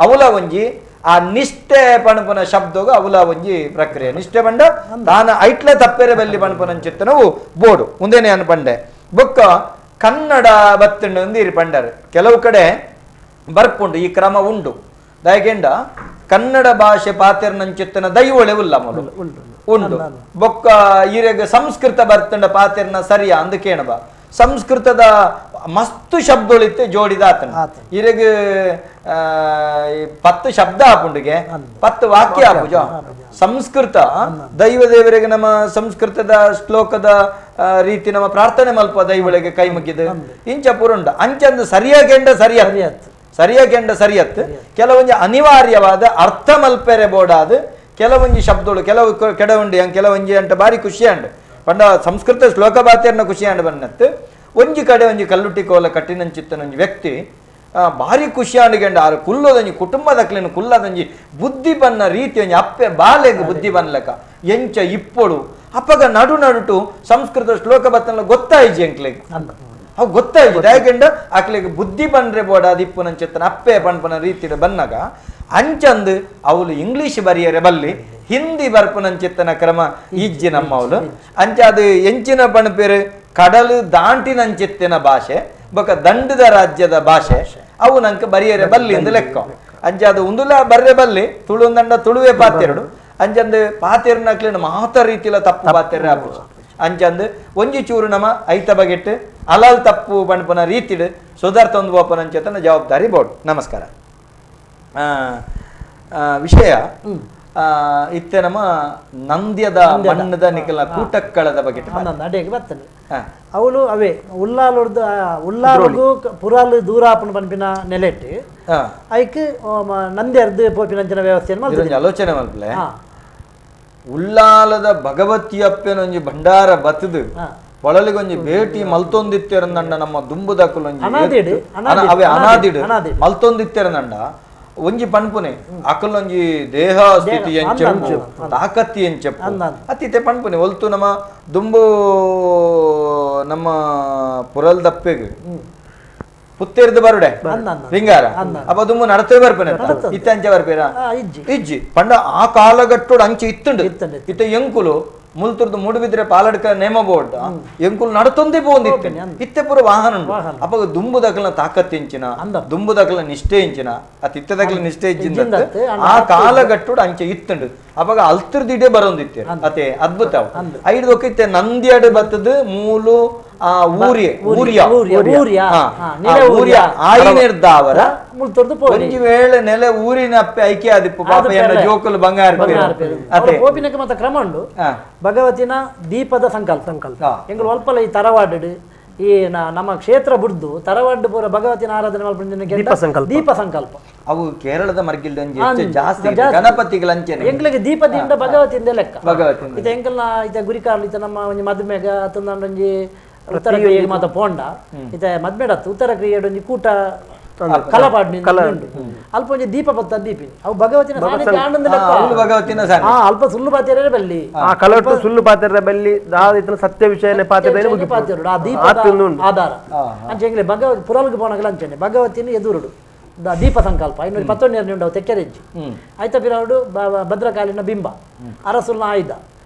ಅವಲ ಒಂಜಿ ಆ ನಿಷ್ಠೆ ಪಣಪುನ ಶಬ್ದಗ ಅವಲ ಒಂಜಿ ಪ್ರಕ್ರಿಯೆ ನಿಷ್ಠೆ ಪಂಡ ತಾನ ಐಟ್ಲ ತಪ್ಪೆರೆ ಬಲ್ಲಿ ಪಣಪುನಂಚಿತ್ತನವು ಬೋಡು ಮುಂದೇನೆ ಅನ್ ಪಂಡೆ ಬೊಕ್ಕ ಕನ್ನಡ ಬತ್ತಂಡು ಅಂದಿರಿ ಪಂಡರು ಕೆಲವು ಕಡೆ ಬರ್ಪುಂಡು ಈ ಕ್ರಮ ಉಂಡು ದಯಗೆಂಡ ಕನ್ನಡ ಭಾಷೆ ಪಾತೆರ್ನಂಚಿತ್ತನ ದೈವೊಳೆ ಉಲ್ಲ ಮೊದಲು ಉಂಡು ಬೊಕ್ಕ ಈರೆಗ ಸಂಸ್ಕೃತ ಬರ್ತಂಡ ಪಾತೆರ್ನ ಸರಿಯಾ ಅಂದು ಕೇಣಬ ಸಂಸ್ಕೃತದ ಮಸ್ತು ಶಬ್ದಗಳಿತ್ತು ಜೋಡಿದಾತನ ಈರೆಗ 10 ಶಬ್ದ ಆಪುಂಡಿಗೆ 10 ವಾಕ್ಯ ಆಪುಜ ಸಂಸ್ಕೃತ ದೈವ ದೇವರಿಗೆ ನಮ್ಮ ಸಂಸ್ಕೃತದ ಶ್ಲೋಕದ ರೀತಿ ನಮ್ಮ ಪ್ರಾರ್ಥನೆ ಮಲ್ಪ ದೈವಳಿಗೆ ಕೈ ಮುಗಿದು ಇಂಚ ಪುರುಂಡ ಅಂಚಂದು ಸರಿಯಾಗೆಂಡ ಸರಿಯತ್ ಸರಿಯಾಗೆಂಡ ಸರಿಯತ್ ಕೆಲವೊಂದು ಅನಿವಾರ್ಯವಾದ ಅರ್ಥ ಮಲ್ಪೆರೆ ಬೋಡಾದ ಕೆಲವೊಂಜಿ ಶಬ್ದಗಳು ಕೆಲವು ಕೆಡವುಂಡಿ ಹಂಗೆ ಕೆಲವೊಂಜಿ ಅಂಟ ಬಾರಿ ಖುಷಿ ಅಂಡ್ ಪಂಡ ಸಂಸ್ಕೃತ ಶ್ಲೋಕ ಬಾತೆರ್ನ ಖುಷಿ ಅಂಡ್ ಬನ್ನತ್ತು ಒಂಜಿ ಕಡೆ ಒಂಜಿ ಕಲ್ಲುಟ್ಟಿ ಕೋಲ ಕಟ್ಟಿನಂಚಿತ್ತನೊಂಜಿ ವ್ಯಕ್ತಿ ಭಾರಿ ಖುಷಿ ಅಂಡ್ಗೆಂಡ ಆರು ಕುಲ್ಲೋದೊಂಜಿ ಕುಟುಂಬದಕ್ಲೇನು ಕುಲ್ಲದೊಂಜಿ ಬುದ್ಧಿ ಬನ್ನ ರೀತಿ ಒಂಜಿ ಅಪ್ಪೆ ಬಾಲೆಗ್ ಬುದ್ಧಿ ಬನ್ಲಕ ಎಂಚ ಇಪ್ಪೊಡು ಅಪ್ಪಗ ನಡು ನಡುಟು ಸಂಸ್ಕೃತ ಶ್ಲೋಕ ಬತ್ತನ ಗೊತ್ತಾಯಿಜಿ ಅಂಕ್ಲೆಗ್ ಅವು ಗೊತ್ತಾಯ್ತು ದಯಗೆಂಡ ಆಕ್ಲೆಗ್ ಬುದ್ಧಿ ಬಂದ್ರೆ ಬೋಡ ಅದಿಪ್ಪು ನಂಚಿತ್ತನ ಅಪ್ಪೆ ಪಣ್ಪನ ರೀತಿಡ ಬನ್ನಾಗ ಅಂಚಂದು ಅವಳು ಇಂಗ್ಲೀಷ್ ಬರಿಯರೆ ಬಲ್ಲಿ ಹಿಂದಿ ಬರ್ಪುನಂಚಿತ್ತನ ಕ್ರಮ ಇಜ್ಜಿ ನಮ್ಮವಳು ಅಂಚ ಅದು ಎಂಚಿನ ಪಣಪೇರು ಕಡಲು ದಾಂಟಿನಂಚಿತ್ತಿನ ಭಾಷೆ ಬೊಕ ದಂಡದ ರಾಜ್ಯದ ಭಾಷೆ ಅವು ನಂಗೆ ಬರಿಯರೆ ಬಲ್ಲಿ ಎಂದು ಲೆಕ್ಕ ಅಂಚ ಅದು ಉಂದುಲ ಬರ್ರೆ ಬಲ್ಲಿ ತುಳುಂದಂಡ ತುಳುವೆ ಪಾತೆರಡು ಅಂಚಂದು ಪಾತೆರ್ನಕ್ಲಿನ ಮಾತ ರೀತಿಲ ತಪ್ಪು ಪಾತೆರ ಅಂಚಂದು ಒಂಜಿ ಚೂರು ನಮ್ಮ ಐತ ಬಗೆಟ್ಟು ಅಲಲ್ ತಪ್ಪು ಪಣಪನ ರೀತಿಡು ಸುಧಾರ್ತೊಂದು ಬೋಪನಂಚತನ ಜವಾಬ್ದಾರಿ ಬೋರ್ಡ್. ನಮಸ್ಕಾರ. ವಿಷಯ ಇತ್ತೆ ನಮ್ಮ ನಂದ್ಯದ ಮಣ್ಣದ ನಿಖಲ ಕೂಟಕ್ಕಳದ ಬಗ್ಗೆ ಅಡೆಗೆ ಬರ್ತದೆ. ಅವಳು ಅವೇ ಉಲ್ಲಾಲುರ್ದು ಉಲ್ಲಾಲುಗು ಪುರಾಲು ದೂರಾಪನ ಪನ್ಪಿನ ನೆಲೆಟ್ಟು ಐಕ್ ನಂದ್ಯರ್ದು ಪೋಪಿನಂಚಿನ ವ್ಯವಸ್ಥೆಯನ್ನು ಆಲೋಚನೆ ಮಲ್ಪಲೆ. ಉಲ್ಲಾಲದ ಭಗವತಿಯಪ್ಪನೊಂಜಿ ಭಂಡಾರ ಬತ್ತದು ಒಳಲಿಗೊಂಜಿ ಭೇಟಿ ಮಲ್ತೊಂದಿತ್ತೆರಂದಂಡ ನಮ್ಮ ದುಂಬುದಕುಲೊಂಜಿ ಅವೇ ಅನಾದಿಡು ಮಲ್ತೊಂದಿತ್ತೆರಂದಂಡ ಒಂಜಿ ಪಣ್ಪುನೆ ಅಕಲೊಂಜಿ ದೇಹ ಸ್ಥಿತಿ ಎಂಚೆಪ್ಪು ತಾಕತ್ತಿ ಎಂಚೆಪ್ಪು ಅತಿತೆ ಪಣ್ಪುನೆ ಒಲ್ತು ನಮ್ಮ ದುಂಬು ನಮ್ಮ ಪುರಲ್ದಪ್ಪೆಗೆ ಪುತ್ತೇರ್ದು ಬರುಡೆ ರಿಂಗಾರ ಅಪ್ಪ ದುಂಬು ನಡತೆ ಬರ್ಪೇನೆ ಇತ್ತ ಅಂಚೆ ಬರ್ಪೇರ ಇಜ್ಜಿ ಪಂಡ ಆ ಕಾಲಗಟ್ಟೋಡು ಅಂಚೆ ಇತ್ತುಂಡು ಇತ್ತ ಎಂಕುಲು ಮುಲ್ತುರ್ದು ಮೂಡುಬಿದ್ರೆ ಪಾಲಡ್ಕ ನೇಮ ಬೋರ್ಡ್ ಎಂಕುಲು ನಡತೊಂದೇ ಪೋಂದಿತ್ತೆ ಇತ್ತೆ ಪೂರ ವಾಹನ ಉಂಡು. ಅಪ್ಪ ದುಂಬುದಕಲ್ನ ತಾಕತ್ತು ಎಂಚಿನ ದುಂಬುದಕಲ್ನ ನಿಷ್ಠೆ ಎಂಚಿನ ಅತಿತ್ತದಕಲ್ನ ನಿಷ್ಠೆ ಎಂಚಿನ ಆ ಕಾಲಗಟ್ಟೋಡು ಅಂಚೆ ಇತ್ತುಂಡು. ಅವಾಗ ಅಲ್ತರ್ದಿಡೆ ಬರೋಂದಿತ್ತೆ ಅತೆ ಅದ್ಭುತ. ಐದು ನಂದಿಯಾಡು ಬತ್ತದು ಮೂಲು ಆ ಊರಿಯ ಊರಿಯ ಊರಿಯ ಆಯಿನಿರ್ದಾವರ ಒಂಜಿ ವೇಳೆ ನೆಲೆ ಊರಿನ ಅಪ್ಪೆ ಐಕ್ಯ ಆದಿಪ್ಪು ಪಾಪ ಎನ್ನ ಜೋಕುಲು ಬಂಗಾರ ಪೋಪಿನಕ್ಕೆ ಮತ್ತೆ ಕ್ರಮ ಉಂಡು. ಭಗವತಿನ ದೀಪದ ಸಂಕಲ್ಪ ಸಂಕಲ್ಪ ಎಂಗಳು ಅಲ್ಪಲ ಈ ತರವಾಡು ಈ ನಮ್ಮ ಕ್ಷೇತ್ರ ಬುಡ್ದು ತರವಾಡು ಪೂರ ಭಗವತಿನ ಆರಾಧನೆ ಮಲ್ಪುನ ದೀಪ ಸಂಕಲ್ಪ. ಅವು ಕೇರಳದ ಮರ್ಗಿಲ್ದ ಜಾಸ್ತಿ ಗಣಪತಿಗಳ ಅಂಚನೆ ಎಂಗ್ಲಿಗೆ ದೀಪದಿಂದ ಭಗವತಿಯಿಂದ ಲೆಕ್ಕ ಭಗವತಿ ಇತ್ತೆ ಎಂಕಲ್ನ ಇತ್ತೆ ಗುರಿಕಾರ್ಲು ಇತ್ತೆ ನಮ್ಮ ಒಂಜಿ ಮದುಮೆಗ ಅತ್ತಂದ ಒಂಜಿ ಉತ್ತರ ಕ್ರಿಯೆಗೆ ಮಾತ ಪೋಂಡ ಇತ್ತೆ ಮದ್ಮೆಡತ್ತು ಉತ್ತರ ಕ್ರಿಯೆ ಒಂಜಿ ಕೂಟ ಕಲಪಾಡ್ ಉಂಟು ಅಲ್ಪ ಒಂಜಿ ದೀಪ ಪತ್ತ ದೀಪಿ ಅವು ಭಗವತಿನ ಸಾನ್ನಿಧ್ಯ ಆನಂದ ಲೆಕ್ಕ ಭಗವತಿನ ಅಲ್ಪ ಸುಳ್ಳು ಪಾತೆರೆ ಬಲ್ಲಿ ಆ ಕಲಟ್ಟು ಸುಳ್ಳು ಪಾತೆರೆ ಬಲ್ಲಿ ದಾದ ಸತ್ಯ ವಿಷಯನೆ ಪಾತೆರೆ ಪಾತೆರು ಆ ದೀಪದ ಆಧಾರ ಅಂಚೆ ಎಂಗ್ಲೆ ಭಗವತಿ ಪುರಲ್ಗೆ ಪೋಣಗಲ ಅಂಚನೆ ಭಗವತಿನ ಎದುರುಡು ದೀಪ ಸಂಕಲ್ಪ 511 ಉಂಡವು ತೆಕ್ಕೆರೆಜ್ಜಿ ಆಯ್ತ ಪಿರವುಡು ಭದ್ರಕಾಲಿನ ಬಿಂಬ ಅರಸುಲ್ನ ಆಯುಧ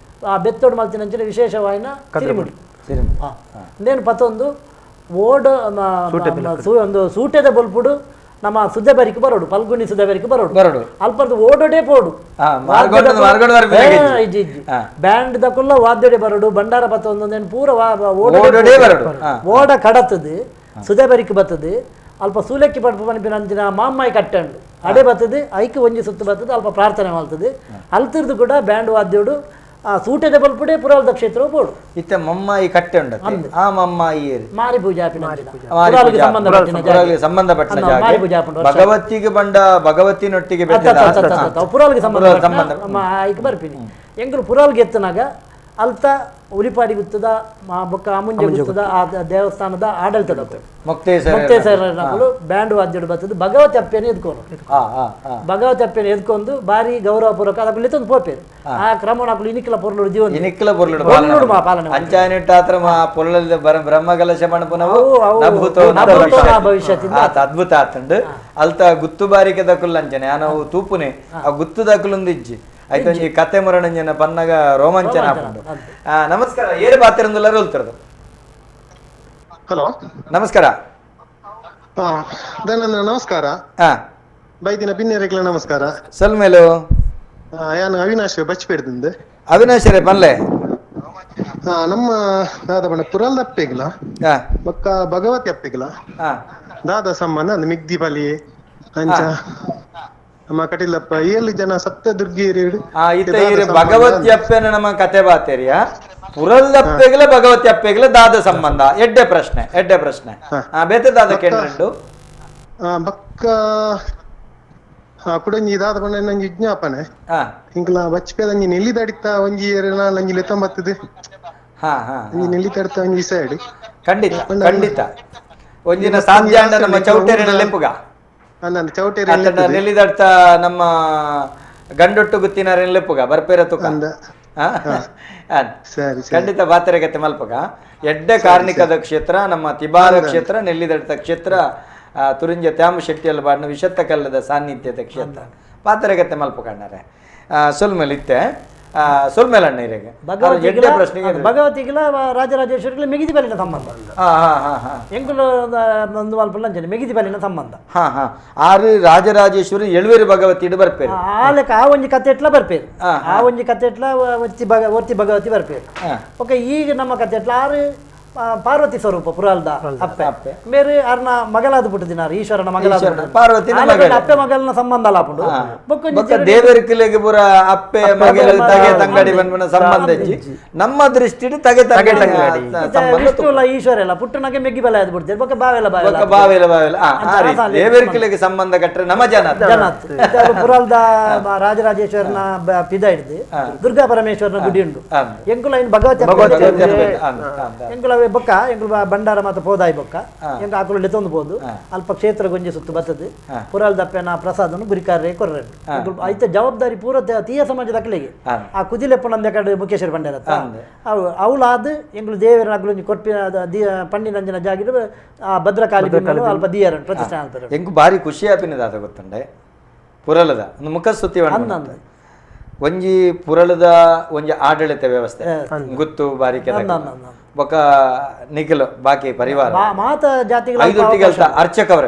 ಆ ಬೆತ್ತೋಡು ಮಲ್ತಿನಂಚಿನ ವಿಶೇಷವಾಯಿನ ತಿರುಮುಡಿ ಇನ್ನೇನು ಪತ್ತೊಂದು ಓಡ ಒಂದು ಸೂಟೆದ ಬೊಲ್ಪುಡು ನಮ್ಮ ಸುದ್ದೆ ಬರಿಕೆ ಬರೋಡು ಪಲ್ಗುಣಿ ಸುದ್ದೆ ಬರಿಕೆ ಬರೋಡು ಬರೋಡು ಅಲ್ಪರ್ದು ಓಡೋಡೆ ಪೋಡು ಬ್ಯಾಂಡ್ ದಕುಲ್ಲ ವಾದ್ಯಡೆ ಬರೋಡು ಭಂಡಾರ ಪತ್ತೊಂದು ಪೂರ ಓಡೋಡೆ ಬರೋಡು ಓಡ ಕಡತದು ಸುದೆ ಬರಿಕೆ ಬರ್ತದೆ ಅಲ್ಪ ಸೂಲಕ್ಕಿ ಪಡ್ಪು ಪನ್ಪಿನ ಮಾಮ್ಮಾಯಿ ಕಟ್ಟಂಡು ಅಡೆ ಬರ್ತದೆ ಐಕ್ ಒಂಜಿ ಸುತ್ತು ಬರ್ತದೆ ಅಲ್ಪ ಪ್ರಾರ್ಥನೆ ಮಾಡ್ತದೆ ಅಲ್ತಿರ್ದು ಕೂಡ ಬ್ಯಾಂಡ್ ವಾದ್ಯೋಡು ಆ ಸೂಟೆದ ಬಲ್ಪುಡೆ ಪುರಾಲ್ದ ಕ್ಷೇತ್ರ ಬೋಡು ಇತ್ತೆ ಮಮ್ಮಾಯಿ ಕಟ್ಟೆ ಉಂಡು ಆ ಮಮ್ಮಾಯಿ ಮಾರಿ ಪೂಜೆ ಸಂಬಂಧಪಟ್ಟ ಭಗವತಿಗೆ ಬಂಡ ಭಗವತಿನೊಟ್ಟಿಗೆ ಪುರಾಲ್ಗೆ ಸಂಬಂಧ ಐಕ್ ಬರ್ಪಿನಿ ಎಂಕುಲು ಪುರಾಲ್ಗೆ ಎತ್ತನಾಗ ಅಲ್ತ ಉಲಿಪಾಡಿ ಗುತ್ತದ ಬೊಕ್ಕ ಅಮುಂಜೆ ಗುತ್ತದ ಆ ದೇವಸ್ಥಾನದ ಆಡಳಿತ ಮೊಕ್ತೇಸರನಕುಲು ಬ್ಯಾಂಡ್ ವಾದ್ಯಡು ಬತ್ತದ ಭಗವತಿ ಅಪ್ಪೆನ ಎದ್ಕೊಂಡು ಭಗವತಿ ಅಪ್ಪೆನ ಎದ್ಕೊಂಡು ಭಾರಿ ಗೌರವಪೂರ್ವಕ ಅದಕ್ಕೂ ಲೆತ್ತೊಂದು ಪೋಪೇರು ಆ ಕ್ರಮಣ ಅಕುಲು ಇನಿಕ್ಲ ಪೊರ್ಲುಡು ಜೀವನ ಇನಿಕ್ಲ ಪೊರ್ಲುಡು ಪಾಲನೆ ಅಂಚಾನಿಟ್ಟಾತ್ರ ಪೊರ್ಲದ ಬ್ರಹ್ಮಕಲಶ ಮಣಪುನವು ಭವಿಷ್ಯತ್ ಅದ್ಭುತ ಆತಂಡು ಅಲ್ತ ಗುತ್ತು ಬಾರಿಕೆ ದಕುಲ್ಲಂಚನೆ ಆನವು ತೂಪುನೆ ಆ ಗುತ್ತು ದಕುಲೊಂದು ಇಜ್ಜಿ ಆಯ್ತು ಈ ಕತೆ ಮುರಣಂಜನ ಪನ್ನಗ ರೋಮಾಂಚನ ಆಪುಂಡು. ನಮಸ್ಕಾರ, ಏರು ಪಾತಿರಂದುಲ್ಲಾರು ಉಲ್ತಿರದು. ಹಲೋ, ನಮಸ್ಕಾರ. ನಮಸ್ಕಾರ. ಬೈದಿನ ಬಿನ್ನೆರೆಗ್ಲ ನಮಸ್ಕಾರ. ಸಲ್ಮೇಲು ಯಾನು ಅವಿನಾಶ್ ಬಚ್ಪೇಡ್ದಿಂದ. ಅವಿನಾಶ್ ರೇ ಪನ್ಲೆ. ನಮ್ಮ ದಾದ ಬಣ್ಣ ಪುರಲ್ದಪ್ಪೆಗ್ಲ ಬೊಕ್ಕ ಭಗವತಿ ಅಪ್ಪೆಗ್ಲ ದಾದ ಸಂಬಂಧ ಮಿಗ್ದಿ ಬಲಿ ಅಂಚ ನಮ್ಮ ಕಟಿಲಪ್ಪ ಏಳು ಜನ ಸಪ್ತ ದುರ್ಗಿಯರು. ಭಗವತಿ ಅಪ್ಪೆನ ನಮ್ಮ ಕತೆ ಬಾತೇರಿಯ ಪುರಲ್ದಪ್ಪೆಗ್ಲ ಭಗವತಿ ಅಪ್ಪೆಗ್ಲ ದಾದ ಸಂಬಂಧ ಎಡ್ಡೆ ಪ್ರಶ್ನೆ, ಎಡ್ಡೆ ಪ್ರಶ್ನೆ. ಬೇತೆ ದಾದ ಕೇಂದ್ರ ಬಕ್ಕ ಕುಡಂಜಿ ದಾದ ಬಣ್ಣ ನಂಜಿ ವಿಜ್ಞಾಪನೆ ಇಂಕ್ಲ ಬಚ್ಪೇದಂಜಿ ನೆಲ್ಲಿದಡಿತ ಒಂಜಿ ನಂಜಿ ಲೆತ್ತೊಂಬತ್ತದು ನೆಲ್ಲಿ ತಡಿತ ಒಂಜಿ ಸೈಡ್. ಖಂಡಿತ ಖಂಡಿತ ಒಂದಿನ ಸಾಧ್ಯ ನಮ್ಮ ಚೌಟೇರಿನ ಲೆಪ್ಪುಗ ನೆಲ್ಲಿದಡ್ತ ನಮ್ಮ ಗಂಡೊಟ್ಟು ಗುತ್ತಿನಾರ ಲೆಪ್ಪುಗ ಬರ್ಪೇರ ತುಕ ಖಂಡಿತ ಬಾತೆರೆಗತ್ತೆ ಮಲ್ಪಗ. ಎಡ್ಡೆ ಕಾರ್ಣಿಕದ ಕ್ಷೇತ್ರ ನಮ್ಮ ತಿಬಾರ ಕ್ಷೇತ್ರ, ನೆಲ್ಲಿದಡ್ತ ಕ್ಷೇತ್ರ, ತುರಿಂಜ ತ್ಯಾಮ ಶೆಟ್ಟಿಯಲ್ಲಿ ಬಾಡಿನ ವಿಷತ್ತ ಕಲ್ಲದ ಸಾನ್ನಿಧ್ಯದ ಕ್ಷೇತ್ರ. ಪಾತೆರೆಗತ್ತೆ ಮಲ್ಪಕಣ್ಣಾರೆ ಸೊಲ್ಮೇಲೆ ಇತ್ತೆ ಸೊಲ್ಮೇಲೆ ಅಣ್ಣ ಇರೆಗೆ ಎಡ್ಡೆ ಪ್ರಶ್ನೆಗೆ ಭಗವತಿಗಿಲ ರಾಜರಾಜೇಶ್ವರಿಗಳ ಮೆಗಿದಿ ಬಲಿನ ಸಂಬಂಧ. ಎಂಕುಲು ಒಂದು ಮಲ್ಪಲ್ಲ ಮೆಗಿದಿ ಬಲಿನ ಸಂಬಂಧ. ಹಾ ಹಾ ಆರು ರಾಜರಾಜೇಶ್ವರಿ ಎಳುವೇರು ಭಗವತಿ ಇಡು ಬರ್ಪೇರು ಆ ಲೆಕ್ಕ ಆ ಒಂಜಿ ಕತೆ ಎಟ್ಲ ಬರ್ಪೇರು, ಆ ಒಂಜಿ ಕತೆ ಎಟ್ಲ ಒತ್ತಿ ಒತ್ತಿ ಭಗವತಿ ಬರ್ಪೇರು. ಓಕೆ, ಈಗ ನಮ್ಮ ಕತೆ ಎಟ್ಲ ಆರು ಪಾರ್ವತಿ ಸ್ವರೂಪ ಪುರಾಲ್ದ ಅಪ್ಪೆ ಅಪ್ಪೆ ಬೇರೆ ಅರ್ನ ಮಗಲಾದ ಪುಟ್ಟದಿನಾರು ಈಶ್ವರನ ಮಗಲಾದ ಪಾರ್ವತಿ ಅಪ್ಪೆ ಮಗಲನ ಸಂಬಂಧ ಅಲ್ಲ. ದೇವರ ಪುರ ಅಪ್ಪೆ ಮಗಲ ತಗೆ ತಂಗಡಿ ಬಂದ್ಬನ ಸಂಬಂಧ ನಮ್ಮ ದೃಷ್ಟಿಡ್ ತಗೆ ತಂಗಡಿ ವಿಷ್ಣುಲ ಈಶ್ವರ ಎಲ್ಲ ಪುಟ್ಟನಾಗೆ ಮೆಗ್ಗಿ ಬಲ ಆದ್ ಬಿಡ್ತಾರೆ ಬೊಕ್ಕ ಬಾವೆಲ್ಲ ಬಾವೆಲ್ಲ ಬಾವೆಲ್ಲ ಬಾವೆಲ್ಲ ದೇವರ ಕಿಲೆಗೆ ಸಂಬಂಧ ಕಟ್ಟರೆ ನಮ್ಮ ಜನ ಜನ. ಪುರಾಲ್ದ ರಾಜರಾಜೇಶ್ವರನ ಪಿದ ಹಿಡ್ದು ದುರ್ಗಾ ಪರಮೇಶ್ವರನ ಗುಡಿ ಉಂಡು ಎಂಕುಲ ಇನ್ ಭಗವತಿ ಎಂಕುಲ ಬೊಕ್ಕ ಎಂಕುಲು ಭಂಡಾರ ಮಾತ ಪೋದಾಯಿ ಬೊಕ್ಕ ಎಂಕ ಆಕುಲು ಲೆತ್ತೊಂದು ಪೋದು ಅಲ್ಪ ಕ್ಷೇತ್ರ ಗೊಂಜಿ ಸುತ್ತು ಬತ್ತದು ಪುರಾಲ್ ದಪ್ಪೆನ ಪ್ರಸಾದನು ಗುರಿಕಾರ್ರೆ ಕೊರ್ರೆ ಐತ ಜವಾಬ್ದಾರಿ ಪೂರ ತೀಯ ಸಮಾಜದ ಅಕ್ಲೆಗೆ ಆ ಕುದಿಲೆಪ್ಪನಂದ ಕಡೆ ಮುಖೇಶ್ವರ ಭಂಡಾರ ಅವು ಅವಳಾದ ಎಂಕುಲು ದೇವರ ಅಗ್ಲೊಂಜಿ ಕೊರ್ಪಿನ ಪಂಡಿನಂಜನ ಜಾಗಿಡು ಆ ಭದ್ರಕಾಳಿ ಅಲ್ಪ ದಿಯರ ಪ್ರತಿಷ್ಠಾನ ಅಂತಾರೆ. ಎಂಕು ಭಾರಿ ಖುಷಿ ಆಪಿನದಾದ ಗೊತ್ತಂಡೆ ಪುರಲದ ಒಂದು ಮುಖಸ್ತುತಿ ಒಂಜಿ ಪುರಳದ ಒಂಜಿ ಆಡಳಿತ ವ್ಯವಸ್ಥೆ ಗುತ್ತು ಬಾರಿಕೆ ಬೊಕ ನಿಖಿಲ್ ಬಾಕಿ ಪರಿವಾರ ಐದೊಟ್ಟಿಗೆ ಅರ್ಚಕವರ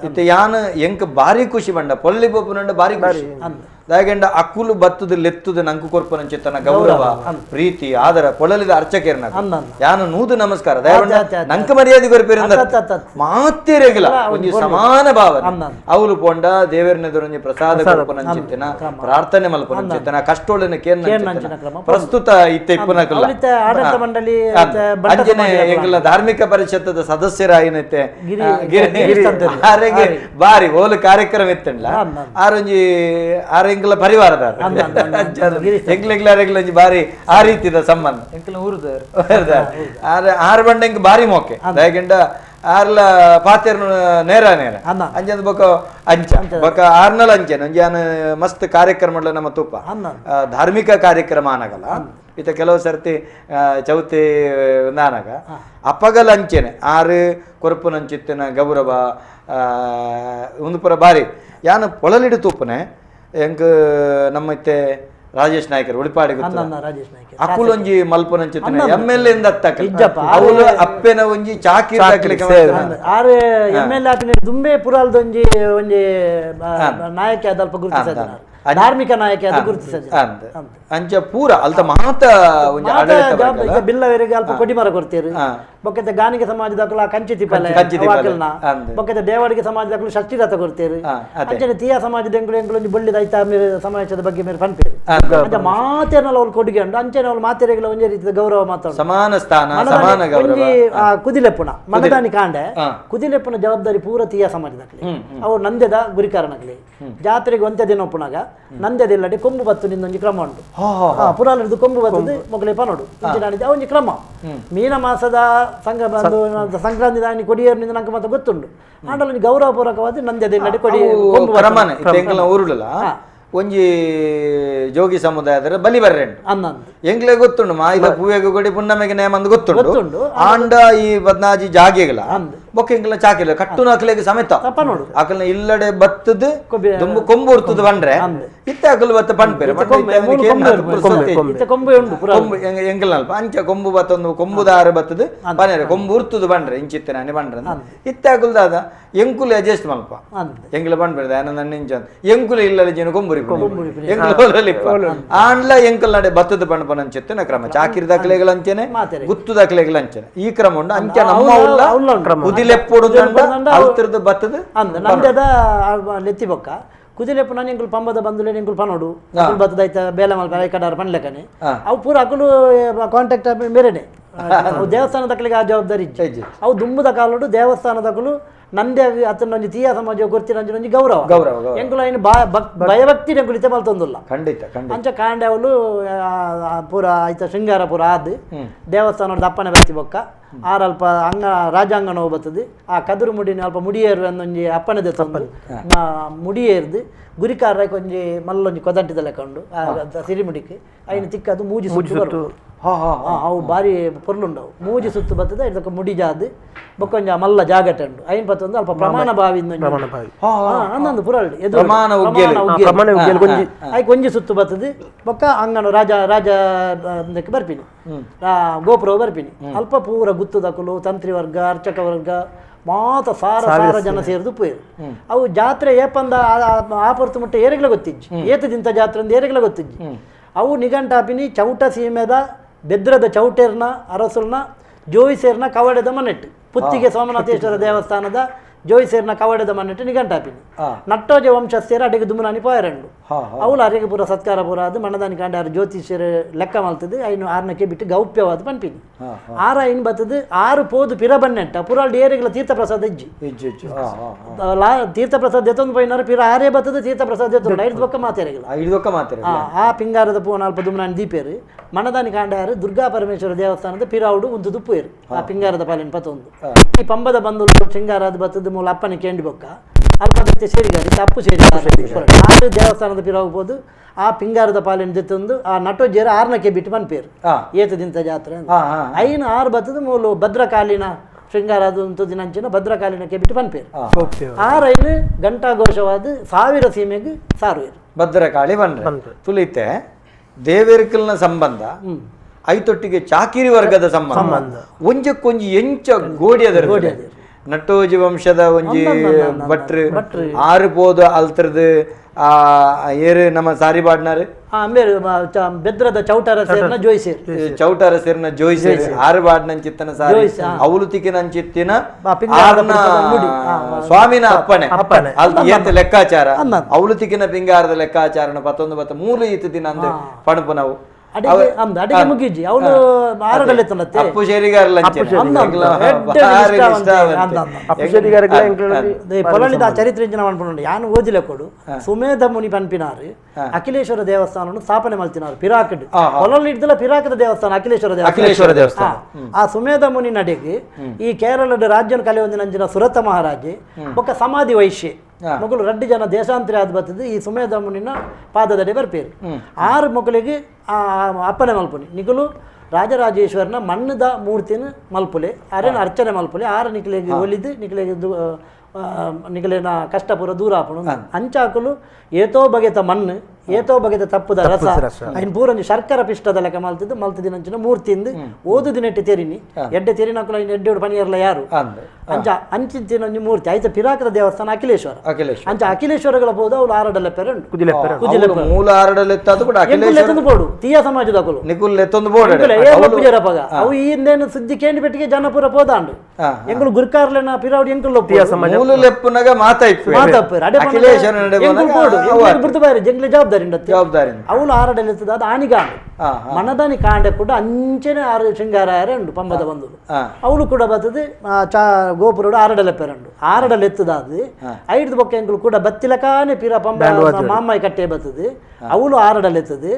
ಇತ್ತೆ ಯಾನ್ ಎಂಕ್ ಬಾರಿ ಖುಷಿ ಬಂಡ ಪೊಳ್ಳಿ ಬೋಪುನಂಡ ಬಾರಿ ಖುಷಿ ದಾಯಗಂಡ ಅಕ್ಕುಲು ಬತ್ತದು ಲೆತ್ತುದು ನಂಕು ಕೊರ್ಪನಂಚಿತ್ತನ ಗೌರವ ಪ್ರೀತಿ ಆದರ ಪೊಳಲಿದ ಅರ್ಚಕೇರ್ನ ಯಾನು ನೂದು ನಮಸ್ಕಾರ ನಂಕ ಮರ್ಯಾದೆ ಕೊರ್ಪೇರಿಂದ ಮಾತೇರೆಗಿಲ್ಲ ಒಂಜಿ ಸಮಾನ ಭಾವನೆ ಅವಲು ಪೋಂಡ ದೇವರನೆದುರೊಂಜಿ ಪ್ರಸಾದ ಕೊರ್ಪನಂಚಿತ್ತನ ಪ್ರಾರ್ಥನೆ ಮಲ್ಪನಂಚಿತ್ತನ ಕಷ್ಟೋಳನ ಕೇರ್ನಂಚಿತ್ತನ ಪ್ರಸ್ತುತ ಇತ್ತೆ ಇಪ್ಪುನಕುಲ್ಲ ಅಂಜನೆ ಎಂಕುಲ ಧಾರ್ಮಿಕ ಪರಿಷತ್ತದ ಸದಸ್ಯರಾಯಿನೈತೆ ಆರೆಗೆ ಬಾರಿ ಓಲು ಕಾರ್ಯಕ್ರಮ ಇತ್ತಂಡ್ಲ ಆರೊಂಜಿ ಆರು ಎಂಕುಲ ಪರಿವಾರದ ಎಂಕ್ಲೆಗ್ಲ ಒಂಜಿ ಬಾರಿ ಆ ರೀತಿದ ಸಂಬಂಧ ಆರು ಬಂಡ ಎಂಕ್ ಬಾರಿ ಮೋಕೆ ದಾಯಗಂಡ ಆರ್ಲ ಪಾತೆರ್ನು ನೇರ ನೇರ ಅಂಜಂದ ಬೊಕ ಅಂಚ ಬೊಕ ಆರ್ನಲ ಅಂಚೆನ ಒಂಜಿ ಆನ್ ಮಸ್ತ್ ಕಾರ್ಯಕ್ರಮ ನಮ್ಮ ತೂಪ ಧಾರ್ಮಿಕ ಕಾರ್ಯಕ್ರಮ ಅನಗಲ ಇತ್ತ ಕೆಲವು ಸರ್ತಿ ಚೌತಿ ನಾನಗ ಅಪ್ಪಗಲ ಅಂಚೆನೆ ಆರು ಕೊರಪುನಂಚಿತ್ತಿನ ಗೌರವ ಒಂದು ಪುರ ಬಾರಿ ಯಾನು ಪೊಳಲಿಡು ತೂಪನೆ ಎಂಕ್ ನಮ್ಮ ಇತ್ತೆ Rajesh Naikar Ulipadi ಅಕುಲೊಂಜಿ ಮಲ್ಪನಂಚಿತ್ತಿನ M L A ಅವಳು ಅಪ್ಪೆನ ಒಂಜಿ ಚಾಕಿ ಆರು M L A ದುಂಬೆ ಪುರಾಲ್ದೊಂಜಿ ಒಂಜಿ ನಾಯಕ ಅಲ್ಪ ಗುರುತಿಸ ಧಾರ್ಮಿಕ ನಾಯಕ ಅದು ಗುರುತಿಸ ಅಂಚ ಪೂರ ಅಲ್ತ ಮಾತ ಒಂಜಿ ಆಡಳಿತ ಬಿಲ್ಲವರಿಗೆ ಅಲ್ಪ ಕೊಡಿಮರ ಕೊಡ್ತೀರಿ ಬೊಕ್ಕತೆ ಗಾನಿಗೆ ಸಮಾಜದಕ್ಕಲು ಕಂಚಿ ತಿಪ್ಪಲೆ ವಾಕಲ್ನ ಬೊಕ್ಕತೆ ದೇವಡಿಗೆ ಸಮಾಜದಕ್ಕಲು ಷಷ್ಠಿ ರಥ ಕೊಡ್ತೀರಿ ಅಂಚನೆ ತೀಯ ಸಮಾಜದ ಎಂಕುಲು ಎಂಕುಲು ಒಂಜಿ ಬೊಳ್ಳಿದ ಐತ ಮೇರೆ ಸಮಾಜದ ಬಗ್ಗೆ ಮೇರೆ ಪನ್ಪೇರು ಅಂಚ ಮಾತೇರ್ನಲ್ಲ ಅವ್ರು ಕೊಡುಗೆ ಉಂಟು ಅಂಚನೆ ಅವ್ರು ಮಾತೆರೆಗಳ ಒಂಜಿ ರೀತಿಯ ಗೌರವ ಮಾತಾಡ ಸಮಾನ ಸ್ಥಾನ ಸಮಾನ ಗೌರವ ಒಂಜಿ ಕುದಿಲೆಪ್ಪುನ ಮಗದಾನಿ ಕಾಂಡೆ ಕುದಿಲೆಪ್ಪುನ ಜವಾಬ್ದಾರಿ ಪೂರ ತೀಯ ಸಮಾಜದಕ್ಕಲಿ ಅವು ನಂದೆದ ಗುರಿಕಾರನಗಲಿ ಜಾತ್ರೆಗೆ ಒಂತೆ ದಿನ ಒಪ್ಪುನಾಗ ನಂದ್ಯದಿಲ್ಲಡೆ ಕೊಂಬು ಬತ್ತು ನಿಂದೊಂಜಿ ಕ್ರಮ ಉಂಟು. ಪುರಾಲದ್ದು ಕೊಂಬು ಬತ್ತದು ಮೊಗಲೇ ಪನೋಡು ಇಂಚಿನ ಒಂಜಿ ಕ್ರಮ. ಮೀನ ಮಾಸದ ಸಂಘ ಸಂಕ್ರಾಂತಿ ದಾನಿ ಕೊಡಿಯೇರು ನಂಗೆ ಮಾತ್ರ ಗೊತ್ತುಂಡು. ಆಂಡಲ ಒಂಜಿ ಗೌರವಪೂರ್ವಕವಾದ ನಂದ್ಯದಿಲ್ಲಡೆ ಕೊಡಿ ಕೊಂಬು ಕ್ರಮನೇ. ಎಂಕಲ್ನ ಊರುಡಲ ಒಂಜಿ ಜೋಗಿ ಸಮುದಾಯದ ಬಲಿ ಬರ್ರೆಂಡು ಎಂಗ್ಲೆ ಗೊತ್ತುಂಡು ಮಾಯಿದ ಪೂವೆಗೆ ಕೊಡಿ ಪುಣ್ಣಮೆಗೆ ನೇಮ ಅಂದ್ ಗೊತ್ತುಂಡು. ಆಂಡ ಈ ಬದ್ನಾಜಿ ಜಾಗೆಗಳ ಬೊಕ್ಕ ಎಂಗ್ಲ ಚಾಕಿಲ್ಲ ಕಟ್ಟುನ ಅಕ್ಲೆಗೆ ಸಮೇತ ಅಕಲ್ನ ಇಲ್ಲಡೆ ಬತ್ತದು ದುಂಬು ಕೊಂಬು ಉರ್ತದ ಬಂಡ್ರೆ ಇತ್ತೆ ಅಕಲ್ ಬತ್ತ ಪಣ್ಪೇರೆ ಎಂಕಲ್ನ ಅಂಚ ಕೊಂಬು ಬತ್ತೊಂದು ಕೊಂಬುದಾರ ಬತ್ತದು ಪನೇರೆ ಕೊಂಬು ಉರ್ತದ ಬಂಡ್ರೆ ಇಂಚಿತ್ತೆ ನಾನೇ ಬಂಡ್ರೆ ಇತ್ತೆ ಅಕುಲ್ದಾದ ಎಂಕುಲು ಅಡ್ಜಸ್ಟ್ ಮಲ್ಪ ಎಂಗ್ಲ ಪಣ್ಪೇರೆ ನನ್ನ ಇಂಚ ಎಂಕುಲು ಇಲ್ಲಲೆ ಜನ ಕೊಂಬುರಿ ಆಂಡ್ಲ ಎಂಕಲ್ ನಡೆ ಬತ್ತದ ಪಣಪನ ಕ್ರಮ ಚಾಕಿರಿ ದಾಖಲೆಗಳ ಅಂಚೆನೆ ಗುತ್ತು ದಾಖಲೆಗಳ ಅಂಚೆನೆ ಈ ಕ್ರಮ ಉಂಟು. ಅಂಚೆ ನಮ್ಮ ಕುದಿಲೆಪ್ಪೊಡು ಅಲ್ತಿರ್ದು ಬತ್ತದ ನಂದ್ಯದ ಲೆತ್ತಿ ಬೊಕ್ಕ ಕುದಿಲೆಪ್ಪು ನಾನು ಎಂಕುಲು ಪಂಬದ ಬಂದುಲೆ ಎಂಕುಲು ಪನೋಡು ಅಕುಲು ಬತ್ತದ ಐತ ಬೇಲೆ ಮಲ್ಪ ಐಕಡಾರ ಪನ್ಲೆಕನೆ ಅವು ಪೂರ ಅಕುಲು ಕಾಂಟ್ಯಾಕ್ಟ್ ಮೇರೆನೆ ದೇವಸ್ಥಾನದಕ್ಕಲಿಗೆ ಆ ಜವಾಬ್ದಾರಿ ಇಜ್ಜಿ. ಅವು ದುಂಬುದ ಕಾಲೋಡು ದೇವಸ್ಥಾನದಕುಲು ನಂದೇ ಅತನ ಒಂಜಿ ತೀಯ ಸಮಾಜ ಗೊತ್ತಿನ ಒಂಜಿ ಗೌರವ ಗೌರವ ಎಂಕುಲು ಐನು ಭಯಭಕ್ತಿ ಎಂಕುಲು ಇತ್ತೆ ಮಲ್ತೊಂದುಲ್ಲ. ಖಂಡಿತ ಖಂಡಿತ. ಅಂಚ ಕಾಂಡೆ ಅವಳು ಪೂರ ಐತ ಶೃಂಗಾರ ಪೂರ ಆದ್ ದೇವಸ್ಥಾನದ ಅಪ್ಪನೆ ಬತ್ತಿ ಬೊಕ್ಕ ಆರಲ್ಪ ಅಂಗ ರಾಜಾಂಗಣ ಬರ್ತದೆ. ಆ ಕದುರು ಮುಡಿನ ಅಲ್ಪ ಮುಡಿಯೇರು ಅನ್ನೊಂಜಿ ಅಪ್ಪನೆ ದೆತ್ತೊಂದು ಮುಡಿಯೇರ್ದು ಗುರಿಕಾರ ಒಂಜಿ ಮಲ್ಲೊಂಜಿ ಕೊದಂಟಿದ ಲೆಕ್ಕೊಂಡು ಸಿರಿಮುಡಿക്ക് ಐನು ತಿಕ್ಕದು ಮೂಜಿ ಸುತ್ತು ಅವು ಬಾರಿ ಪೊರ್ಲುಂಡವು ಮೂಜಿ ಸುತ್ತು ಬರ್ತದೆ. ಇದಕ್ಕೆ ಮುಡಿ ಜಾದು ಬೊಕ್ಕೊಂಜ ಮಲ್ಲ ಜಾಗಟೆ ಉಂಡು ಐನ್ ಪತ್ತೊಂದು ಅಲ್ಪ ಪ್ರಮಾಣ ಬಾವಿ ಅನ್ನೊಂದು ಪುರಳ್ಳಿ ಐಕ್ ಒಂಜಿ ಸುತ್ತು ಬರ್ತದೆ. ಬೊಕ್ಕ ಅಂಗನ ರಾಜ ರಾಜ ಬರ್ಪಿನಿ ಗೋಪುರವು ಬರ್ಪಿನಿ ಅಲ್ಪ ಪೂರ ಗುತ್ತುದಕುಲು ತಂತ್ರಿ ವರ್ಗ ಅರ್ಚಕ ವರ್ಗ ಮಾತ ಸಾರ ಸಾರ ಜನ ಸೇರಿದು ಪೋಯರು. ಅವು ಜಾತ್ರೆ ಏಪಂದ ಆ ಪೊರ್ತು ಮುಟ್ಟ ಏರೆಗ್ಲ ಗೊತ್ತಿಜ್ಜಿ ಏತದಿಂತ ಜಾತ್ರೆ ಅಂದ್ ಏರೆಗ್ಲ ಗೊತ್ತಿಜ್ಜಿ. ಅವು ನಿಘಂಟಾಪಿನಿ ಚೌಟ ಸೀಮೆದ ಬೆದ್ರದ ಚೌಟೇರ್ನ ಅರಸುಲ್ನ ಜೋಯಿಸೇರ್ನ ಕವಡೆದ ಮನೆಟ್ಟು ಪುತ್ತಿಗೆ ಸೋಮನಾಥೇಶ್ವರ ದೇವಸ್ಥಾನದ ಜೋಯಿಸೇರ್ನ ಕವಡೆದ ಮನೆಟ್ಟು ನಿಘಂಟಾಪಿನಿ ನಟ್ಟೋಜ ವಂಶಸ್ಥೇರ ಅಡಿಗೆ ದುಮನಾನಿ ಪೋಯರಂಡು ಅವಳು ಅರೆಗೆ ಪೂರ ಸತ್ಕಾರ ಪೂರ ಅದು ಮಣದಾನಿ ಕಾಂಡ ಆರು ಜ್ಯೋತಿಷ್ಯರ ಲೆಕ್ಕ ಮಲ್ತದೆ ಐನು ಆರ್ನಕ್ಕೆ ಬಿಟ್ಟು ಗೌಪ್ಯವಾದ ಪನ್ಪಿನಿ ಆರ ಐನು ಬತ್ತದು ಆರು ಪೋದು ಪಿರ ಬನ್ನೆಟ್ಟ ಪುರಾಲ್ಡ್ ಏರಿಗಳ ತೀರ್ಥಪ್ರಸಾದ ಇಜ್ಜಿ ತೀರ್ಥಪ್ರಸಾದ ಎತ್ತೊಂದು ಪೈನಾರು ಪಿರ ಆರೇ ಬತ್ತದು ತೀರ್ಥಪ್ರಸಾದ ಎತ್ತೊಂದು ಐದು ಬೊಕ್ಕ ಮಾತೇರಿಗಳ ಆ ಪಿಂಗಾರದ ಪೂವನ ಅಲ್ಪ ದುಮನಾನಿ ದೀಪೇರು ಮಣದಾನಿ ಕಾಂಡಾರು ದುರ್ಗಾ ಪರಮೇಶ್ವರ ದೇವಸ್ಥಾನದ ಪಿರಾವುಡು ಒಂದು ದುಪ್ಪೇರು ಆ ಪಿಂಗಾರದ ಪಾಲಿನ ಪತ್ತೊಂದು ಈ ಪಂಬದ ಬಂದು ಶೃಂಗಾರ ಅದು ಬತ್ತದು ಮೂಲ ಅಪ್ಪನ ಕೇಂಡಿ ಬೊಕ್ಕ ಅಲ್ಪ ಸೇರಿಗಾರಿ ತಪ್ಪು ಸೇರಿಗಾರ ಆರು ದೇವಸ್ಥಾನದ ಪಿರಾವು ಆ ಪಿಂಗಾರದ ಪಾಲಿನ ಜೊತೆಂದು ಆ ನಟೋಜೇರು ಆರ್ನಕ್ಕೆ ಬಿಟ್ಟು ಪನ್ಪೇರು ಏತದಿಂತ ಜಾತ್ರೆ ಐನು ಆರು ಬತ್ತದು ಮೂಲು ಭದ್ರಕಾಲಿನ ಶೃಂಗಾರ ಅದು ದಿನಂಚಿನ ಭದ್ರಕಾಲಿನ ಬಿಟ್ಟು ಪನ್ಪೇರು ಆರು ಐನು ಘಂಟಾಘೋಷವಾದ ಸಾವಿರ ಸೀಮೆಗೆ ಸಾರುವೇರು ಭದ್ರಕಾಳಿ ಬಂದ್ರೆ ತುಳಿತೆ ದೇವೇರ್ಕಲ್ನ ಸಂಬಂಧ ಐತೊಟ್ಟಿಗೆ ಚಾಕಿರಿ ವರ್ಗದ ಸಂಬಂಧ ಒಂಜಕ್ಕೊಂಜಿ ಎಂಚ ಗೋಡಿಯದ ನಟ್ಟೋಜಿ ವಂಶದ ಒಂಜಿ ಭಟ್ರು ಆರು ಪೋದು ಅಲ್ತ್ರದು ಆ ಏರು ನಮ್ಮ ಸಾರಿ ಬಾಡ್ನಾರು ಬೆದ್ರದ ಚೌಟರ ಸೇರ್ನ ಜೋಯಿಸೇರ್ ಚೌಟರ ಸೇರ್ನ ಜೋಯಿಸೇರ್ ಆರು ಬಾಡ್ನಂಚಿತ್ತನ ಸಾರಿ ಅವಲು ತಿಕ್ಕಿನಂಚಿತ್ತಿನ ಸ್ವಾಮಿನ ಅಪ್ಪಣೆ ಅಲ್ ಏತ ಲೆಕ್ಕಾಚಾರ ಅವಲು ತಿಕ್ಕಿನ ಪಿಂಗಾರದ ಲೆಕ್ಕಾಚಾರನ ಪತ್ತೊಂದು ಪತ್ತ ಮೂರು ಈತ ದಿನ ಅಂದ್ ಪಣಪು ನಾವು ಅಡಿಗೆ ಮುಗಿಜಿ ಅವಳು ಆರಡಲೆ ತನ್ನತ್ತೆ ಅಪ್ಪು ಶೇರಿಗಾರಲ ಪೊಲನಿದ ಚರಿತ್ರೆ ಇಂಚಿನ ಪನ್ಪುಂಡು ಯಾನು ಓದಿಲೆ ಕೊಡು ಸುಮೇಧ ಮುನಿ ಪನ್ಪಿನಾರು ಅಖಿಲೇಶ್ವರ ದೇವಸ್ಥಾನ ಸ್ಥಾಪನೆ ಮಲ್ತಿನಾರು ಪಿರಾಕಡ್ ಪೊಲಲ್ಲಿ ಹಿಡ್ದಲ ಪಿರಾಕದ ದೇವಸ್ಥಾನ ಅಖಿಲೇಶ್ವರ ಅಖಿಲೇಶ್ವರ ದೇವಸ್ಥಾನ. ಆ ಸುಮೇಧ ಮುನಿ ನಡೆಗೆ ಈ ಕೇರಳದ ರಾಜ್ಯನ ಕಲೆ ಒಂದಿನ ಸುರತ ಮಹಾರಾಜೆ ಬೊಕ್ಕ ಸಮಾಧಿ ವೈಶ್ಯೆ ಮಗಳು ರಡ್ಡು ಜನ ದೇಶಾಂತರ ಆದ ಬರ್ತದೆ ಈ ಸುಮೇಧ ಮುನಿನ ಪಾದದಡೆ ಬರ್ಪೇರು ಆರು ಮಕ್ಕಳಿಗೆ ಅಪ್ಪನೆ ಮಲ್ಪುನಿ ನಿಕಲು ರಾಜರಾಜೇಶ್ವರನ ಮಣ್ಣದ ಮೂರ್ತಿನ ಮಲ್ಪುಲೆ ಅರೆನ ಅರ್ಚನೆ ಮಲ್ಪುಲೆ ಆರು ನಿಕಲಿಗೆ ಒಲಿದು ನಿಕಲಿಗೆ ನಿಕಲಿನ ಕಷ್ಟ ಪೂರ ದೂರ ಆಪಣು ಅಂಚಾಕಲು ಏತೋ ಬಗೆತ ಮಣ್ಣು ಏತೋ ಬಗೆತ ತಪ್ಪುದ ರಸ ಐನ್ ಪೂರ ಶರ್ಕರ ಪಿಷ್ಟದ ಲೆಕ್ಕ ಮಲ್ತಿದ್ದು ಮಲ್ತಿದಿನಂಚಿನ ಮೂರ್ತಿಂದು ಓದು ದಿನೆಟ್ಟಿ ತೆರಿನಿ ಎಡ್ಡೆ ತೆರಿನಕುಲು ಐನ್ ಎಡ್ಡೆ ಪನಿಯರ್ಲ ಯಾರು ಅಂಚ ಅಂಚಿನ ಮೂರ್ತಿ ಆಯ್ತ ಪಿರಾಕದ ದೇವಸ್ಥಾನ ಅಖಿಲೇಶ್ವರ ಅಂಚ ಅಖಿಲೇಶ್ವರಗಳ ಹೋದ ಅವಳು ಆರಡಲೆ ಪೆರಂಡು ಮೂಲ ಆರಡಲೆ ಪೋಡು ತೀಯ ಸಮಾಜದಕುಲು ನಿಕುಲ್ ಎತ್ತೊಂದು ಬೋಡು ಪೂಜಾರಪಗ ಅವು ಈ ಹಿಂದೇನು ಸುದ್ದಿ ಕೇಂದ್ರ ಪೆಟ್ಟಿಗೆ ಜನಪುರ ಪೋದಾಂಡು ಎಂಕುಲು ಗುರ್ಕಾರ್ಲೆನ ಪಿರಾವಡಿ ಎಂಕುಲು ಮೂಲು ಲೆಪ್ಪುನಗ ಮಾತಾಯ್ತು ಮಾತಾಯ್ತು ಅಡೆ ಅಖಿಲೇಶ್ವರ ಎಂಕುಲು ಪೋಡು ಬಿಡ್ತು ಬಾರಿ ಜಂಗ್ಲಿ ಜವಾಬ್ದಾರಿ. ಜವಾಬ್ದಾರಿ ಉಂಟು. ಜವಾಬ್ದಾರಿ ಅವಳು ಆರಡಲೆತ್ತದ ಅದು ಆನಿಗಾಂಡು ಮನದಾನಿ ಕಾಂಡೆ ಕೂಡ ಅಂಚೆನೆ ಆರು ಶೃಂಗಾರ ಉಂಡು ಪಂಬದ ಬಂದಳು. ಅವಳು ಕೂಡ ಬರ್ತದೆ ಚಾ ಗೋಪುರೋಡು ಆರಡಲೆಪ್ಪೆರಂಡು ಆರಡಲೆತ್ತದ ಅದು ಐದು ಬೊಕ್ಕ ಎಂಕುಲು ಕೂಡ ಬತ್ತಿಲಕಾನೆ ಪಿರ ಪಂಬ ಮಾಮ್ಮಾಯಿ ಕಟ್ಟೆ ಬರ್ತದೆ. ಅವಳು ಆರಡಲೆತ್ತದೆ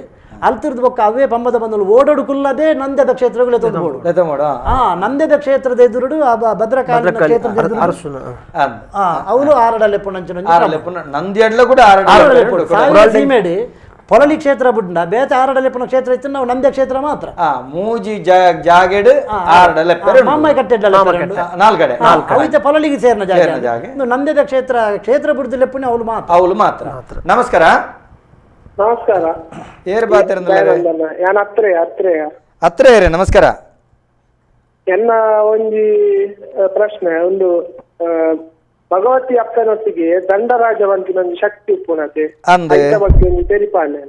ಅಲ್ತಿರ್ದ ಬೊಕ್ಕ ಅವೇ ಪಂಬದ ಬಂದಳು ಓಡೋಡು ಕುಲ್ಲದೆ ನಂದ್ಯದ ಕ್ಷೇತ್ರಗಳು ಎತ್ತೊಂದು. ನಂದ್ಯದ ಕ್ಷೇತ್ರದ ಎದುರುಡು ಭದ್ರಕಾಳಿ ಕ್ಷೇತ್ರದ ಅವಳು ಆರಡಲೆಪ್ಪುನಂಚಿನ ನಂದ್ಯಡ್ಲ ಕೂಡ ಸೀಮೆಡಿ ಪೊಲಲಿ ಕ್ಷೇತ್ರ ಬುಡ್ಡ ಬೇತ ಆರಡಲೆಪ್ಪುನ ಕ್ಷೇತ್ರ ಇತ್ತು ನಾವು ನಂದ್ಯ ಕ್ಷೇತ್ರ ಮಾತ್ರ. ಮೂಜಿ ಜಾಗೆಡ್ ಆರಡಲೆಪ್ಪೆ ಮಾಮ್ಮಾಯಿ ಕಟ್ಟೆಡ್ಲ ನಾಲ್ಕಡೆ ಅವಿತ ಪೊಲಲಿಗೆ ಸೇರಿನ ಜಾಗೆ ನಂದ್ಯದ ಕ್ಷೇತ್ರ ಕ್ಷೇತ್ರ ಬುಡ್ದಲೆಪ್ಪುನ ಅವಳು ಮಾತ್ರ ಅವಳು ಮಾತ್ರ. ನಮಸ್ಕಾರ. ನಮಸ್ಕಾರ. ಏರ್ ಬಾತಿರಂದ್ರೆ ಯಾನ್ ಅತ್ರೆ ಅತ್ರೆ ಅತ್ರೆ ಏರೆ. ನಮಸ್ಕಾರ. ಎನ್ನ ಒಂಜಿ ಪ್ರಶ್ನೆ ಒಂದು ಭಗವತಿ ಅಪ್ಪನೊಟ್ಟಿಗೆ ದಂಡರಾಜ వంటి ಒಂಜಿ ಶಕ್ತಿ ಉಪ್ಪುನತೆ ಐತ ಬಗ್ಗೆ ಒಂಜಿ ತೆರಿಪಾನೆ.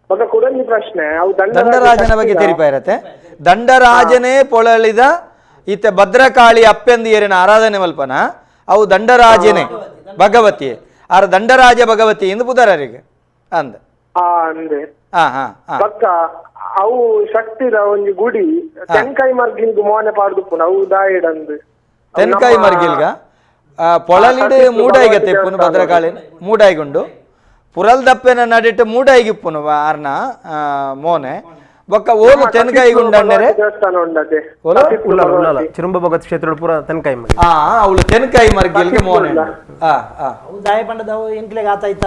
ಬೊಕ ಕುಡೊಂಜಿ ಪ್ರಶ್ನೆ ಅವು ದಂಡರಾಜನ ಬಗ್ಗೆ ತೆರಿಪಾಯಿರತ್ತೆ. ದಂಡರಾಜನೇ ಪೊಳಲಿದ ಈತ ಭದ್ರಕಾಳಿ ಅಪ್ಪೆಂದು ಏರಿನ ಆರಾಧನೆ ಮಲ್ಪನ ಅವು ದಂಡರಾಜನೇ ಭಗವತಿ ಆರ ದಂಡರಾಜ ಭಗವತಿ ಎಂದು ಪುದರರಿಗೆ ಅಂದ. ಬೊಕ್ಕ ಅವು ಶಕ್ತಿದ ಒಂಜಿ ಗುಡಿ ತೆನ್ಕಾಯಿ ಮರ್ಗಿಲ್ಗ್ ಮೋನೆ ಪಾಡ್ದುಪ್ಪುನ ಅವು ದಾಯಿಡಂದು ತೆನ್ಕಾಯಿ ಮರ್ಗಿಲ್ಗ ಪೊಳಲಿಡು ಮೂಡಾಯಿಗೆ ತೆಪ್ಪುನು ಭದ್ರಕಾಳಿ ಮೂಡಾಯಿಗುಂಡು ಪುರಲ್ದಪ್ಪೆನ ನಡಿಟ್ಟು ಮೂಡಾಯಿಗಿಪ್ಪುನು ಆರ್ನ ಮೋನೆ ಬೊಕ್ಕ ಓಲು ತೆನ್ಕಾಯಿ ಗುಂಡಣ್ಣರೆ ದೇವಸ್ಥಾನ ಉಂಡತೆ ಚಿರುಂಬ ಭಗವತಿ ಕ್ಷೇತ್ರ ಪೂರ ತೆನ್ಕಾಯಿ ಮರ್ಗಿ. ಅವಳು ತೆನ್ಕಾಯಿ ಮರ್ಗಿಲ್ಗೆ ಮೋನೆ. ದಾಯ ಪಂಡದವು ಎಂಕ್ಲೆಗ್ ಆತಾಯ್ತ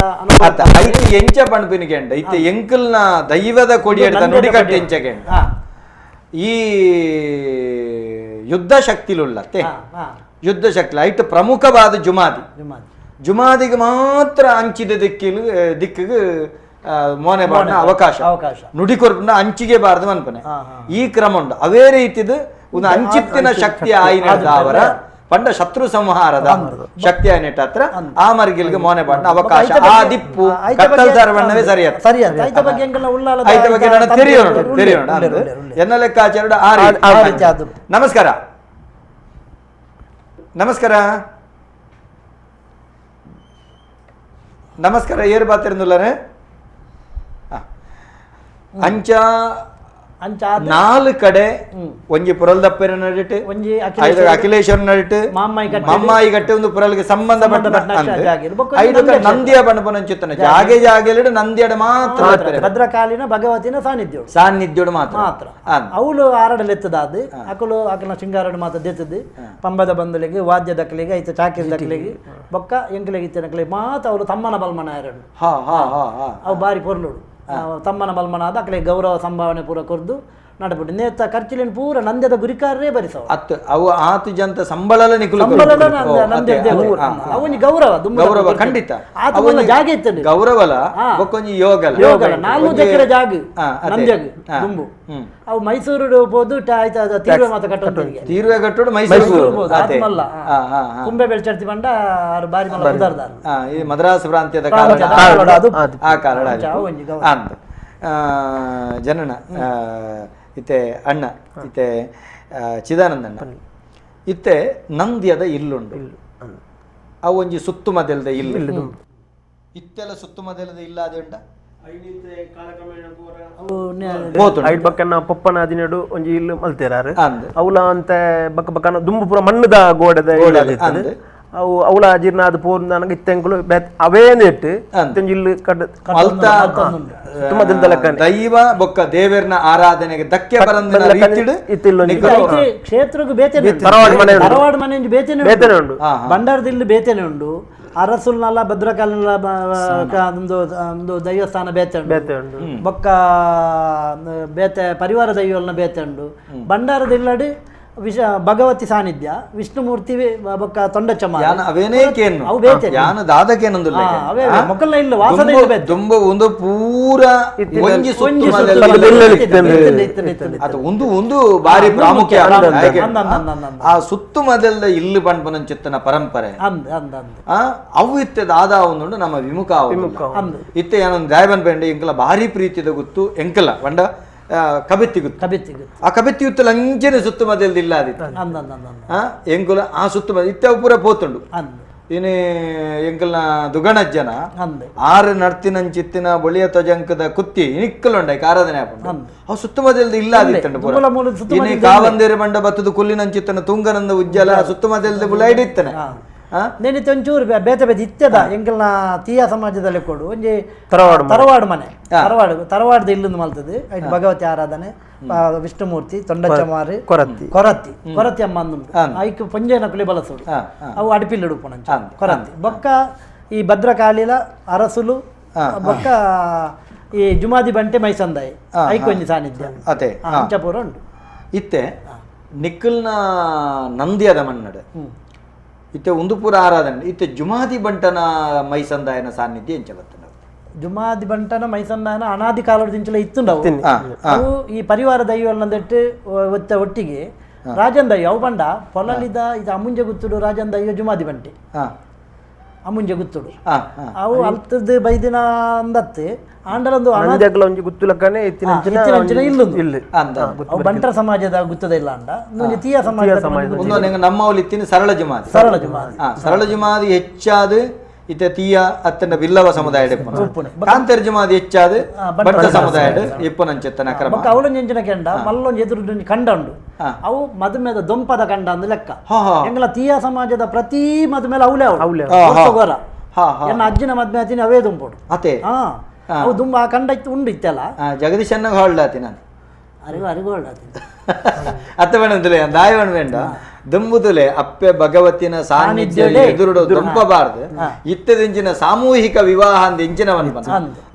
ಆತ ಐತೆ ಎಂಚ ಪಣ್ಪಿನಿಗೆಂಡ ಇತ್ತೆ ಎಂಕಲ್ನ ದೈವದ ಕೊಡಿಯಡ್ದ ನುಡಿಕಟ್ಟು ಎಂಚಗೆಂಡ ಈ ಯುದ್ಧ ಶಕ್ತಿಲುಳ್ಳತ್ತೆ ಯುದ್ಧ ಶಕ್ತಿ ಐಟ್ ಪ್ರಮುಖವಾದ ಜುಮಾದಿ ಜುಮಾದಿಗೆ ಮಾತ್ರ ಅಂಚಿದ ದಿಕ್ಕಿಲು ದಿಕ್ಕಿಗೆ ಮೋನೆ ಬಾಡಿನ ಅವಕಾಶ ಅವಕಾಶ ನುಡಿ ಕೊರ್ಪುನ ಅಂಚಿಗೆ ಬಾರದು ಮನ್ಪನೆ ಈ ಕ್ರಮ ಉಂಡು. ಅವೇ ರೀತಿದು ಒಂದು ಅಂಚಿತ್ತಿನ ಶಕ್ತಿ ಆಯಿನ ಪಂಡ ಶತ್ರು ಸಂಹಾರದ ಶಕ್ತಿ ಆಯ್ನೆಟ್ ಹತ್ರ ಆ ಮರ್ಗಿಲ್ಗೆ ಮೋನೆ ಬಾಡಿನ ಅವಕಾಶ ಆ ದಿಪ್ಪು ಕತ್ತಲ್ ಸರ್ವಣ್ಣವೇ ಸರಿಯತ್ತ ಸರಿಯತ್ತ. ಐತ ಬಗ್ಗೆ ಐತ ಬಗ್ಗೆ ನಾನು ತೆರೆಯೋಣ ತೆರೆಯೋಣ ಎನ್ನ ಲೆಕ್ಕಾಚಾರ ಆ ರೀತಿ. ನಮಸ್ಕಾರ. ನಮಸ್ಕಾರ. ನಮಸ್ಕಾರ. ಏರ್ ಬಾತಿರಂದುಲ್ಲಾರೆ ಅಂಚ ಅಂಚ ನಾಲ್ ಕಡೆ ಒಂಜಿ ಪುರಲ್ದಪ್ಪೆನ ನಡಿಟ್ಟು ಒಂಜಿ ಅಖಿಲೇಶ್ವರ ನಡಿಟ್ಟು ಮಮ್ಮಾಯಿ ಕಟ್ಟೆ ಒಂದು ಪುರಲ್ಗೆ ಸಂಬಂಧಪಟ್ಟ ನಂದಿಯ ಬಣ್ಣಪನಂಚಿತ್ತನ ಜಾಗೆ ಜಾಗೆಲಿಡು ನಂದಿಯಡ ಮಾತ್ರ ಭದ್ರಕಾಲಿನ ಭಗವತಿನ ಸಾನ್ನಿಧ್ಯ ಸಾನ್ನಿಧ್ಯೋಡು ಮಾತ್ರ ಮಾತ್ರ. ಅವಳು ಆರಡಲೆತ್ತದಾದ ಅಕಲು ಅಕಲ ಶೃಂಗಾರಡು ಮಾತ್ರ ದೆತ್ತದು ಪಂಬದ ಬಂದಲಿಗೆ ವಾದ್ಯ ದಕ್ಕಲಿಗೆ ಐತ ಚಾಕಿರಿ ದಕ್ಕಲಿಗೆ ಬೊಕ್ಕ ಎಂಕಲಿಗೆ ಇತ್ತನಕಲಿಗೆ ಮಾತ್ರ ಅವಳು ತಮ್ಮನ ಬಲ್ಮನ ಎರಡು ಹಾ ಹಾ ಹಾ ಅವು ಬಾರಿ ಪೊರ್ಲುಡು ತಮ್ಮನ ಬಲ್ಮನಾದ ಅಕಲೆ ಗೌರವ ಸಂಭಾವನೆ ಪೂರ ಕೊರ್ದು ನಡಪುಡು ನೇತ ಖರ್ಚಿಲಿನ ಪೂರ ನಂದ್ಯದ ಗುರಿಕಾರರೇ ಭರಿಸವ ಅತ್ತು ಅವು ಆತು ಜಂತ ಸಂಬಳಲ ನಿಕುಲು ಅವನಿ ಗೌರವ ಗೌರವ ಖಂಡಿತ ಆತ ಮಲ್ಲ ಜಾಗೆ ಇತ್ತು ಗೌರವಲ ಬೊಕ್ಕೊಂಜಿ ಯೋಗಲ ಯೋಗಲ 4 ಎಕರೆ ಜಾಗ ನಂದ್ಯಗ್ ದುಂಬು ಅವು ಮೈಸೂರು ಪೋದು ಆಯ್ತ ತೀರ್ವೆ ಮಾತ ಕಟ್ಟೋದು ತೀರ್ವೆ ಕಟ್ಟೋಡು ಮೈಸೂರು ಪೋದು ಆತ್ಮಲ್ಲ ಕುಂಬೆ ಬೆಳ್ಚರ್ತಿ ಬಂಡ ಆರು ಬಾರಿ ಮಲ್ಲ ಉದಾರ್ದಾರ ಈ ಮದ್ರಾಸ್ ಪ್ರಾಂತ್ಯದ ಕಾಲ ಆ ಕಾಲ ಅಂತ ಜನನ ಇತ್ತೆ ಅಣ್ಣ ಇತ್ತೆ ಚಿದಾನಂದಣ್ಣ ಇತ್ತೆ ನಂದ್ಯದ ಇಲ್ಲುಂಡು ಅವು ಒಂಜಿ ಸುತ್ತುಮದೆಲ್ದ ಇಲ್ಲು ಇತ್ತೆಲ್ಲ ಸುತ್ತುಮದೆಲ್ದ ಇಲ್ಲ ಅದೇ ಉಂಟ ಐಟ್ ಬಕ್ಕನ ಪೊಪ್ಪನ ಅದಿನಡು ಒಂಜಿ ಇಲ್ಲು ಮಲ್ತೇರಾರು ಅವಲ ಅಂತ ಬಕ್ಕ ಬಕ್ಕನ ದುಂಬು ಪೂರ ಮಣ್ಣುದ ಗೋಡೆದ ಅವು ಅವಳ ಜೀರ್ಣ ಅದು ಪೂರ್ಣ ನನಗೆ ಇತ್ತೆಂಕುಲು ಅವೇ ಇಟ್ಟು ಇಲ್ಲು ಕಡ್ ದೈವ ಬೊಕ್ಕ ದೇವರ್ನ ಆರಾಧನೆಗೆ ಧಕ್ಕೆ ಬರಂದಿನ ರೀತಿಡ್ ಕ್ಷೇತ್ರಕ್ಕೆ ಬೇತನೆ ತರವಾಡು ಮನೆ ಬೇತನೆ ಬೇತನೆ ಉಂಡು ಬಂಡಾರದಿಲ್ಲು ಬೇತನೆ ಉಂಡು ಅರಸುಲ್ನಲ್ಲ ಭದ್ರಕಾಲಿನ ಒಂದು ದೈವಸ್ಥಾನ ಬೇತೆ ಉಂಡು ಬೊಕ್ಕ ಬೇತೆ ಪರಿವಾರ ದೈವಲ್ನ ಬೇತೆ ಉಂಡು ಬಂಡಾರದಿಲ್ಲಡಿ ವಿಷ ಭಗವತಿ ಸಾನ್ನಿಧ್ಯ ವಿಷ್ಣುಮೂರ್ತಿ ಬೊಕ್ಕ ತೊಂಡಚಮ್ಮ ಅವೇನೇ ಕೇನು ಅವು ಬೇತೆ ಯಾನ ದಾದಕೇನೊಂದುಲ್ಲ ಅವೇ ಮೊಕ್ಕಲ್ನ ಇಲ್ಲ ವಾಸದ ಇಲ್ಲ ಬೇತೆ ದುಂಬ ಒಂದು ಪೂರ ಒಂಜಿ ಅದು ಒಂದು ಒಂದು ಬಾರಿ ಪ್ರಾಮುಖ್ಯ ಆ ಸುತ್ತುಮದೆಲ್ಲ ಇಲ್ಲು ಪಣ್ಪನಂಚಿತ್ತನ ಪರಂಪರೆ ಅವು ಇತ್ತೆ ದಾದ ಒಂದುಂಡು ನಮ್ಮ ವಿಮುಖ ಇತ್ತೆ ಏನೊಂದು ದಾಯಬನ್ ಪಂಡೆ ಎಂಕಲ ಭಾರಿ ಪ್ರೀತಿದ ಗೊತ್ತು ಎಂಕಲ ಪಂಡ ಕಬೆತ್ತಿ ಗುತ್ತು ಕಬೆತ್ತಿ ಗುತ್ತು ಆ ಕಬೆತ್ತಿ ಗುತ್ತಲ ಅಂಚೆನೆ ಸುತ್ತುಮದೆಲ್ದ ಇಲ್ಲ ಅದಿತ್ತು ಎಂಕುಲ ಆ ಸುತ್ತುಮದ ಇತ್ತೆ ಅವು ಪೂರ ಪೋತುಂಡು ಇನಿ ಎಂಕಲ್ನ ದುಗಣಜ್ಜನ ಆರು ನಡ್ತಿನಂಚಿತ್ತಿನ ಬೊಳಿಯ ತೊಜಂಕದ ಕುತ್ತಿ ಇನಿಕ್ಕಲುಂಡ ಆರಾಧನೆ ಆಪುಂಡು ಅವು ಸುತ್ತಮದೆಲ್ದ ಇಲ್ಲ ಆದಿತ್ತಂಡು ಪೂರ. ಇನಿ ಕಾವಂದೇರಿ ಬಂಡ ಬತ್ತದ ಕುಲ್ಲಿನಂಚಿತ್ತನ ತುಂಗನಂದ ಉಜ್ಜಲ ಸುತ್ತಮದೆಲ್ದ ಬುಲೈಡ್ ಇತ್ತನೆ. ನೆನಿತೆ ಒಂಚೂರು ಬೇತೆ ಬೇತೆ ಇತ್ತದ ಎಂಕಲ್ನ ತೀಯ ಸಮಾಜದಲ್ಲಿ ಕೊಡು ಒಂಜಿ ತರವಾಡು ಮನೆ ತರವಾಡು ತರವಾಡದ ಇಲ್ಲೊಂದು ಮಲ್ತದೆ ಐಟ್ ಭಗವತಿ ಆರಾಧನೆ ವಿಷ್ಣುಮೂರ್ತಿ ತೊಂಡಚಮಾರಿ ಕೊರತಿ ಕೊರತಿ ಕೊರತಿ ಅಮ್ಮ ಅಂದುಂಡು ಐಕ್ ಪೊಂಜೆನಕುಲಿ ಬಲಸೋಡು ಅವು ಅಡಿಪಿಲ್ಲು ಉಡುಪುನಂಚ ಕೊರತಿ ಬೊಕ್ಕ ಈ ಭದ್ರಕಾಳಿಲ ಅರಸುಲು ಬೊಕ್ಕ ಈ ಜುಮಾದಿ ಬಂಟೆ ಮೈಸಂದಾಯಿ ಐಕ್ ಒಂಜಿ ಸಾನ್ನಿಧ್ಯ ಅಂಚಪುರ ಉಂಡು. ಇತ್ತೆ ನಿಕ್ಕಲ್ನ ನಂದಿಯದ ಮನ್ನಡು ಇತ್ತೆ ಒಂದು ಪೂರ ಆರಾಧನೆ ಇತ್ತೆ ಜುಮಾದಿ ಬಂಟನ ಮೈಸಂದಾಯನ ಸಾನ್ನಿಧ್ಯ ಎಂಚ ಬರ್ತದೆ? ಜುಮಾದಿ ಬಂಟನ ಮೈಸಂದಾಯನ ಅನಾದಿ ಕಾಲದ ಇತ್ತುಂಡವು ಅವು ಈ ಪರಿವಾರ ದೈವಗಳನ್ನಂದಿಟ್ಟು ಒತ್ತ ಒಟ್ಟಿಗೆ ರಾಜನ್ ದೈವ ಅವು ಬಂಡ ಪೊಲಲಿದ ಇದು ಅಮುಂಜೆ ಗುತ್ತುಡು ರಾಜನ್ ದೈವ ಜುಮಾದಿ ಬಂಟೆ ಅಮುಂಜೆ ಗುತ್ತುಡು ಅವು ಅಲ್ತದ್ದು ಬೈದಿನ ಅಂದತ್ತೆ ಆಂಡಲೊಂದು ಇಲ್ಲೊಂದು ಬಂಟರ ಸಮಾಜದ ಗುತ್ತದ ಇಲ್ಲ ಅಂಡ ತೀಯ ಸಮಾಜದ ನಮ್ಮವಲ್ಲಿ ಇತ್ತಿನ ಸರಳ ಜುಮಾದಿ ಸರಳ ಜುಮಾದಿ ಸರಳ ಜುಮಾದಿ ಹೆಚ್ಚಾದ ಇತ್ತೆ ತೀಯ ಅತ್ತನ ಬಿಲ್ಲವ ಸಮುದಾಯ ಕಾಂತೇರ್ ಜುಮಾದಿ ಹೆಚ್ಚಾದ ಬಂಟ ಸಮುದಾಯ ಇಪ್ಪನಂచెತ್ತನ ಕ್ರಮ. ಅವಳೊಂದು ಎಂಚಿನ ಕೆಂಡ ಮಲ್ಲೊಂದು ಎದುರು ಕಂಡ ಉಂಡು ಅವು ಮದುಮೆದ ದೊಂಪದ ಕಂಡ ಅಂದ್ ಲೆಕ್ಕ. ಎಂಗಲ ತೀಯ ಸಮಾಜದ ಪ್ರತಿ ಮದುಮೇಲೆ ಅವಲೇ ಅವಲೇ ಎನ್ನ ಅಜ್ಜಿನ ಮದುವೆ ಆತಿನ ಅವೇ ದುಂಪೋಡು ಅತೆ ಅವು ದುಂಬ ಆ ಕಂಡ ಇತ್ತು ಉಂಡು ಇತ್ತೆಲ್ಲ ಜಗದೀಶನ್ನ ಹೊಳ್ಳಾತಿ ನಾನು ಅರಿವು ಅರಿವು ಹೊಳ್ಳಾತಿ ಅತ್ತ ಬೇಡ ದಾಯವಣ ಬೇಡ ದುಂಬುದುಲೆ ಅಪ್ಪೆ ಭಗವತಿನ ಸಾನ್ನಿಧ್ಯ ಎದುರುಡು ದುಂಪಬಾರ್ದು. ಇತ್ತದಿಂಚಿನ ಸಾಮೂಹಿಕ ವಿವಾಹ ಅಂದ ಇಂಚಿನ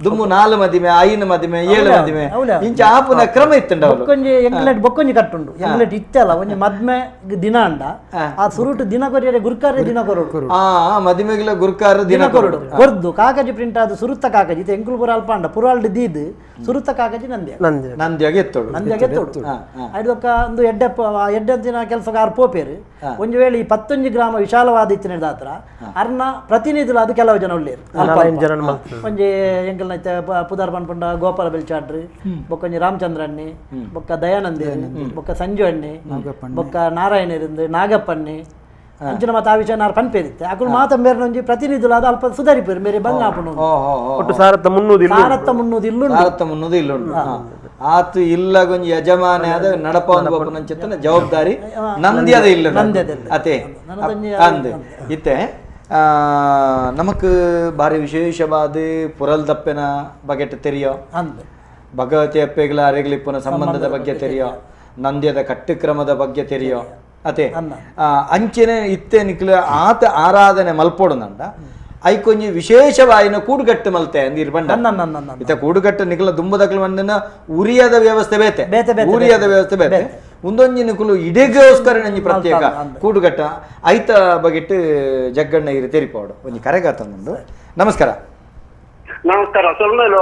ದುಂಬು 4 ಮದಿಮೆ 5 ಮದಿಮೆ 7 ಮದಿಮೆ ಇಂಚ ಆಪುನ ಕ್ರಮ ಇತ್ತುಂಡ. ಬೊಕ್ಕೊಂಜಿ ಎಂಗ್ಲೆಟ್ ಬೊಕ್ಕೊಂಜಿ ಕಟ್ಟುಂಡು ಎಂಗ್ಲೆಟ್ ಇತ್ತಲ್ಲ ಒಂಜಿ ಮದ್ಮೆ ದಿನ ಅಂಡ ಆ ಸುರುಟು ದಿನ ಕೊರಿಯರೆ ಗುರ್ಕಾರ್ಯ ದಿನ ಕೊರಡು ಆ ಮದಿಮೆಗಳ ಗುರ್ಕಾರ ದಿನ ಕೊರಡು ಕೊರ್ದು ಕಾಗಜಿ ಪ್ರಿಂಟ್ ಆದ ಸುರುತ್ತ ಕಾಗಜಿ ಇತ್ತೆ ಎಂಕುಲು ಪುರ ಅಲ್ಪ ಅಂಡ ಪುರಾಲ್ಡ್ ದೀದ್ ಸುರುತ್ತ ಕಾಗಜಿ ನಂದ್ಯ ನಂದ್ಯಾಗ ಎತ್ತೋಡು ನಂದ್ಯಾಗ ಎತ್ತೋಡು ಐದೊಕ್ಕ ಒಂದು ಎಡ್ಡೆ ಎಡ್ಡೆ ದಿನ ಕೆಲಸಗಾರ ಪೋಪೇರು. ಒಂದು ವೇಳೆ ಈ 11 ಗ್ರಾಮ ವಿಶಾಲವಾದ ಇತ್ತಿನ ಹತ್ರ ಅರ್ನ ಪ್ರತಿನಿಧಿಗಳು ಅದು ಕೆಲವು ಜನ ಉಳ್ಳೇರು ಒಂಜಿ ಎಂಕಲ್ನ ಪುದಾರ್ ಪನ್ಪುಂಡ ಗೋಪಾಲ ಬೆಲ್ಚಾಡ್ರಿ ಬೊಕ್ಕೊಂಜಿ ರಾಮಚಂದ್ರಣ್ಣಿ ಬೊಕ್ಕ ದಯಾನಂದ ಬೊಕ್ಕ ಸಂಜು ಅಣ್ಣಿ ಬೊಕ್ಕ ನಾರಾಯಣರಿಂದ ನಾಗಪ್ಪಣ್ಣಿ ಅಂಚಿನ ಮಾತ ಆ ವಿಷಯ ನಾರು ಪನ್ಪೇರಿತ್ತೆ ಅಕುಲು ಮಾತ ಮೇರೆ ಒಂಜಿ ಪ್ರತಿನಿಧಿಗಳು ಅದು ಅಲ್ಪ ಸುಧಾರಿಪೇರು ಮೇರೆ ಬಂಗ ಆಪುಂಡು ಸಾರತ್ತ ಮುನ್ನೂದು ಸಾರತ್ತ ಮುನ್ನೂದು ಇಲ್ಲುಂಡು ಸಾರತ್ತ ಮುನ್ನೂದು ಇಲ್ಲುಂಡು ಆತು ಇಲ್ಲ ಗೊಂಜಿ ಯಜಮಾನ ಆದ ನಡಪ ನಂಚಿತ್ತನ ಜವಾಬ್ದಾರಿ ನಂದ್ಯದ ಇಲ್ಲ ಅತೆ ಅಂದ್ ಇತ್ತೆ ನಮಕ್ ಭಾರಿ ವಿಶೇಷವಾದ ಪುರಲ್ ದಪ್ಪೆನ ಬಗೆಟ್ ತೆರಿಯೋ ಭಗವತಿ ಅಪ್ಪೆಗಳ ಅರೆಗಳಿಪ್ಪನ ಸಂಬಂಧದ ಬಗ್ಗೆ ತೆರಿಯೋ ನಂದ್ಯದ ಕಟ್ಟುಕ್ರಮದ ಬಗ್ಗೆ ತೆರಿಯೋ ಅತೆ ಅಂಚೆನೆ ಇತ್ತೆ ನಿಕ್ಲ ಆತ ಆರಾಧನೆ ಮಲ್ಪೋಡು ನಂಡ ಐಕೊಂಜಿ ವಿಶೇಷವಾಯಿನ ಕೂಡುಗಟ್ಟು ಮಲ್ತೆ ಅಂದಿರ್ ಬಂಡ ಇತ್ತ ಕೂಡುಗಟ್ಟು ನಿಕ್ಲ ದುಂಬದಕ್ಲು ಮಂಡನ ಉರಿಯದ ವ್ಯವಸ್ಥೆ ಬೇತೆ ಉರಿಯದ ವ್ಯವಸ್ಥೆ ಬೇತೆ ಒಂದೊಂಜಿ ನಿಕುಲು ಇಡೆಗೋಸ್ಕರ ನಂಜಿ ಪ್ರತ್ಯೇಕ ಕೂಡುಗಟ್ಟ ಐತ ಬಗೆಟ್ಟು ಜಗ್ಗಣ್ಣ ಇರು ತೆರಿಪೋಡು ಒಂಜಿ ಕರೆಗಾತಂದು. ನಮಸ್ಕಾರ. ನಮಸ್ಕಾರ. ಸೊಲ್ಮೇಲು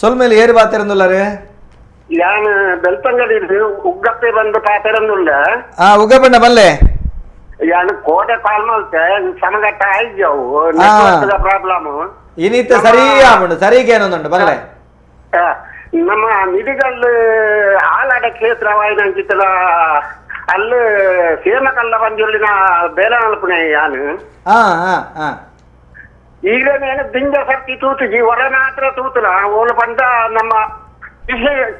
ಸೊಲ್ಮೇಲು ಏರು ಬಾತಿರಂದುಲ್ಲಾರೆ ಯಾನ್ ಬೆಲ್ತಂಗಡಿ ಉಗ್ಗಪ್ಪೆ ಬಂದು ಪಾತೆರಂದುಲ್ಲ. ಆ ಉಗ್ಗಪ್ಪಣ್ಣ ಬಲ್ಲೆ ಯಾನ್ ಕೋಟೆ ಕಾಲ್ ಮಲ್ತೆ ಸಮಗಟ್ಟ ಆಯ್ಜವು ಪ್ರಾಬ್ಲಮ್ ಇನಿತ ಸರಿ ಆಪುಂಡು ಸರಿಗೆ ಏನೊಂದುಂಡು ಬಲ್ಲೆ. ನಮ್ಮ ನಿಡಿಗಲ್ ಆಲಾಡ ಕ್ಷೇತ್ರವಾಯಿನಂಚಿತ್ತದ ಅಲ್ಲಿ ಸೇಮಕಲ್ಲ ಬಂಜುಳ್ಳಿನ ಬೇಲ ನಲ್ಪುಣೆ ಯಾನು ಈಗ నేను ದಿಂಜ ಸರ್ತಿ ತೂತುಜಿ ಹೊರನಾತ್ರ ತೂತುಲ ಓಲು ಪಂಡ ನಮ್ಮ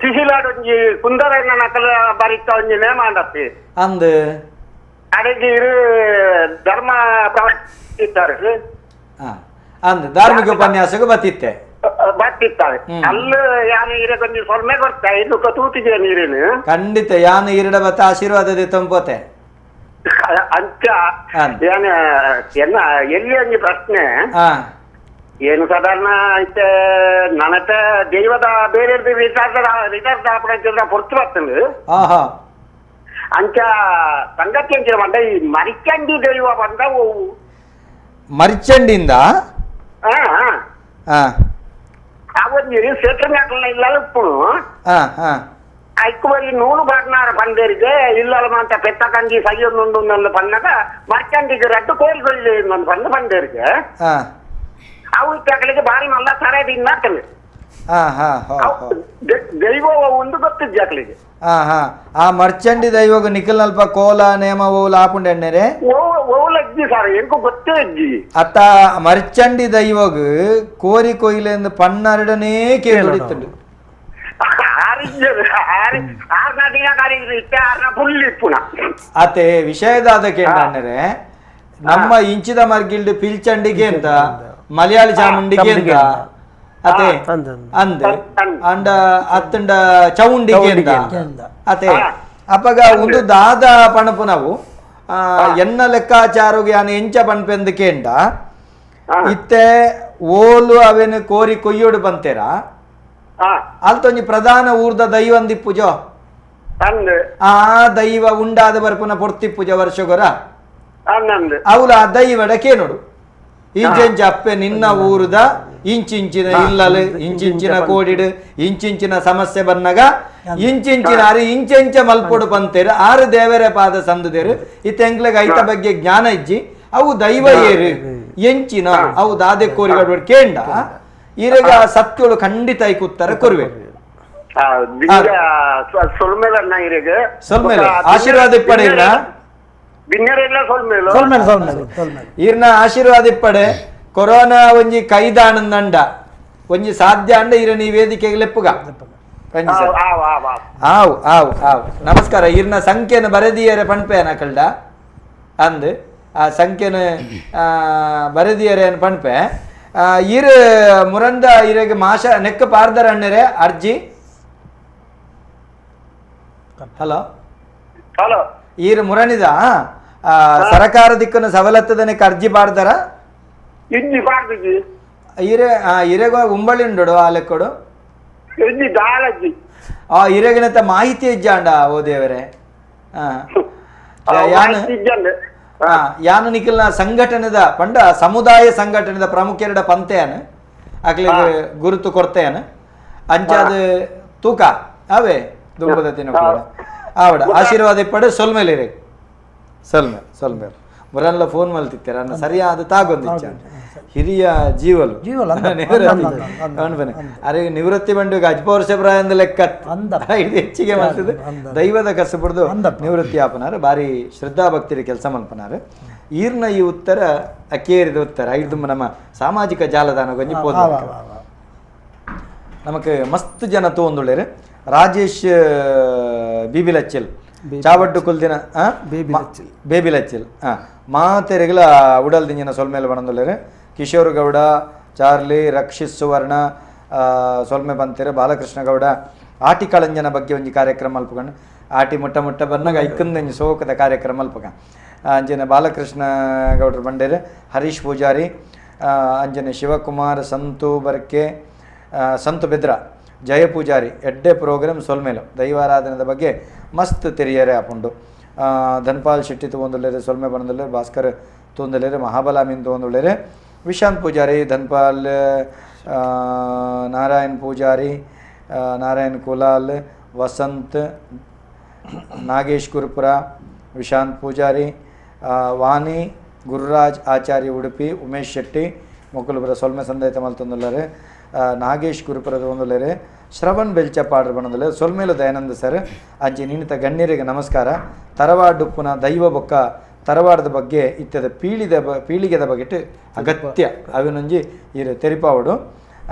ಕಿಸಿಲಾಡೊಂಜಿ ಕುಂದರಣ್ಣ ನಕಲ ಬರಿತ ಒಂಜಿ ನೇಮ ಅಂಡತ್ತಿ ಅಂದ್ ಅಡೆಗೆ ಇರು ಧರ್ಮ ಪ್ರವರ್ತಿತ್ತಾರೆ ಅಂದ್ ಧಾರ್ಮಿಕ ಉಪನ್ಯಾಸಕ್ಕೆ ಬತ್ತಿತ್ತೆ ಬತ್ತಿತ್ತಾರೆ ಅಲ್ಲ ಯಾನು ಇರ ಕೊಂಚ ಸೊಲ್ಮೆ ಕೊರ್ತ ಇನ್ನು ತೂತಿಗೆ ನೀರೇನು ಖಂಡಿತ ಯಾನು ಇರಡ ಬತ್ತ ಆಶೀರ್ವಾದ ತಂಪೋತೆ ಅಂಚ ಏನ ಎನ್ನ ಎಲ್ಲಿ ಒಂಜಿ ಪ್ರಶ್ನೆ ಏನು ಸಾಧಾರಣ ಇತ್ತೆ ನನತೆ ದೈವದ ಬೇರೆ ರಿಟರ್ನ್ ಆಪಣ ಪೊರ್ತು ಬರ್ತದೆ ಅಂಚ ಸಂಗತಿ ಅಂಚಿನ ಬಂದ ಈ ಮರಿಚಂಡಿ ದೈವ ಬಂದ ಮರಿಚಂಡಿಂದ ಅವೊಂಜಿ ಸೆಟ್ರನಾಕಲ್ನ ಇಲ್ಲಲ ಉಪ್ಪುನು ಐಕು ಬರಿ ನೂಲು ಬಾಗ್ನಾರ ಪಂದೇರಿಗೆ ಇಲ್ಲಲ ಮಾಂತ ಪೆತ್ತ ಕಂಜಿ ಸೈಯೊಂದುಂಡು ನನ್ನ ಪನ್ನಗ ಮರ್ಚಂಡಿಗೆ ರಡ್ಡು ಕೋರಿ ಕೊಲ್ಲಿ ನನ್ನ ಪಂದ ಪಂದೇರಿಗೆ ಅವು ಇತ್ತಗಳಿಗೆ ಬಾರಿ ಮಲ್ಲ ಸರ ದಿನ ದೈವ ಒಂದು ಗೊತ್ತಿದ್ದೆ ಅಕಲಿಗೆ. ಹಾ ಹಾ ಆ ಮರ್ಚಂಡಿ ದೈವಗ ನಿಖಲ್ನಲ್ಪ ಕೋಲ ನೇಮ ಓಲ ಆಪುಂಡೆ ಅಣ್ಣರೇ ಓಲಜ್ಜಿ ಸರ್ ಎಂಕು ಗೊತ್ತೇ ಅಜ್ಜಿ ಅತ್ತ ಮರ್ಚಂಡಿ ದೈವಗ ಕೋರಿ ಕೊಯ್ಲೆಂದು ಪನ್ನರಡನೇ ಕೇಳಿತ್ತುಂಡು ಅತೆ ವಿಷಯದಾದ ಕೇಂದ್ರ ನಮ್ಮ ಇಂಚಿದ ಮರ್ಗಿಲ್ಡ್ ಪಿಲ್ಚಂಡಿಗೆ ಅಂತ ಮಲಯಾಳಿ ಚಾಮುಂಡಿಗೆ ಅಂತ ಅತೆ ಅಂದ್ ಅಂಡ ಅತ್ತಂಡ ಚೌಂಡಿಗೆ ಅಂತ ಅತೆ ಅಪ್ಪಗ ಒಂದು ದಾದ ಪಣಪು ನಾವು ಎನ್ನ ಲೆಕ್ಕಾಚಾರೋಗೆ ಯಾನು ಎಂಚ ಪಣಪೆಂದು ಕೇಂಡ ಇತ್ತೆ ಓಲು ಅವೇನು ಕೋರಿ ಕೊಯ್ಯೋಡು ಬಂತೇರಾ ಅಲ್ತೊಂಜಿ ಪ್ರಧಾನ ಊರ್ದ ದೈವಂದಿಪ್ಪುಜೋ ಆ ದೈವ ಉಂಡಾದ ಬರ್ಪುನ ಪೊರ್ತಿಪ್ಪುಜ ವರ್ಷಗೊರ ಅವಲ ಆ ದೈವಡ ಕೇನೋಡು ಇಂಚೆಂಚ ಅಪ್ಪೆ ನಿನ್ನ ಊರುದ ಇಂಚಿಂಚಿನ ಇಲ್ಲಲು ಇಂಚಿಂಚಿನ ಕೋಡಿಡು ಇಂಚಿಂಚಿನ ಸಮಸ್ಯೆ ಬನ್ನಗ ಇಂಚಿಂಚಿನ ಆರು ಇಂಚೆಂಚ ಮಲ್ಪೊಡು ಪಂತೇರು ಆರು ದೇವರ ಪಾದ ಸಂದುದೇರು ಇತ್ತೆಂಗ್ಲಗ ಐತ ಬಗ್ಗೆ ಜ್ಞಾನ ಇಜ್ಜಿ ಅವು ದೈವ ಏರು ಎಂಚಿನ ಅವು ದಾದೆ ಕೋರಿಗಡು ಕೇಂಡ ಇರಗ ಸತ್ಯಗಳು ಖಂಡಿತ ಉತ್ತರ ಕೊರುವೆ. ಆಶೀರ್ವಾದ ಇಪ್ಪಡೆ ಇರ್ನ ಆಶೀರ್ವಾದ ಇಪ್ಪಡೆ ಕೊರೋನಾ ಒಂಜಿ ಕೈದಾನಂದಂಡ ಒಂಜಿ ಸಾಧ್ಯ ಅಂಡ ಇರ ನೀ ವೇದಿಕೆಗೆ ಲೆಪ್ಪುಗ. ಆವು ಆವು ಆವು ನಮಸ್ಕಾರ. ಇರ್ನ ಸಂಖ್ಯೆನ ಬರೆದಿಯರೆ ಪಣ್ಪೇನ ಕಲ್ಡ ಅಂದ್ ಆ ಸಂಖ್ಯೆನ ಬರೆದಿಯರೆ ಅನ್ ಪಣ್ಪೆ ಇರು ಮುರಂದ ಇರಗೆ ಮಾಷ ನೆಕ್ಕ ಪಾರ್ದರ ಅಣ್ಣರೆ ಅರ್ಜಿ. ಹಲೋ ಹಲೋ ಈರು ಮುರಣಿದ ಸರಕಾರ ದಿಕ್ಕನ್ನು ಸವಲತ್ತದ ನೆಕ್ಕ ಅರ್ಜಿ ಪಾಡ್ದಾರ ಇರೆ ಇರೆಗ ಉಂಬಳಿ ಉಂಡೋಡು ಆ ಲೆಕ್ಕೊಡು ಆ ಇರೆಗಿನತ ಮಾಹಿತಿ ಇಜ್ಜಾಂಡ ಓ ದೇವರೇ. ಯಾನು ನಿಖಿಲ್ನ ಸಂಘಟನೆದ ಪಂಡ ಸಮುದಾಯ ಸಂಘಟನೆದ ಪ್ರಾಮುಖ್ಯರ ಪಂತೆಯನು ಅಕ್ಲಿಗೆ ಗುರುತು ಕೊಡ್ತೇನೆ ಅಂಚಾದ ತೂಕ ಅವೇ ದುಂಬದ ತಿನ್ನೋಡ ಆವಡ ಆಶೀರ್ವಾದ ಇಪ್ಪಡೆ ಸೊಲ್ಮೇಲೆ ಇರೇ ಸೊಲ್ಮೆ ಸೊಲ್ಮೇಲೆ ಮುರಲ್ಲ ಫೋನ್ ಮಲ್ತಿತ್ತಾರೆ ಅನ್ನ ಸರಿಯಾದ ತಾಗೊಂದಿಚ್ಚ ಹಿರಿಯ ಜೀವಲು ಅರೆ ನಿವೃತ್ತಿ ಬಂಡು ಅಜ್ಪ ವರ್ಷ ಪ್ರಾಯಂದ ಲೆಕ್ಕ ಇದು ಹೆಚ್ಚಿಗೆ ಮಾಡ್ತದೆ ದೈವದ ಕಸು ಬಿಡ್ದು ನಿವೃತ್ತಿ ಆಪನಾರು ಭಾರಿ ಶ್ರದ್ಧಾ ಭಕ್ತಿರ ಕೆಲಸ ಮಲ್ಪನಾರು. ಈರ್ನ ಈ ಉತ್ತರ ಅಕ್ಕೇರಿದ ಉತ್ತರ ಇದು ನಮ್ಮ ಸಾಮಾಜಿಕ ಜಾಲತಾಣ ಕೊಂಚ ಪೋದು ನಮಕ್ ಮಸ್ತ್ ಜನ ತೋಂದುಳ್ಳೇರು. ರಾಜೇಶ್ ಬಿಬಿಲಚ್ಚಲ್ ಚಾವಡ್ಡು ಕುಲ್ದಿನ ಬೇಬಿಲಚ್ಚಲ್ ಮಾತೆರೆಗಳ ಉಡಲ್ ದಿಂಜಿನ ಸೊಲ್ಮೇಲೆ ಬಣಂದುಳ್ಳೇರು. ಕಿಶೋರ್ ಗೌಡ ಚಾರ್ಲಿ ರಕ್ಷಿತ್ ಸುವರ್ಣ ಸೊಲ್ಮೆ ಬಂತೇರು. ಬಾಲಕೃಷ್ಣ ಗೌಡ ಆಟಿ ಕಳಂಜನ ಬಗ್ಗೆ ಒಂಜಿ ಕಾರ್ಯಕ್ರಮ ಅಲ್ಪಕೊಂಡು ಆಟಿ ಮುಟ್ಟ ಮುಟ್ಟ ಬನ್ನಾಗ ಐಕಂದೊಂಜಿ ಸೋಕದ ಕಾರ್ಯಕ್ರಮ ಅಲ್ಪಕ ಅಂಜನ ಬಾಲಕೃಷ್ಣ ಗೌಡ್ರು ಬಂಡೇರು. ಹರೀಶ್ ಪೂಜಾರಿ ಅಂಜನೆ ಶಿವಕುಮಾರ್ ಸಂತು ಬರ್ಕೆ ಸಂತು ಬೆದ್ರ ಜಯ ಪೂಜಾರಿ ಎಡ್ಡೆ ಪ್ರೋಗ್ರಾಮ್ ಸೊಲ್ಮೇಲು ದೈವಾರಾಧನೆದ ಬಗ್ಗೆ ಮಸ್ತ್ ತೆರಿಯರೆ ಆಪುಂಡು. ಧನ್ಪಾಲ್ ಶೆಟ್ಟಿ ತಗೊಂದುಳ್ಳೇರು ಸೊಲ್ಮೆ ಬಂದುಳ್ಳೇರು. ಭಾಸ್ಕರ್ ತೋಂದುಳ್ಳೇರು. ಮಹಾಬಲಾಮೀನ್ ತಗೊಂದುಳ್ಳೇರು. ವಿಶಾಂತ್ ಪೂಜಾರಿ ಧನ್ಪಾಲ್ ನಾರಾಯಣ್ ಪೂಜಾರಿ ನಾರಾಯಣ್ ಕುಲಾಲ್ ವಸಂತ್ ನಾಗೇಶ್ ಗುರುಪುರ ವಿಶಾಂತ್ ಪೂಜಾರಿ ವಾಣಿ ಗುರುರಾಜ್ ಆಚಾರ್ಯ ಉಡುಪಿ ಉಮೇಶ್ ಶೆಟ್ಟಿ ಮೊಕ್ಕಲುಪುರ ಸೊಲ್ಮೆ ಸಂದೇತ ಮಲ್ತೊಂದುಳ್ಳೇರು. ನಾಗೇಶ್ ಗುರುಪುರ ತಗೊಂದುಳ್ಳೇರು. ಶ್ರವಣ್ ಬೆಲ್ಚಪಾಡ್ರು ಬಣ್ಣದುಳ್ಳೇರು. ಸೊಲ್ಮೇಲು ದಯಾನಂದ ಸರ್ ಅಜ್ಜಿ ನಿನಿತ ಗಣ್ಯರಿಗೆ ನಮಸ್ಕಾರ. ತರವಾಡುಪ್ಪುನ ದೈವ ಬೊಕ್ಕ ತರವಾಡದ ಬಗ್ಗೆ ಇತ್ಯದ ಪೀಳಿಗೆದ ಬಗೆಟ್ ಅಗತ್ಯ ಅವಿನೊಂಜಿ ಇರು ತೆರಿಪಾವಡು.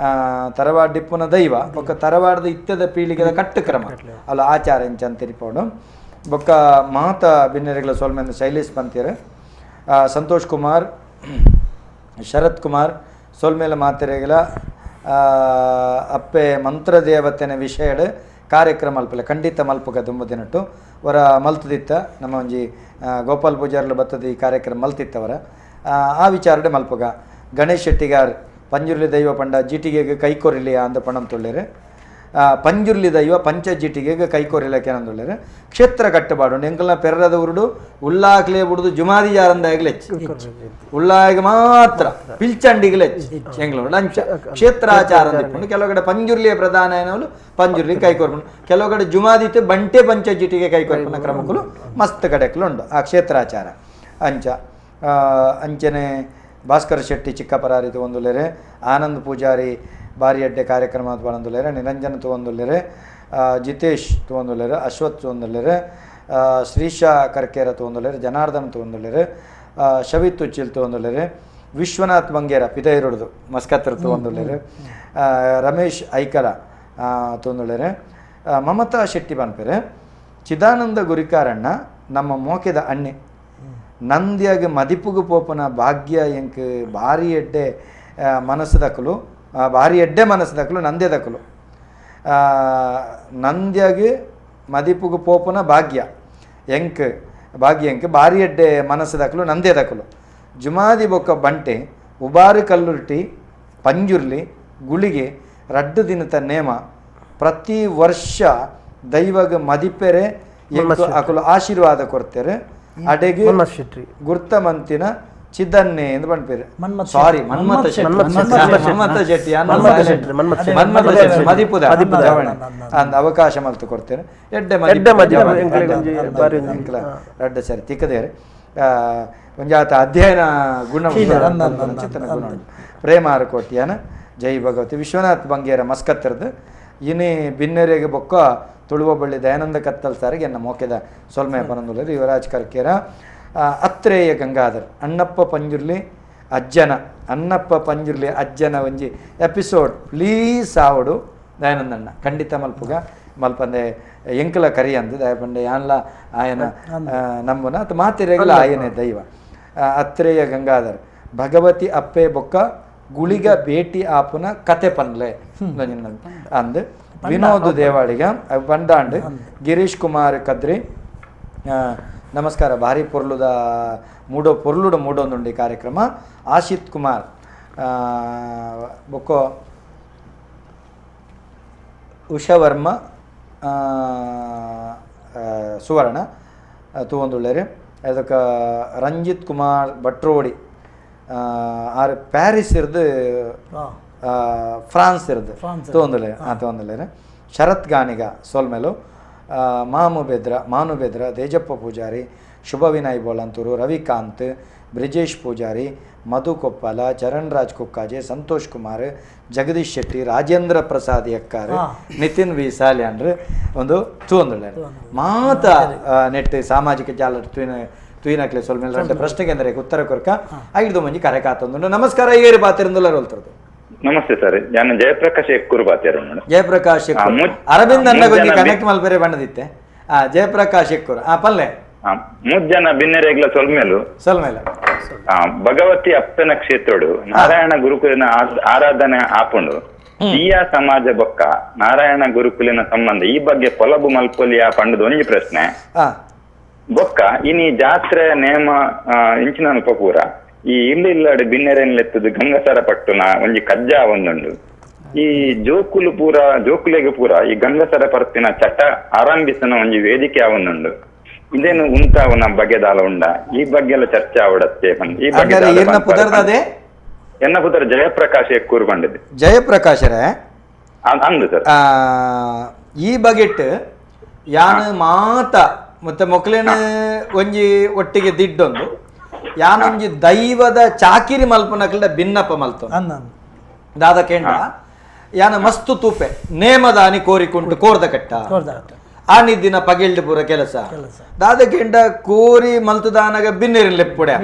ತರವಾಡಿಪ್ಪುನ ದೈವ ಬೊಕ್ಕ ತರವಾಡದ ಇತ್ಯದ ಪೀಳಿಗೆದ ಕಟ್ಟುಕ್ರಮ ಅಲ್ಲ ಆಚಾರ ಇಂಚ ಅಂತ ತೆರಿಪಾವಡು. ಬೊಕ್ಕ ಮಾತ ಬಿನ್ನೆರೆಗಳ ಸೊಲ್ಮೆಂದು ಶೈಲೇಶ್ ಪಂತೀರು. ಸಂತೋಷ್ ಕುಮಾರ್ ಶರತ್ ಕುಮಾರ್ ಸೊಲ್ಮೇಲ ಮಾತೆರೆಗಳ ಅಪ್ಪೆ ಮಂತ್ರದೇವತೆನ ವಿಷಯಡ್ ಕಾರ್ಯಕ್ರಮ ಅಲ್ಪಲ್ಲ ಖಂಡಿತ ಮಲ್ಪುಗ ದುಂಬು ದಿನಟ್ಟು ವರ ಮಲ್ತದಿತ್ತ ನಮ್ಮ ಒಂಜಿ ಗೋಪಾಲ್ ಪೂಜಾರ್ಲು ಬತ್ತದ ಈ ಕಾರ್ಯಕ್ರಮ ಮಲ್ತಿತ್ತವರ ಆ ವಿಚಾರಡೆ ಮಲ್ಪುಗ. ಗಣೇಶ್ ಶೆಟ್ಟಿಗಾರ್ ಪಂಜುರ್ಲಿ ದೈವ ಪಂಡ ಜೀಟಿಗೆಗೆ ಕೈಕೊರಿಲಿ ಅಂದ ಪಣಂ ತುಳ್ಳೇರು. ಪಂಜುರ್ಲಿ ದೈವ ಪಂಚ ಜೀಟಿಗೆಗೆ ಕೈಕೊರಿಲಕ್ಕೆ ಅಂದುಳ್ಳೇರು. ಕ್ಷೇತ್ರ ಕಟ್ಟುಬಾಡು ಎಂಕಲ್ನ ಪೆರ್ರದ ಉರುಡು ಉಳ್ಳಾಕ್ಲೆ ಬಿಡುದು ಜುಮಾದಿ ಜಾರಂದಾಗಲೆಚ್ಚು ಉಳ್ಳಾಗ ಮಾತ್ರ ಪಿಲ್ಚಂಡಿಗಲೆಚ್ಚು ಎಂಗ್ಲ ಅಂಚ ಕ್ಷೇತ್ರಾಚಾರ ಅಂದಿಪ್ಪುಂಡು. ಕೆಲವು ಕಡೆ ಪಂಜುರ್ಲಿಯ ಪ್ರಧಾನ ಏನವಲು ಪಂಜುರ್ಲಿ ಕೈಕೊರ್ಪುಂಡು, ಕೆಲವು ಕಡೆ ಜುಮಾದಿತ್ತು ಬಂಟೆ ಪಂಚ ಜೀಟಿಗೆ ಕೈಕೊರ್ಪುನ ಕ್ರಮಕ್ಕಲು ಮಸ್ತ್ ಕಡೆಕ್ಲು ಉಂಡು ಆ ಕ್ಷೇತ್ರಾಚಾರ ಅಂಚ. ಅಂಚನೆ ಭಾಸ್ಕರ್ ಶೆಟ್ಟಿ ಚಿಕ್ಕಪರಾರಿ ತಗೊಂದುಲ್ಲೇರೆ. ಆನಂದ್ ಪೂಜಾರಿ ಬಾರಿ ಅಡ್ಡೆ ಕಾರ್ಯಕ್ರಮ ತಗೊಂದುಲ್ಲೇರೆ. ನಿರಂಜನ ತಗೊಂದುಲ್ಲೇರೆ. Jitesh ತೂವೊಂದುಲ್ಲೆರ್, ಅಶ್ವಥ್ ತೂವೊಂದುಲ್ಲೆರ್, ಶ್ರೀಶಾ ಕರ್ಕೇರ ತೂವೊಂದುಲ್ಲೆರ್, ಜನಾರ್ದನ್ ತೂವೊಂದುಲ್ಲೆರ್, ಶವಿತ್ ಉಚ್ಚಿಲ್ ತೂವೊಂದುಲ್ಲೆರ್, ವಿಶ್ವನಾಥ್ ಬಂಗೇರ ಪಿದೈರುಡ್ದು ಮಸ್ಕತ್ತರ್ ತೂವೊಂದುಲ್ಲೆರ್, ರಮೇಶ್ ಐಕಲ ತೂವೊಂದುಲ್ಲೆರ್, ಮಮತಾ ಶೆಟ್ಟಿ ಪನ್ಪೆರ್, ಚಿದಾನಂದ ಗುರಿಕಾರಣ್ಣ ನಮ್ಮ ಮೋಕೆದ ಅಣ್ಣೆ, ನಂದ್ಯಾಗ ಮದಿಪುಗು ಪೋಪುನ ಭಾಗ್ಯ ಎಂಕ್ ಭಾರಿ ಎಡ್ಡೆ ಮನಸ್ಸುದಕುಲು, ಭಾರಿ ಎಡ್ಡೆ ಮನಸ್ಸುದಕುಲು ನಂದ್ಯದಕುಲು, ನಂದ್ಯಾಗ ಮದಿಪುಗು ಪೋಪುನ ಭಾಗ್ಯ ಎಂಕ್ ಭಾಗ್ಯ ಎಂಕ್ ಭಾರಿ ಎಡ್ಡೆ ಮನಸ್ಸುದಕುಲು ನಂದ್ಯದಕುಲು, ಜುಮಾದಿ ಬೊಕ್ಕ ಬಂಟೆ ಉಬಾರು ಕಲ್ಲುರ್ಟಿ ಪಂಜುರ್ಲಿ ಗುಳಿಗೆ ರಡ್ಡು ದಿನದ ನೇಮ ಪ್ರತಿ ವರ್ಷ ದೈವಗ ಮದಿಪೆರೆ ಅಕುಲು ಆಶೀರ್ವಾದ ಕೊಡ್ತಾರೆ. ಅಡೆಗೆ ಗುರ್ತಮಂತಿನ ಚಿದನ್ನೆ ಎಂದು ಪನ್ಪೇರು. ಸಾರಿ, ಮನ್ಮಥ ಶೆಟ್ಟಿ, ಮನ್ಮಥ ಶೆಟ್ಟಿ ಮನ್ಮಥ ಶೆಟ್ಟಿ ಮದಿಪುದ ಅಂದ್ ಅವಕಾಶ ಮಲ್ತು ಕೊಡ್ತೇನೆ. ಎಡ್ಡೆ ಮದಿಪು ರಡ್ಡ ಸರಿ ತಿಕ್ಕದೇರು ಒಂಜಾತ ಅಧ್ಯಯನ ಗುಣ ಚಿತ್ತನ ಗುಣ ಪ್ರೇಮ ಕೋಟ್ಯಾನ ಜೈ ಭಗವತಿ. ವಿಶ್ವನಾಥ್ ಬಂಗೇರ ಮಸ್ಕತ್ತರ್ದು ಇನಿ ಬಿನ್ನೆರೆಗೆ ಬೊಕ್ಕ ತುಳುವಬಳ್ಳಿ ದಯಾನಂದ ಕತ್ತಲ್ ಸಾರಿಗೆ ಎನ್ನ ಮೋಕೆದ ಸೊಲ್ಮೆ ಪನಂದುಲ್ಲರು. ಯುವರಾಜ್ ಕರ್ಕೇರ, ಅತ್ರೇಯ ಗಂಗಾಧರ್, ಅಣ್ಣಪ್ಪ ಪಂಜುರ್ಲಿ ಅಜ್ಜನ, ಅಣ್ಣಪ್ಪ ಪಂಜುರ್ಲಿ ಅಜ್ಜನ ಒಂಜಿ ಎಪಿಸೋಡ್ ಪ್ಲೀಸ್ ಆವಡು ದಯಾನಂದಣ್ಣ ಖಂಡಿತ ಮಲ್ಪುಗ ಮಲ್ಪಂದೆ ಎಂಕಲ ಕರಿ ಅಂದು ದಯಪಂಡೆ ಯಾನ್ಲ ಆಯನ ನಂಬುನ ಅಥವಾ ಮಾತಿರೆಗಲ ಆಯನೇ ದೈವ. ಅತ್ರೇಯ ಗಂಗಾಧರ್, ಭಗವತಿ ಅಪ್ಪೆ ಬೊಕ್ಕ ಗುಳಿಗ ಭೇಟಿ ಆಪುನ ಕತೆ ಪನ್ಲೆ ಅಂದ್. ವಿನೋದ್ ದೇವಾಳಿಗ ಬಂದಾಂಡ್, ಗಿರೀಶ್ ಕುಮಾರ್ ಕದ್ರಿ ನಮಸ್ಕಾರ, ಭಾರಿ ಪೊರ್ಲುದ ಮೂಡೋ ಪೊರ್ಲುಡ ಮೂಡೊಂದುಂಡು ಕಾರ್ಯಕ್ರಮ. ಆಶಿತ್ ಕುಮಾರ್ ಬೊಕ್ಕೋ ಉಷಾ ವರ್ಮ ಸುವರ್ಣ ತೂವೊಂದುಲ್ಲೆರ್. ಅದಕ್ಕೆ ರಂಜಿತ್ ಕುಮಾರ್ ಭಟ್ರೋಡಿ ಆರ್ ಪ್ಯಾರಿಸ್ ಇರ್ದು ಫ್ರಾನ್ಸ್ ಇರ್ದು ತೂವೊಂದುಲ್ಲೆರ್ ತೂವೊಂದುಲ್ಲೆರ್. ಶರತ್ ಗಾಣಿಗ ಸೋಲ್ಮೇಲು, ಮಾಮು ಬೆದ್ರ ಮಾನು ಬೆದ್ರ, ತೇಜಪ್ಪ ಪೂಜಾರಿ, ಶುಭ ವಿನಯ್ ಬೋಳಂತೂರು, ರವಿಕಾಂತ್, ಬ್ರಿಜೇಶ್ ಪೂಜಾರಿ, ಮಧು ಕೊಪ್ಪಲ, ಚರಣ್ ರಾಜ್ ಕುಕ್ಕಾಜೆ, ಸಂತೋಷ್ ಕುಮಾರ್, ಜಗದೀಶ್ ಶೆಟ್ಟಿ, ರಾಜೇಂದ್ರ ಪ್ರಸಾದ್ ಎಕ್ಕಾರ್, ನಿತಿನ್ ವಿ ಸಾಲ್ಯಾನ್ರು ಒಂದು ತೂವೊಂದುಲ್ಲೆರ್. ಮಾತ ನೆಟ್ ಸಾಮಾಜಿಕ ಜಾಲ ತೂಯಿನಕ್ಲೆ ಸೊಲ್ಮೇಲೆ ರಡ್ಡ ಪ್ರಶ್ನೆಗೆ ಅಂದರೆ ಉತ್ತರ ಕೊರ್ಕ ಐದು ಮಂಜಿ ಕರೆ ಕಾತೊಂದುಂಡು. ನಮಸ್ಕಾರ, ಏರು ಬಾತಿರಂದುಲ್ಲಾರ ಹೋಲ್ತಿರೋದು. ನಮಸ್ತೆ ಸರ್, ನಾನು ಜಯಪ್ರಕಾಶ್ ಎಕ್ಕೂರು ಬಾತಿರು. ಜಯಪ್ರಕಾಶ್ ಎಕ್ಕೂರು, ಅರವಿಂದ್ ಅನ್ನ ಕನೆಕ್ಟ್ ಮಲ್ಪೆರೆ ಬಣ್ಣದಿತ್ತೆ. ಜಯಪ್ರಕಾಶ್ ಎಕ್ಕೂರು ಪಲ್ಲೆ ಮುಜ್ಜನ ಬಿನ್ನೆರೆಗ್ಲ ಸೊಲ್ಮೇಲು ಸೊಲ್ಮೇಲ. ಭಗವತಿ ಅಪ್ಪನ ಕ್ಷೇತ್ರಡು ನಾರಾಯಣ ಗುರುಕುಲಿನ ಆರಾಧನೆ ಆಪುಂಡು. ತೀಯಾ ಸಮಾಜ ಬೊಕ್ಕ ನಾರಾಯಣ ಗುರುಕುಲಿನ ಸಂಬಂಧ ಈ ಬಗ್ಗೆ ಪೊಲಬು ಮಲ್ಪೊಲಿಯ ಪಂಡದ ಒಂಜಿ ಪ್ರಶ್ನೆ. ಬೊಕ್ಕ ಇನಿ ಜಾತ್ರೆ ನೇಮ ಇಂಚಿನ ಪೂರ ಈ ಇಲ್ಲು ಇಲ್ಲಾಡು ಬಿನ್ನೆರೆನ್ಲೆತ್ತದು ಗಂಗಸರ ಪಟ್ಟುನ ಒಂಜಿ ಕಜ್ಜ ಒಂದುಂಡು. ಈ ಜೋಕುಲು ಪೂರ ಜೋಕುಲೆಗೆ ಪೂರ ಈ ಗಂಗಸರ ಪರ್ತಿನ ಚಟ ಆರಂಭಿಸನ ಒಂಜಿ ವೇದಿಕೆ ಅವನುಂಡು. ಇದೇನು ಉಂಟಾವನ ಬಗೆದಾಲ ಉಂಡ ಈ ಬಗ್ಗೆ ಎಲ್ಲ ಚರ್ಚೆ ಆವಡತ್ತೆ. ಈ ಬಗ್ಗೆ ಎನ್ನ ಪುತ್ರ ಜಯಪ್ರಕಾಶ್ ಎಕ್ಕೂರು ಬಂದಿದೆ. ಜಯಪ್ರಕಾಶರೇ ಅಂದು ಸರ್ ಈ ಬಗೆಟ್ ಯಾನು ಮಾತ ಮತ್ತೆ ಮೊಕ್ಲೇನ ಒಂಜಿ ಒಟ್ಟಿಗೆ ದಿಡ್ಡೊಂದು ಯಾನೊಂಜಿ ದೈವದ ಚಾಕಿರಿ ಮಲ್ಪನಕಲ್ಡ ಭಿನ್ನಪ್ಪ ಮಲ್ತು ದಾದ ಕೇಂದ್ರ ಯಾನ ಮಸ್ತು ತೂಪೆ ನೇಮದಾನಿ ಕೋರಿಕೊಂಡು ಕೋರ್ದ ಕಟ್ಟ ಆನಿ ದಿನ ಪಗಿಲ್ಡ್ ಪೂರ ಕೆಲಸ ದಾದ ಕೆಂಡ ಕೋರಿ ಮಲ್ತದಾನಗ ಬಿನ್ನೆರ್ಲೆಪ್ಪುಡೆ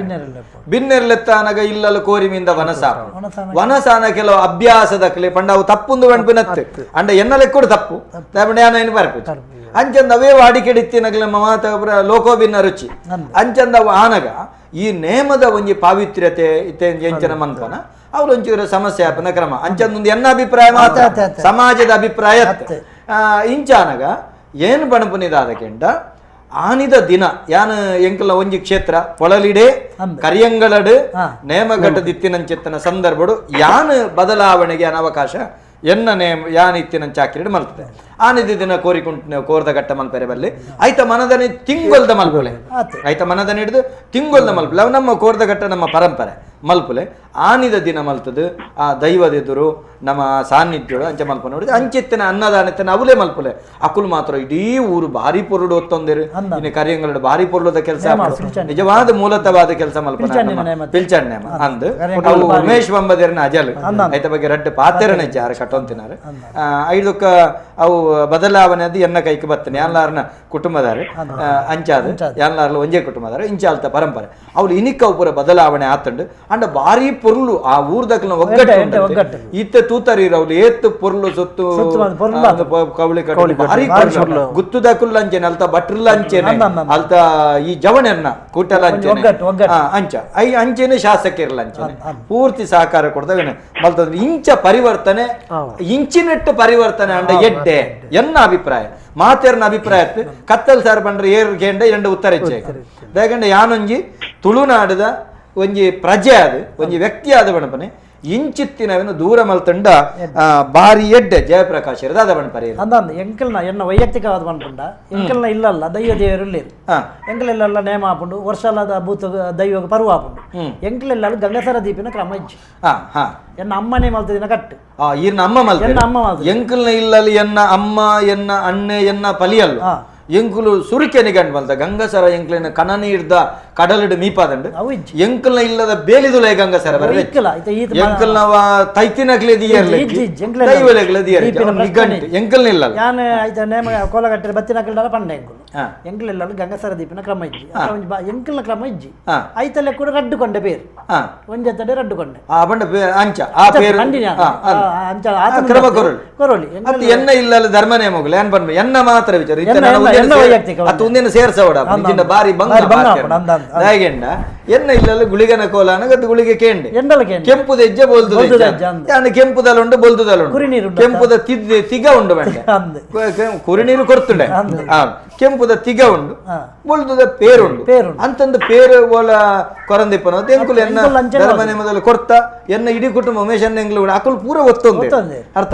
ಬಿನ್ನೆರ್ಲೆತ್ತಾನಗ ಇಲ್ಲಲ್ಲ ಕೋರಿ ಮಿಂದ ವನಸ ವನಸಾನ ಕೆಲವು ಅಭ್ಯಾಸದ ಕಲೆ ಪಂಡ ಅವು ತಪ್ಪುಂದು ವಣ್ಪಿನತ್ತು ಅಂಡ ಎನ್ನ ಲೆಕ್ಕೂಡು ತಪ್ಪು ಯಾನ ಏನು ಬರ್ಪು ಅಂಚಂದ ಅವೇ ವಾಡಿಕೆಡಿತ್ತಿನಗಲ ಮಾತ ಲೋಕೋ ಭಿನ್ನ ರುಚಿ ಅಂಚಂದ ಆನಗ ಈ ನೇಮದ ಒಂಜಿ ಪಾವಿತ್ರ್ಯತೆ ಇತ್ತೆ ಎಂಚನ ಮನ್ಪನ ಅವ್ರ ಒಂಚೂರು ಸಮಸ್ಯೆ ಆಪನ ಕ್ರಮ ಅಂಚಂದೊಂದು ಎನ್ನ ಅಭಿಪ್ರಾಯ ಮಾತ್ರ ಸಮಾಜದ ಅಭಿಪ್ರಾಯ ಇಂಚಾನಗ ಏನು ಬಣಪುನಿದಾದ ಕೆಂಡ ಆನಿದ ದಿನ ಯಾನ ಎಂಕಲ ಒಂಜಿ ಕ್ಷೇತ್ರ ಪೊಳಲಿಡೆ ಕರಿಯಂಗಳಡು ನೇಮಗಟ್ಟದಿತ್ತಿನಂಚಿತ್ತನ ಸಂದರ್ಭಡು ಯಾನ ಬದಲಾವಣೆಗೆ ಅನವಕಾಶ ಎನ್ನ ನೇಮ ಯಾನ್ ಇತ್ತಿನ ಚಾಕಿರಿಡು ಮಲ್ತದೆ ಆನಿದ ದಿನ ಕೋರಿಕುಂಟ ಕೋರ್ದ ಗಟ್ಟ ಮಲ್ಪೆರೆ ಬಲ್ಲಿ ಆಯ್ತ ಮನದನಿ ತಿಂಗೊಲ್ದ ಮಲ್ಪುಲೆ ಆಯ್ತ ಮನದನಿ ಹಿಡಿದು ತಿಂಗೊಲ್ದ ಮಲ್ಪುಲೆ ಅವು ನಮ್ಮ ಕೋರ್ದ ಗಟ್ಟ ನಮ್ಮ ಪರಂಪರೆ ಮಲ್ಪುಲೆ ಆನಿದ ದಿನ ಮಲ್ತದು ಆ ದೈವದೆದುರು ನಮ್ಮ ಸಾನ್ನಿಧ್ಯೋಡು ಅಂಚೆ ಮಲ್ಪನ ನೋಡಿ ಅಂಚೆತ್ತಿನ ಅನ್ನದಾನತ್ತಿನ ಅವಲೇ ಮಲ್ಪಲೆ ಅಕುಲು ಮಾತ್ರ ಇಡೀ ಊರು ಭಾರಿ ಪೊರುಡು ಒತ್ತೊಂದಿರು ಇನ್ನು ಕರಿಯಂಗಳು ಭಾರಿ ಪೊರುಳದ ಕೆಲಸ ನಿಜವಾದ ಮೂಲತವಾದ ಕೆಲಸ ಮಲ್ಪನ ಪಿಲ್ಚಣ್ಣೆ ಅಂದ್ ಅವು ಉಮೇಶ್ ಬಂಬದೇರನ ಅಜಲ್ ಐತ ಬಗ್ಗೆ ರಡ್ಡು ಪಾತೆರನ ಜಾರ ಕಟ್ಟೊಂತಿನಾರು ಐದಕ್ಕ ಅವು ಬದಲಾವಣೆ ಅದು ಎನ್ನ ಕೈಗೆ ಬತ್ತನೆ ಎಲ್ಲಾರನ ಕುಟುಂಬದಾರು ಅಂಚಾದ ಎಲ್ಲಾರ್ಲ ಒಂಜೇ ಕುಟುಂಬದಾರು ಇಂಚಾಲ್ತ ಪರಂಪರೆ ಅವ್ರು ಇನಿಕ್ಕ ಪೂರ ಬದಲಾವಣೆ ಆತಂಡು ಅಂಡ ಭಾರಿ ಪೊರುಳು ಆ ಊರ್ದಕ್ಲ ಒಗ್ಗಟ್ಟು ಇತ್ತ ತೂತರಿ ಅವ್ರು ಏತ್ತು ಪೊರುಳು ಸೊತ್ತು ಕವಳಿ ಕಟ್ಟು ಭಾರಿ ಗುತ್ತುದಕುಲ್ ಅಂಚೆನೆ ಅಲ್ತ ಬಟ್ರಲ್ಲ ಅಂಚೆನೆ ಅಲ್ತ ಈ ಜವಣೆರ್ನ ಕೂಟಲ ಅಂಚೆನೆ ಅಂಚ I ಅಂಚೆನೆ ಶಾಸಕಿರಲ್ಲ ಅಂಚೆನೆ ಪೂರ್ತಿ ಸಹಕಾರ ಕೊಡ್ತವೇನೆ ಮಲ್ತಂದ್ರೆ ಇಂಚ ಪರಿವರ್ತನೆ ಇಂಚಿನೆಟ್ಟು ಪರಿವರ್ತನೆ ಅಂಡ ಎಡ್ಡೆ ಎನ್ನ ಅಭಿಪ್ರಾಯ ಮಾತೇರ್ನ ಅಭಿಪ್ರಾಯ ಕತ್ತಲ್ ಸಾರ್ ಬಂದ್ರೆ ಏರ್ ಗೇಂಡ ಎಂಡ ಉತ್ತರ ಇಚ್ಛೆ ಯಾಕಂದ್ರೆ ಯಾನೊಂಜಿ ತುಳುನಾಡದ ಒಂಜಿ ಪ್ರಜೆ ಅದು ಒಂಜಿ ವ್ಯಕ್ತಿ ಆದ ಬಣಪನೆ ಇಂಚಿತ್ತಿನವನು ದೂರ ಮಲ್ತಂಡ ಬಾರಿ ಎಡ್ಡೆ ಜಯಪ್ರಕಾಶ್ ಇರದ ಅದ ಬಣಪರಿ ಅಂದಂದು ಎಂಕಲ್ನ ಎನ್ನ ವೈಯಕ್ತಿಕವಾದ ಬಣ್ಪುಂಡ ಎಂಕಲ್ನ ಇಲ್ಲಲ್ಲ ದೈವ ದೇವರು ಇಲ್ಲ ಎಂಕಲೆಲ್ಲ ನೇಮ ಆಪುಂಡು ವರ್ಷಲದ ಭೂತ ದೈವ ಪರ್ವ ಆಪುಂಡು ಎಂಕಲೆಲ್ಲ ಗಂಗಸರ ದೀಪಿನ ಕ್ರಮ ಇಜ್ಜಿ ಎನ್ನ ಅಮ್ಮನೇ ಮಲ್ತದಿನ ಕಟ್ಟು ಅಮ್ಮ ಮಲ್ತ ಎನ್ನ ಅಮ್ಮ ಮಲ್ತ ಎಂಕಲ್ನ ಇಲ್ಲಲ್ಲಿ ಎನ್ನ ಅಮ್ಮ ಎನ್ನ ಅಣ್ಣೆ ಎನ್ನ ಪಲಿಯಲ್ಲ ಎಂಕುಲು ಸುರುಕೆ ನಿಗಂಡ್ ಮಲ್ತ ಗಂಗಸರ ಎಂಕ್ಲಿನ ಕನನೀರ್ದ ಕಡಲಿಡು ಮೀಪಾದಂಡು ಎಂಕಲ್ನ ಇಲ್ಲದ ಬೇಲಿದುಲೇ ಗಂಗಸರ ಎಂಕಲ್ನ ತೈತಿನಗ್ಲೆ ನಿಗಂಟು ಎಂಕಲ್ನ ಇಲ್ಲ ಯಾನ್ ಐತ ನೇಮ ಕೋಲಗಟ್ಟೆ ಬತ್ತಿನಕಲ್ಡಲ ಪಂಡೆ ಎಂಕುಲು ಎಂಕಲೆಲ್ಲ ಗಂಗಸರ ದೀಪಿನ ಕ್ರಮ ಇಜ್ಜಿ ಎಂಕಲ್ನ ಕ್ರಮ ಇಜ್ಜಿ ಐತಲ್ಲೇ ಕೂಡ ರಡ್ಡು ಕೊಂಡೆ ಪೇರು ಒಂಜತ್ತಡೆ ರಡ್ಡು ಕೊಂಡೆ ಅಂಚ ಆ ಪೇರು ಅಂಚ ಕ್ರಮ ಕೊರೊಲಿ ಕೊರೊಲಿ ಎನ್ನ ಇಲ್ಲ ಧರ್ಮ ನೇಮಗಳು ಏನ್ ಪನ್ಪೆ ಎನ್ನ ಮಾತ್ರ ವಿಚಾರ ಒಂದೇನು ಸೇರ್ಸವಡ ಬಾರಿ ಬಂಗ ಎನ್ನ ಇಲ್ಲಲ್ಲ ಗುಳಿಗನ ಕೋಲಾನ ಗದ್ದು ಗುಳಿಗೆ ಕೇಂಡೆ ಕೆಂಪುದ ಹೆಜ್ಜೆ ಬೋಲ್ದು ಕೆಂಪುದಲ್ಲ ಉಂಟು ಬೊಲ್ದುದಲ್ಲ ಉಂಟು ಕೆಂಪುದ ತಿಗ ಉಂಡು ಬಂಡೆ ಕುರಿನೀರು ಕೊರ್ತುಂಡೆ ಕೆಂಪುದ ತಿಗ ಉಂಡು ಬೊಲ್ದುದ ಪೇರುಂಡು ಅಂತಂದು ಪೇರು ಓಲ ಕೊರಂದಿಪ್ಪನ ಎಂಕುಲು ಎನ್ನ ಧರ್ಮ ನೇಮದಲ್ಲಿ ಕೊರ್ತ ಎನ್ನ ಇಡೀ ಕುಟುಂಬ ಉಮೇಶ್ ಎಂಗ್ಲು ಅಕುಲು ಪೂರ ಒತ್ತೊಂದು ಅರ್ಥ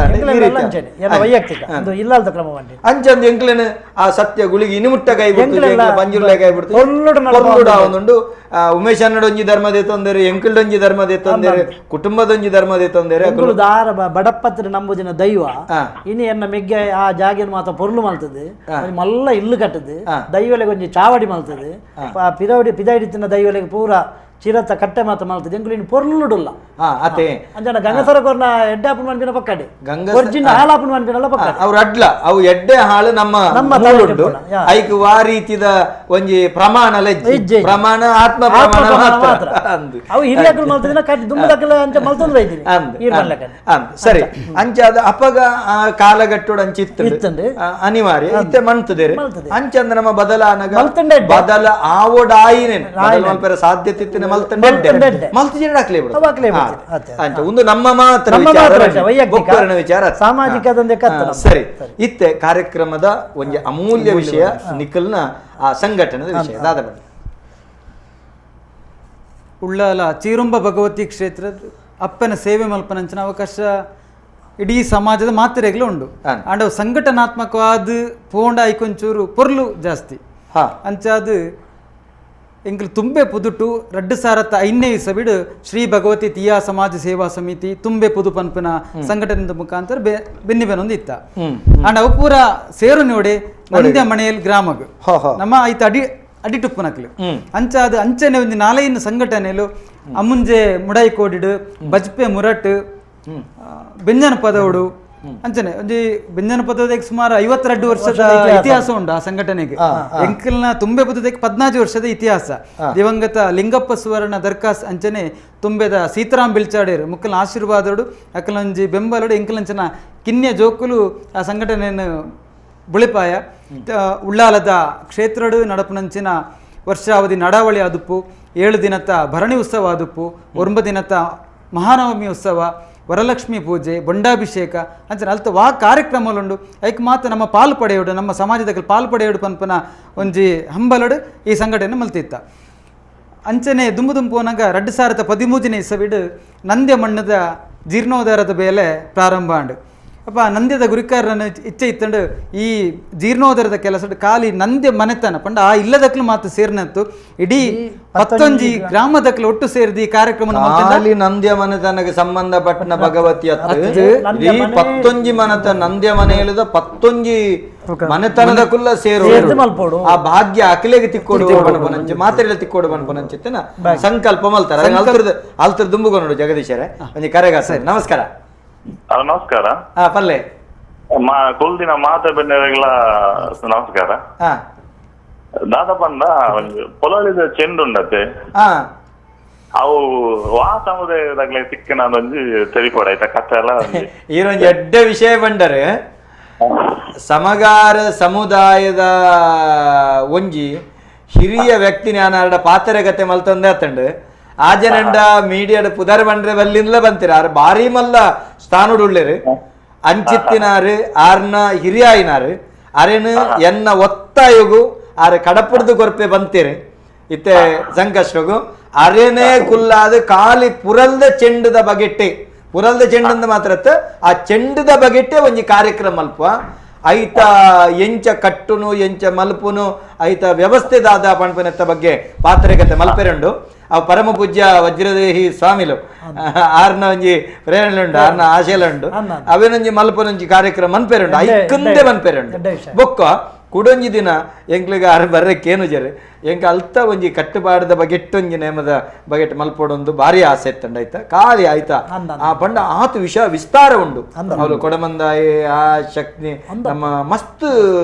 ಅಂಚಂದು ಎಂಕ್ಲೇನು ಆ ಸತ್ಯ ಗುಳಿಗೆ ಇನುಮುಟ್ಟ ಕೈ ಬಿಡ್ತು ಪಂಜುರ್ಲೆ ಕೈ ಬಿಡ್ತು ಉಂಡು ಉಮೇಶ್ ಅನ್ನಡೊಂಜಿ ಧರ್ಮದೇ ತೊಂದರೆ ಎಂಕಲ್ಡೊಂಜಿ ಧರ್ಮದೇ ತೊಂದರೆ ಕುಟುಂಬದೊಂಜಿ ಧರ್ಮದೇ ತೊಂದರೆ ದಾರ ಬಡಪತ್ರ ನಂಬುದಿನ ದೈವ ಇನಿ ಎನ್ನ ಮೆಗ್ಗೆ ಆ ಜಾಗೆನ ಮಾತ್ರ ಪೊರ್ಲು ಮಲ್ತದೆ ಮಲ್ಲ ಇಲ್ಲು ಕಟ್ಟದು ದೈವಲೆಗೆ ಒಂಜಿ ಚಾವಡಿ ಮಲ್ತದೆ ಪಿದವಡಿ ಪಿದಾಯಿಡಿತ್ತಿನ ದೈವಲೆಗೆ ಪೂರ ಚಿರತ ಕಟ್ಟೆ ಮಾತ್ರ ಮಲ್ತದೆ ಎಂಕುಲು ಇನ್ನು ಪೊರ್ಲುಡುಲ್ಲ ಅತೆ ಅಂಜನ ಗಂಗಸರ ಕೊರ್ನ ಎಡ್ಡೆ ಆಪುಣ ಮನ್ಪಿನ ಪಕ್ಕಡೆ ಒರಿಜಿನ ಹಾಲಾಪುಣ ಮನ್ಪಿನಲ್ಲ ಪಕ್ಕ ಅವ್ರ ಅಡ್ಲ ಅವು ಎಡ್ಡೆ ಹಾಳು ನಮ್ಮ ನಮ್ಮ ಉಂಟು ಐಕ್ ವಾ ರೀತಿದ ಒಂಜಿ ಪ್ರಮಾಣ ಪ್ರಮಾಣ ಆತ್ಮ ಪ್ರಮಾಣ ಮಾತ್ರ ಅವು ಹಿರಿಯಕುಲು ಮಲ್ತದಿನ ಕಟ್ಟಿ ದುಂಬದಕಲ ಅಂಚ ಮಲ್ತೊಂದು ಇದ್ದೀನಿ ಸರಿ ಅಂಚ ಅದು ಅಪಗ ಆ ಕಾಲಗಟ್ಟೋಡು ಅಂಚಿತ್ತು ಅನಿವಾರ್ಯ ಇತ್ತೆ ಮಣ್ತದೆ ಅಂಚಂದ್ರೆ ನಮ್ಮ ಬದಲಾನಗ ಬದಲ ಆವೋಡಾಯಿನೇ ಬದಲ ಮಲ್ಪೆರ ಸಾಧ್ಯತೆ ಇತ್ತಿನ ಒಂದು ನಮ್ಮ ಮಾತ್ರ ವಿಚಾರ ಸಾಮಾಜಿಕ ಸರಿ ಇತ್ತೆ ಕಾರ್ಯಕ್ರಮದ ಒಂದು ಅಮೂಲ್ಯ ವಿಷಯ ನಿಖಲ್ನ ಆ ಸಂಘಟನೆದ ವಿಷಯ ದಾದ ಉಳ್ಳಾಲ ಚೀರುಂಬ ಭಗವತಿ ಕ್ಷೇತ್ರದ ಅಪ್ಪನ ಸೇವೆ ಮಲ್ಪನಂಚಿನ ಅವಕಾಶ ಇಡೀ ಸಮಾಜದ ಮಾತ್ರೆಗಳು ಉಂಡು ಅಂಡ್ ಸಂಘಟನಾತ್ಮಕವಾದ ಪೋಂಡ ಐಕೊಂಚೂರು ಪೊರ್ಲು ಜಾಸ್ತಿ ಅಂಚಾದ ಎಂಕುಲು ತುಂಬೆ ಪುದುಟು ರಡ್ಡು ಸಾರತ್ತ ಐನೇ ಸಬಿಡು ಶ್ರೀ ಭಗವತಿ ತಿಯಾ ಸಮಾಜ ಸೇವಾ ಸಮಿತಿ ತುಂಬೆ ಪುದು ಪನ್ಪನ ಸಂಘಟನೆದ ಮುಖಾಂತರ ಬೆನ್ನಿ ಬೆನ್ನೊಂದು ಇತ್ತ ಅಂಡ್ ಅವು ಪೂರ ಸೇರು ನೋಡಿ ನಂದ್ಯ ಮನೆಯಲ್ಲಿ ಗ್ರಾಮಗ್ ನಮ್ಮ ಐತ ಅಡಿ ಅಡಿಟುಪ್ಪನಕ್ಲು ಅಂಚಾದ ಅಂಚನೆ ಒಂದು ನಾಲೈನು ಸಂಘಟನೆಲು ಅಮ್ಮುಂಜೆ ಮುಡಾಯಿ ಕೋಡಿಡು ಬಜ್ಪೆ ಮುರಟ್ ಬೆಂಜನ ಪದವಡು ಅಂಚನೆ ಒಂಜಿ ಬೆಂಜನ ಪದವದಕ್ಕೆ ಸುಮಾರು 52 ವರ್ಷದ ಇತಿಹಾಸ ಉಂಟು ಆ ಸಂಘಟನೆಗೆ. ಎಂಕಲ್ನ ತುಂಬೆ ಪದದಕ್ಕೆ 14 ವರ್ಷದ ಇತಿಹಾಸ. ದಿವಂಗತ ಲಿಂಗಪ್ಪ ಸುವರ್ಣ ದರ್ಖಾಸ್ ಅಂಚನೆ ತುಂಬೆದ ಸೀತಾರಾಮ್ ಬಿಲ್ಚಾಡೇರು ಮುಕ್ಕಲ್ನ ಆಶೀರ್ವಾದೋಡು ಅಕ್ಕಲಂಜಿ ಬೆಂಬಲೋಡು ಎಂಕಲಂಚನ ಕಿನ್ಯ ಜೋಕುಲು ಆ ಸಂಘಟನೆಯನ್ನು ಬುಳಿಪಾಯ. ಉಳ್ಳಾಲದ ಕ್ಷೇತ್ರಡು ನಡಪನಂಚಿನ ವರ್ಷಾವಧಿ ನಡಾವಳಿ ಆದುಪ್ಪು, 7 ದಿನದ ಭರಣಿ ಉತ್ಸವ ಆದುಪ್ಪು, 9 ದಿನದ ಮಹಾನವಮಿ ಉತ್ಸವ, ವರಲಕ್ಷ್ಮಿ ಪೂಜೆ, ಬೊಂಡಾಭಿಷೇಕ ಅಂಚನೆ ಅಲ್ತ ವಾ ಕಾರ್ಯಕ್ರಮಲುಂಡು. ಐಕ್ ಮಾತ್ರ ನಮ್ಮ ಪಾಲು ಪಡೆಯೋಡು, ನಮ್ಮ ಸಮಾಜದ ಪಾಲು ಪಡೆಯೋಡು ಪನ್ಪನ ಒಂಜಿ ಹಂಬಲಡು ಈ ಸಂಘಟನೆ ಮಲ್ತಿತ್ತ. ಅಂಚನೆ ದುಂಬು ದುಂಪೋನಾಗ 2013ನೇ ಇಸವಿಡು ನಂದ್ಯ ಮಣ್ಣದ ಜೀರ್ಣೋದ್ಧಾರದ ಬೇಲೆ ಪ್ರಾರಂಭ ಆಂಡು. ಅಪ್ಪ ನಂದ್ಯದ ಗುರಿಕಾರನ ಇಚ್ಛೆ ಇತ್ತಂಡು ಈ ಜೀರ್ಣೋದರದ ಕೆಲಸ ಖಾಲಿ ನಂದ್ಯ ಮನೆತನ ಪಂಡ ಆ ಇಲ್ಲದಕ್ಲು ಮಾತು ಸೇರ್ನತ್ತು ಇಡೀ ಪತ್ತೊಂಜಿ ಗ್ರಾಮದಕ್ಲು ಒಟ್ಟು ಸೇರಿದ ಈ ಕಾರ್ಯಕ್ರಮ ಖಾಲಿ ನಂದ್ಯ ಮನೆತನಕ್ಕೆ ಸಂಬಂಧಪಟ್ಟನ ಭಗವತಿ ಇಡೀ ಪತ್ತೊಂಜಿ ಮನೆತ ನಂದ್ಯ ಮನೆಯಲ್ಲಿದ ಪತ್ತೊಂಜಿ ಮನೆತನದ ಕುಲ್ಲ ಸೇರು ಆ ಭಾಗ್ಯ ಅಖಿಲೆಗೆ ತಿಕ್ಕೋಡು ಬಣಪನಂಚೆ ಮಾತ್ರೆಲ್ಲ ತಿಕ್ಕೋಡು ಬಣಪನಂಚಿತ್ತನ ಸಂಕಲ್ಪ ಮಲ್ತಾರ ಅಲ್ತರ ದುಂಬುಗೊ ನೋಡು ಜಗದೀಶರೇ ಒಂಜಿ ಕರೆಗಾಸ. ನಮಸ್ಕಾರ. ನಮಸ್ಕಾರ. ಪಲ್ಲೆ ಕುಲ್ದಿನ ಮಾತ ಬೆನ್ನೆಲ್ಲ ನಮಸ್ಕಾರ. ದಾದ ಪಂಡ ಒಂಜಿ ಪೊಲಳಿದ ಚೆಂಡು ಉಂಡತೆ ಅವು ವಾ ಸಮುದಾಯದಾಗ್ಲೆ ಸಿಕ್ಕಿನ ಒಂಜಿ ತೆರಿಪೋಡ ಆಯ್ತಾ ಕಥೆ ಎಲ್ಲ. ಈರೊಂಜಿ ಎಡ್ಡೆ ವಿಷಯ ಬಂಡರೆ ಸಮಗಾರ ಸಮುದಾಯದ ಒಂಜಿ ಹಿರಿಯ ವ್ಯಕ್ತಿ ಜ್ಞಾನ ಪಾತ್ರೆಗತೆ ಮಲ್ತೊಂದೇ ಆತಂಡು ಆಜನಂಡ ಮೀಡಿಯಾದ ಪುದರ್ ಬಂಡ್ರೆ ಬಲ್ಲಿಂದಲೇ ಬಂತೀರ ಆರ್ ಭಾರಿ ಮಲ್ಲ ಸ್ಥಾನುಡುಳ್ಳೇರು ಅಂಚಿತ್ತಿನಾರು ಆರ್ನ ಹಿರಿಯಾಯಿನಾರು ಅರೇನು ಎನ್ನ ಒತ್ತಾಯಗು ಆರ್ ಕಡಪುಡ್ದು ಕೊರ್ಪೆ ಬಂತೀರಿ ಇತ್ತೆ ಸಂಕಷ್ಟಗು ಅರೇನೇ ಕುಲ್ಲಾದ ಖಾಲಿ ಪುರಲ್ದ ಚೆಂಡದ ಬಗೆಟ್ಟೆ ಪುರಲ್ದ ಚೆಂಡಂದ ಮಾತ್ರ ಆ ಚೆಂಡದ ಬಗೆಟ್ಟೆ ಒಂಜಿ ಕಾರ್ಯಕ್ರಮ ಅಲ್ಪ ಐತ ಎಂಚ ಕಟ್ಟುನು ಎಂಚ ಮಲ್ಪುನು ಐತ ವ್ಯವಸ್ಥೆ ದಾದ ಪಣ್ಪನೆತ್ತ ಬಗ್ಗೆ ಪಾತ್ರೆಗತೆ ಮಲ್ಪೆರುಂಡು. ಆ ಪರಮ ಪೂಜ್ಯ ವಜ್ರದೇಹಿ ಸ್ವಾಮಿಲು ಆರ್ನ ಒಂಜಿ ಪ್ರೇರಣೆ ಉಂಡು ಆರ್ನ ಆಶೆಲ ಉಂಡು ಅವೇನೊಂಜಿ ಮಲ್ಪನೊಂಜಿ ಕಾರ್ಯಕ್ರಮ ಮನ್ಪೆರುಂಡು ಐಕಂದೆ ಮನ್ಪೆರುಂಡು. ಬೊಕ್ಕ ಕುಡೊಂಜಿ ದಿನ ಎಂಕ್ಲಿಗೆ ಆರು ಬರ್ರಕ್ಕೇನು ಜರೆ ಎಂಕ ಅಲ್ತ ಒಂಜಿ ಕಟ್ಟುಪಾಡದ ಬಗೆಟ್ಟೊಂಜಿ ನೇಮದ ಬಗೆಟ್ ಮಲ್ಪೊಡೊಂದು ಭಾರಿ ಆಸೆ ಇತ್ತಂಡ ಆಯ್ತಾ ಖಾಲಿ ಆಯ್ತಾ ಆ ಪಂಡ ಆತು ವಿಷ ವಿಸ್ತಾರ ಉಂಡು ಅವಳು ಕೊಡಮಂದಾಯಿ ಆ ಶಕ್ತಿ ನಮ್ಮ ಮಸ್ತ್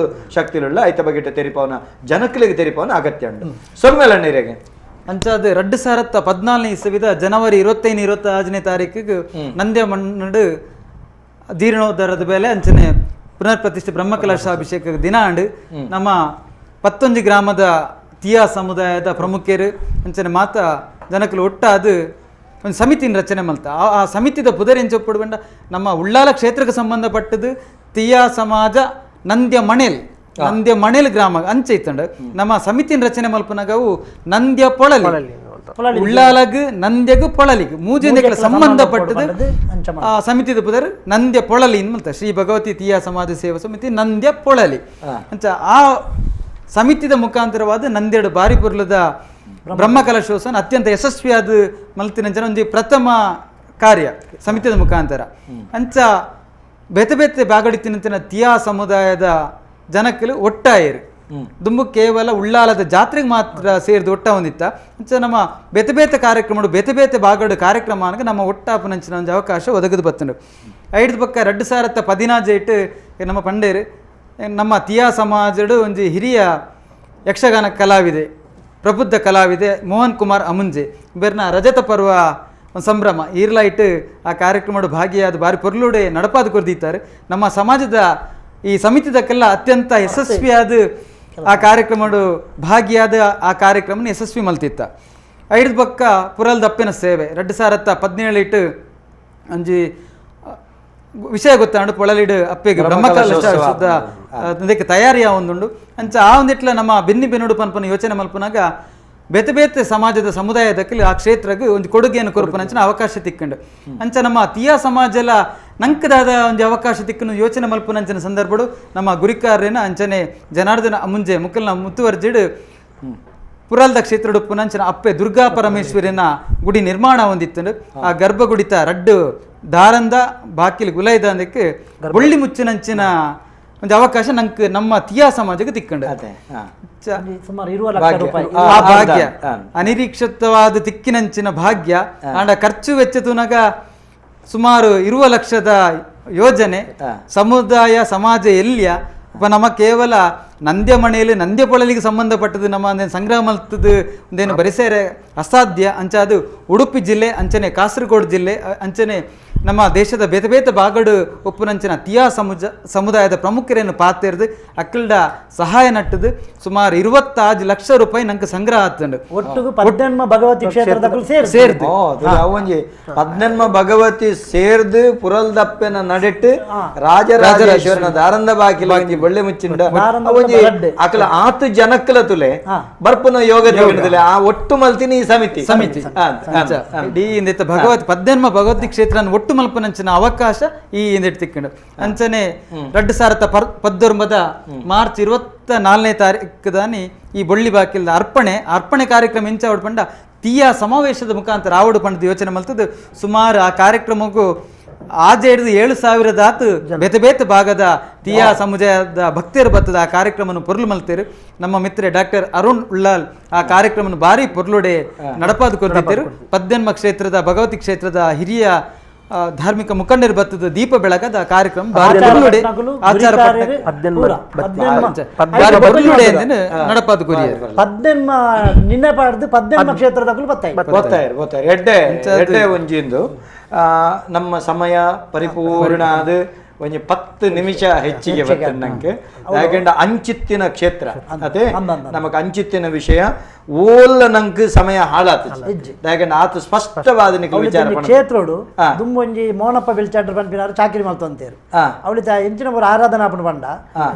ಶಕ್ತಿಲುಳ್ಳ ಆಯ್ತ ಬಗೆಟ್ಟ ತೆರಿಪವನ ಜನಕ್ಲಿಗೆ ತೆರಿಪವನ ಅಗತ್ಯ ಉಂಡು. ಸೊಲ್ಮೇಲ ನೀರಿಗೆ ಅಂಚಾದ 2014ನೇ ಇಸವಿದ ಜನವರಿ 25 26ನೇ ತಾರೀಕಿಗೆ ನಂದ್ಯ ಮಣ್ಣು ಜೀರ್ಣೋದ್ಧಾರದ ಮೇಲೆ ಅಂಚನೆ ಪುನರ್ ಪ್ರತಿಷ್ಠೆ ಬ್ರಹ್ಮಕಲಶಾಭಿಷೇಕ ದಿನ ಅಂಡು ನಮ್ಮ ಪತ್ತೊಂಜಿ ಗ್ರಾಮದ ತಿಯಾ ಸಮುದಾಯದ ಪ್ರಮುಖರು ಅಂಚನೆ ಮಾತ ಜನಕಲು ಒಟ್ಟಾದ ಒಂದು ಸಮಿತಿನ ರಚನೆ ಮಲ್ತ ಆ ಸಮಿತಿದ ಪುದರ್ ಎಂಚೊಪ್ಪುಡು ನಮ್ಮ ಉಳ್ಳಾಲ ಕ್ಷೇತ್ರಕ್ಕೆ ಸಂಬಂಧಪಟ್ಟದ್ದು ತಿಯಾ ಸಮಾಜ ನಂದ್ಯ ಮಣೇಲ್ ನಂದ್ಯ ಮಣೇಲ್ ಗ್ರಾಮ ಅಂಚೆ ಇತ್ತಂಡು ನಮ್ಮ ಸಮಿತಿನ ರಚನೆ ಮಲ್ಪನಗವು ನಂದ್ಯ ಪೊಳಲಿ ಉಳ್ಳಾಲಗ್ ನಂದ್ಯಗು ಪೊಳಲಿಗ್ ಮೂಜೆಂದಕ್ಕೆ ಸಂಬಂಧಪಟ್ಟದ್ದು ಆ ಸಮಿತಿದ ಪುದರ್ ನಂದ್ಯ ಪೊಳಲಿ ಅಂತ ಶ್ರೀ ಭಗವತಿ ತಿಯಾ ಸಮಾಜ ಸೇವಾ ಸಮಿತಿ ನಂದ್ಯ ಪೊಳಲಿ ಅಂಚ ಆ ಸಮಿತಿದ ಮುಖಾಂತರವಾದ ನಂದೆರಡು ಬಾರಿ ಪುರ್ಲದ ಬ್ರಹ್ಮಕಲಶೋತ್ಸವ ಅತ್ಯಂತ ಯಶಸ್ವಿಯಾದ ಮಲ್ತಿನಂಚನ ಒಂದು ಪ್ರಥಮ ಕಾರ್ಯ ಸಮಿತಿದ ಮುಖಾಂತರ. ಅಂಚ ಬೇತೆ ಬೇತೆ ಬಾಗಡಿತಿನಂಚಿನ ತಿಯಾ ಸಮುದಾಯದ ಜನಕ್ಕಲು ಒಟ್ಟಾಯರು ದುಂಬು ಕೇವಲ ಉಳ್ಳಾಲದ ಜಾತ್ರೆಗೆ ಮಾತ್ರ ಸೇರಿದ ಒಟ್ಟ ಹೊಂದಿತ್ತ ಅಂಚ ನಮ್ಮ ಬೇತೆ ಬೇತೆ ಕಾರ್ಯಕ್ರಮ ಬೇತೆ ಬೇತೆ ಬಾಗಡು ಕಾರ್ಯಕ್ರಮ ಅನಗ ನಮ್ಮ ಒಟ್ಟಾಪನಂಚಿನ ಒಂದು ಅವಕಾಶ ಒದಗದು ಬತ್ತಂಡು. ಐದು ಪಕ್ಕ 2014 ಇಟ್ಟು ನಮ್ಮ ಪಂಡೇರು ನಮ್ಮ ತಿಯಾ ಸಮಾಜಡು ಒಂಜಿ ಹಿರಿಯ ಯಕ್ಷಗಾನ ಕಲಾವಿದೆ ಪ್ರಬುದ್ಧ ಕಲಾವಿದೆ ಮೋಹನ್ ಕುಮಾರ್ ಅಮುಂಜೆ ಬೇರ್ನ ರಜತ ಪರ್ವ ಒಂದು ಸಂಭ್ರಮ ಈರ್ಲೈಟ್ ಆ ಕಾರ್ಯಕ್ರಮಡು ಭಾಗಿಯಾದ ಬಾರಿ ಪೊರ್ಲುಡೆ ನಡಪಾದ ಕೊರ್ದಿತ್ತಾರೆ. ನಮ್ಮ ಸಮಾಜದ ಈ ಸಮಿತಿದಕ್ಕೆಲ್ಲ ಅತ್ಯಂತ ಯಶಸ್ವಿಯಾದ ಆ ಕಾರ್ಯಕ್ರಮಡು ಭಾಗಿಯಾದ ಆ ಕಾರ್ಯಕ್ರಮನ ಯಶಸ್ವಿ ಮಲ್ತಿತ್ತ. ಐದು ಪಕ್ಕ ಪುರಲ್ದಪ್ಪಿನ ಸೇವೆ 2017 ಇಟ್ಟು ಒಂಜಿ ವಿಷಯ ಗೊತ್ತಾಂಡು ಪೊಳಲಿಡು ಅಪ್ಪೆಗೆ ಬ್ರಹ್ಮಕಲಶೋತ್ಸವದ ಅದಕ್ಕೆ ತಯಾರಿಯ ಒಂದುಂಡು ಅಂಚ ಆ ಒಂದಿಟ್ಲ ನಮ್ಮ ಬೆನ್ನಿ ಬೆನ್ನುಡು ಪನ್ಪನ ಯೋಚನೆ ಮಲ್ಪನಾಗ ಬೇತೆ ಬೇತೆ ಸಮಾಜದ ಸಮುದಾಯದಕ್ಕೆ ಆ ಕ್ಷೇತ್ರಕ್ಕೆ ಒಂದು ಕೊಡುಗೆಯನ್ನು ಕೊರಪನಂಚಿನ ಅವಕಾಶ ತಿಕ್ಕಂಡು. ಅಂಚ ನಮ್ಮ ತಿಯಾ ಸಮಾಜ ಎಲ್ಲ ನಂಕದಾದ ಒಂದು ಅವಕಾಶ ತಿಕ್ಕನು ಯೋಚನೆ ಮಲ್ಪನಂಚಿನ ಸಂದರ್ಭಡು ನಮ್ಮ ಗುರಿಕಾರ್ಯನ ಅಂಚನೆ ಜನಾರ್ದನ ಮುಂಜೆ ಮುಕ್ಕಲ್ನ ಮುತ್ತುವರ್ಜಿಡು ಪುರಲ್ದ ಕ್ಷೇತ್ರಡುಪ್ಪುನಂಚಿನ ಅಪ್ಪೆ ದುರ್ಗಾ ಪರಮೇಶ್ವರಿನ ಗುಡಿ ನಿರ್ಮಾಣ ಹೊಂದಿತ್ತು. ಆ ಗರ್ಭಗುಡಿತ ರಡ್ಡು ದಾರಂದ ಬಾಕಿಲ್ ಗುಲೈದ ಅಂದಕ್ಕೆ ಬೊಳ್ಳಿ ಮುಚ್ಚಿನಂಚಿನ ಒಂದು ಅವಕಾಶ ನಂಗೆ ನಮ್ಮ ತಿಯಾ ಸಮಾಜಕ್ಕೆ ತಿಕ್ಕಂಡು. ಆ ಭಾಗ್ಯ ಅನಿರೀಕ್ಷಿತವಾದ ತಿಕ್ಕಿನಂಚಿನ ಭಾಗ್ಯ ಅಂಡ ಖರ್ಚು ವೆಚ್ಚ ತುನಗ ಸುಮಾರು 20 ಲಕ್ಷದ ಯೋಜನೆ ಸಮುದಾಯ ಸಮಾಜ ಎಲ್ಲಿಯ ನಮ್ಮ ಕೇವಲ ನಂದ್ಯ ಮನೆಯಲ್ಲಿ ನಂದ್ಯ ಪೊಳಲಿಗೆ ಸಂಬಂಧಪಟ್ಟದ್ದು ನಮ್ಮ ಒಂದೇನು ಸಂಗ್ರಹ ಮಲ್ತದ್ದು ಒಂದೇನು ಬರಿಸೇರೆ ಅಸಾಧ್ಯ. ಅಂಚ ಅದು ಉಡುಪಿ ಜಿಲ್ಲೆ ಅಂಚನೆ ಕಾಸರಗೋಡು ಜಿಲ್ಲೆ ಅಂಚನೆ ನಮ್ಮ ದೇಶದ ಬೇತೆ ಬೇತೆ ಬಾಗಡು ಒಪ್ಪುನಂಚಿನ ತಿಯಾ ಸಮುದಾಯದ ಪ್ರಮುಖರೇನು ಪಾತೆರ್ದು ಅಕ್ಕಲ್ಡ ಸಹಾಯ ನಟ್ಟದು ಸುಮಾರು 25 ಲಕ್ಷ ರೂಪಾಯಿ ನಂಗೆ ಸಂಗ್ರಹ ಆತಂಡು. ಒಟ್ಟಿಗೆ ಪದ್ನೆನ್ಮ ಭಗವತಿ ಕ್ಷೇತ್ರದ ಸೇರ್ದು ಒಂಜಿ ಪದ್ನೆನ್ಮ ಭಗವತಿ ಸೇರ್ದು ಪುರಲ್ದಪ್ಪೆನ ನಡೆಟ್ಟು ರಾಜರಾಜೇಶ್ವರನ ದಾರಂದ ಬಾಕಿಲ ಒಂಜಿ ಬಳ್ಳಿ ಮುಚ್ಚಿಂಡ ಒಂಜಿ ಅಕಲ ಆತು ಜನಕ್ಕಲ ತುಲೆ ಬರ್ಪನ ಯೋಗ ಆ ಒಟ್ಟು ಮಲ್ತಿನಿ ಈ ಒಂಜಿ ಸಮಿತಿ ಸಮಿತಿ ಇಡೀ ಇಂದೆತ್ತ ಭಗವತಿ ಪದ್ದೆನ್ಮ ಭಗವತಿ ಕ್ಷೇತ್ರ ಒಟ್ಟು ಮಲ್ಪನಂಚಿನ ಅವಕಾಶ ಈ ಇಂದೆಟ್ ತಿಕ್ಕಂಡು. ಅಂಚನೆ 2019 ಮಾರ್ಚ್ 24ನೇ ತಾರೀಕು ಈ ಬೊಳ್ಳಿ ಬಾಕಿಲ್ದ ಅರ್ಪಣೆ ಅರ್ಪಣೆ ಕಾರ್ಯಕ್ರಮ ಇಂಚ ಪಂಡ ತೀಯಾ ಸಮಾವೇಶದ ಮುಖಾಂತರ ಆವಡು ಪಂಡದ ಯೋಚನೆ ಮಲ್ತದ್ದು. ಸುಮಾರು ಆ ಕಾರ್ಯಕ್ರಮಕ್ಕೂ ಆಜೆ ಹಿಡಿದು 7,000 ದಾತು ಬೇತೆ ಬೇತೆ ಭಾಗದ ತೀಯಾ ಸಮುದಾಯದ ಭಕ್ತರು ಬರ್ತದ ಆ ಕಾರ್ಯಕ್ರಮವನ್ನು ಪೊರ್ಲು ಮಲ್ತೇರು. ನಮ್ಮ ಮಿತ್ರ ಡಾಕ್ಟರ್ ಅರುಣ್ ಉಳ್ಳಾಲ್ ಆ ಕಾರ್ಯಕ್ರಮವನ್ನು ಭಾರಿ ಪೊರ್ಲುಡೆ ನಡಪಾದು ಕೊರ್ತಿದ್ದರು. ಪದ್ದೆನ್ಮ ಕ್ಷೇತ್ರದ ಭಗವತಿ ಕ್ಷೇತ್ರದ ಹಿರಿಯ ಧಾರ್ಮಿಕ ಮುಖಂಡರು ಬರ್ತದ ದೀಪ ಬೆಳಗದ ಕಾರ್ಯಕ್ರಮ ಭಾರಿ ಪೊರ್ಲುಡೆ ಆಚಾರ ಪೊರ್ಲುಡೆ ನಡಪಾದು ಕೊರಿಯ ಪದ್ದೆನ್ಮ ನಿನ್ನೆ ಪಾಡ್ದು ಪದ್ದೆನ್ಮ ಕ್ಷೇತ್ರದಾಗಲೂ ಬತ್ತಾಯ ಎಡ್ಡೆ ಎಡ್ಡೆ ಒಂಜಿಂದು ನಮ್ಮ ಸಮಯ ಪರಿಪೂರ್ಣ ಅದು ಒಂಜಿ 10 ನಿಮಿಷ ಹೆಚ್ಚಿಗೆ ಬರ್ತದೆ ನಂಗೆ. ಯಾಕೆಂದ್ರೆ ಅಂಚಿತ್ತಿನ ಕ್ಷೇತ್ರ ಅದೇ ನಮಗ್ ಅಂಚಿತ್ತಿನ ವಿಷಯ ಓಲ್ಲ ನಂಗೆ ಸಮಯ ಹಾಳಾತ. ಯಾಕೆಂದ್ರೆ ಆತ ಸ್ಪಷ್ಟವಾದ ವಿಚಾರ ಕ್ಷೇತ್ರೋಡು ದುಂಬೊಂಜಿ ಮೋನಪ್ಪ ಬೆಲ್ಚಾಡ್ರ ಪನ್ಪಿನಾರು ಚಾಕಿರಿ ಮಲ್ತೊಂತೇರು ಅವಳಿತ ಎಂಚಿನ ಪೂರ ಆರಾಧನಾ ಆಪುಂಡು ಪಂಡ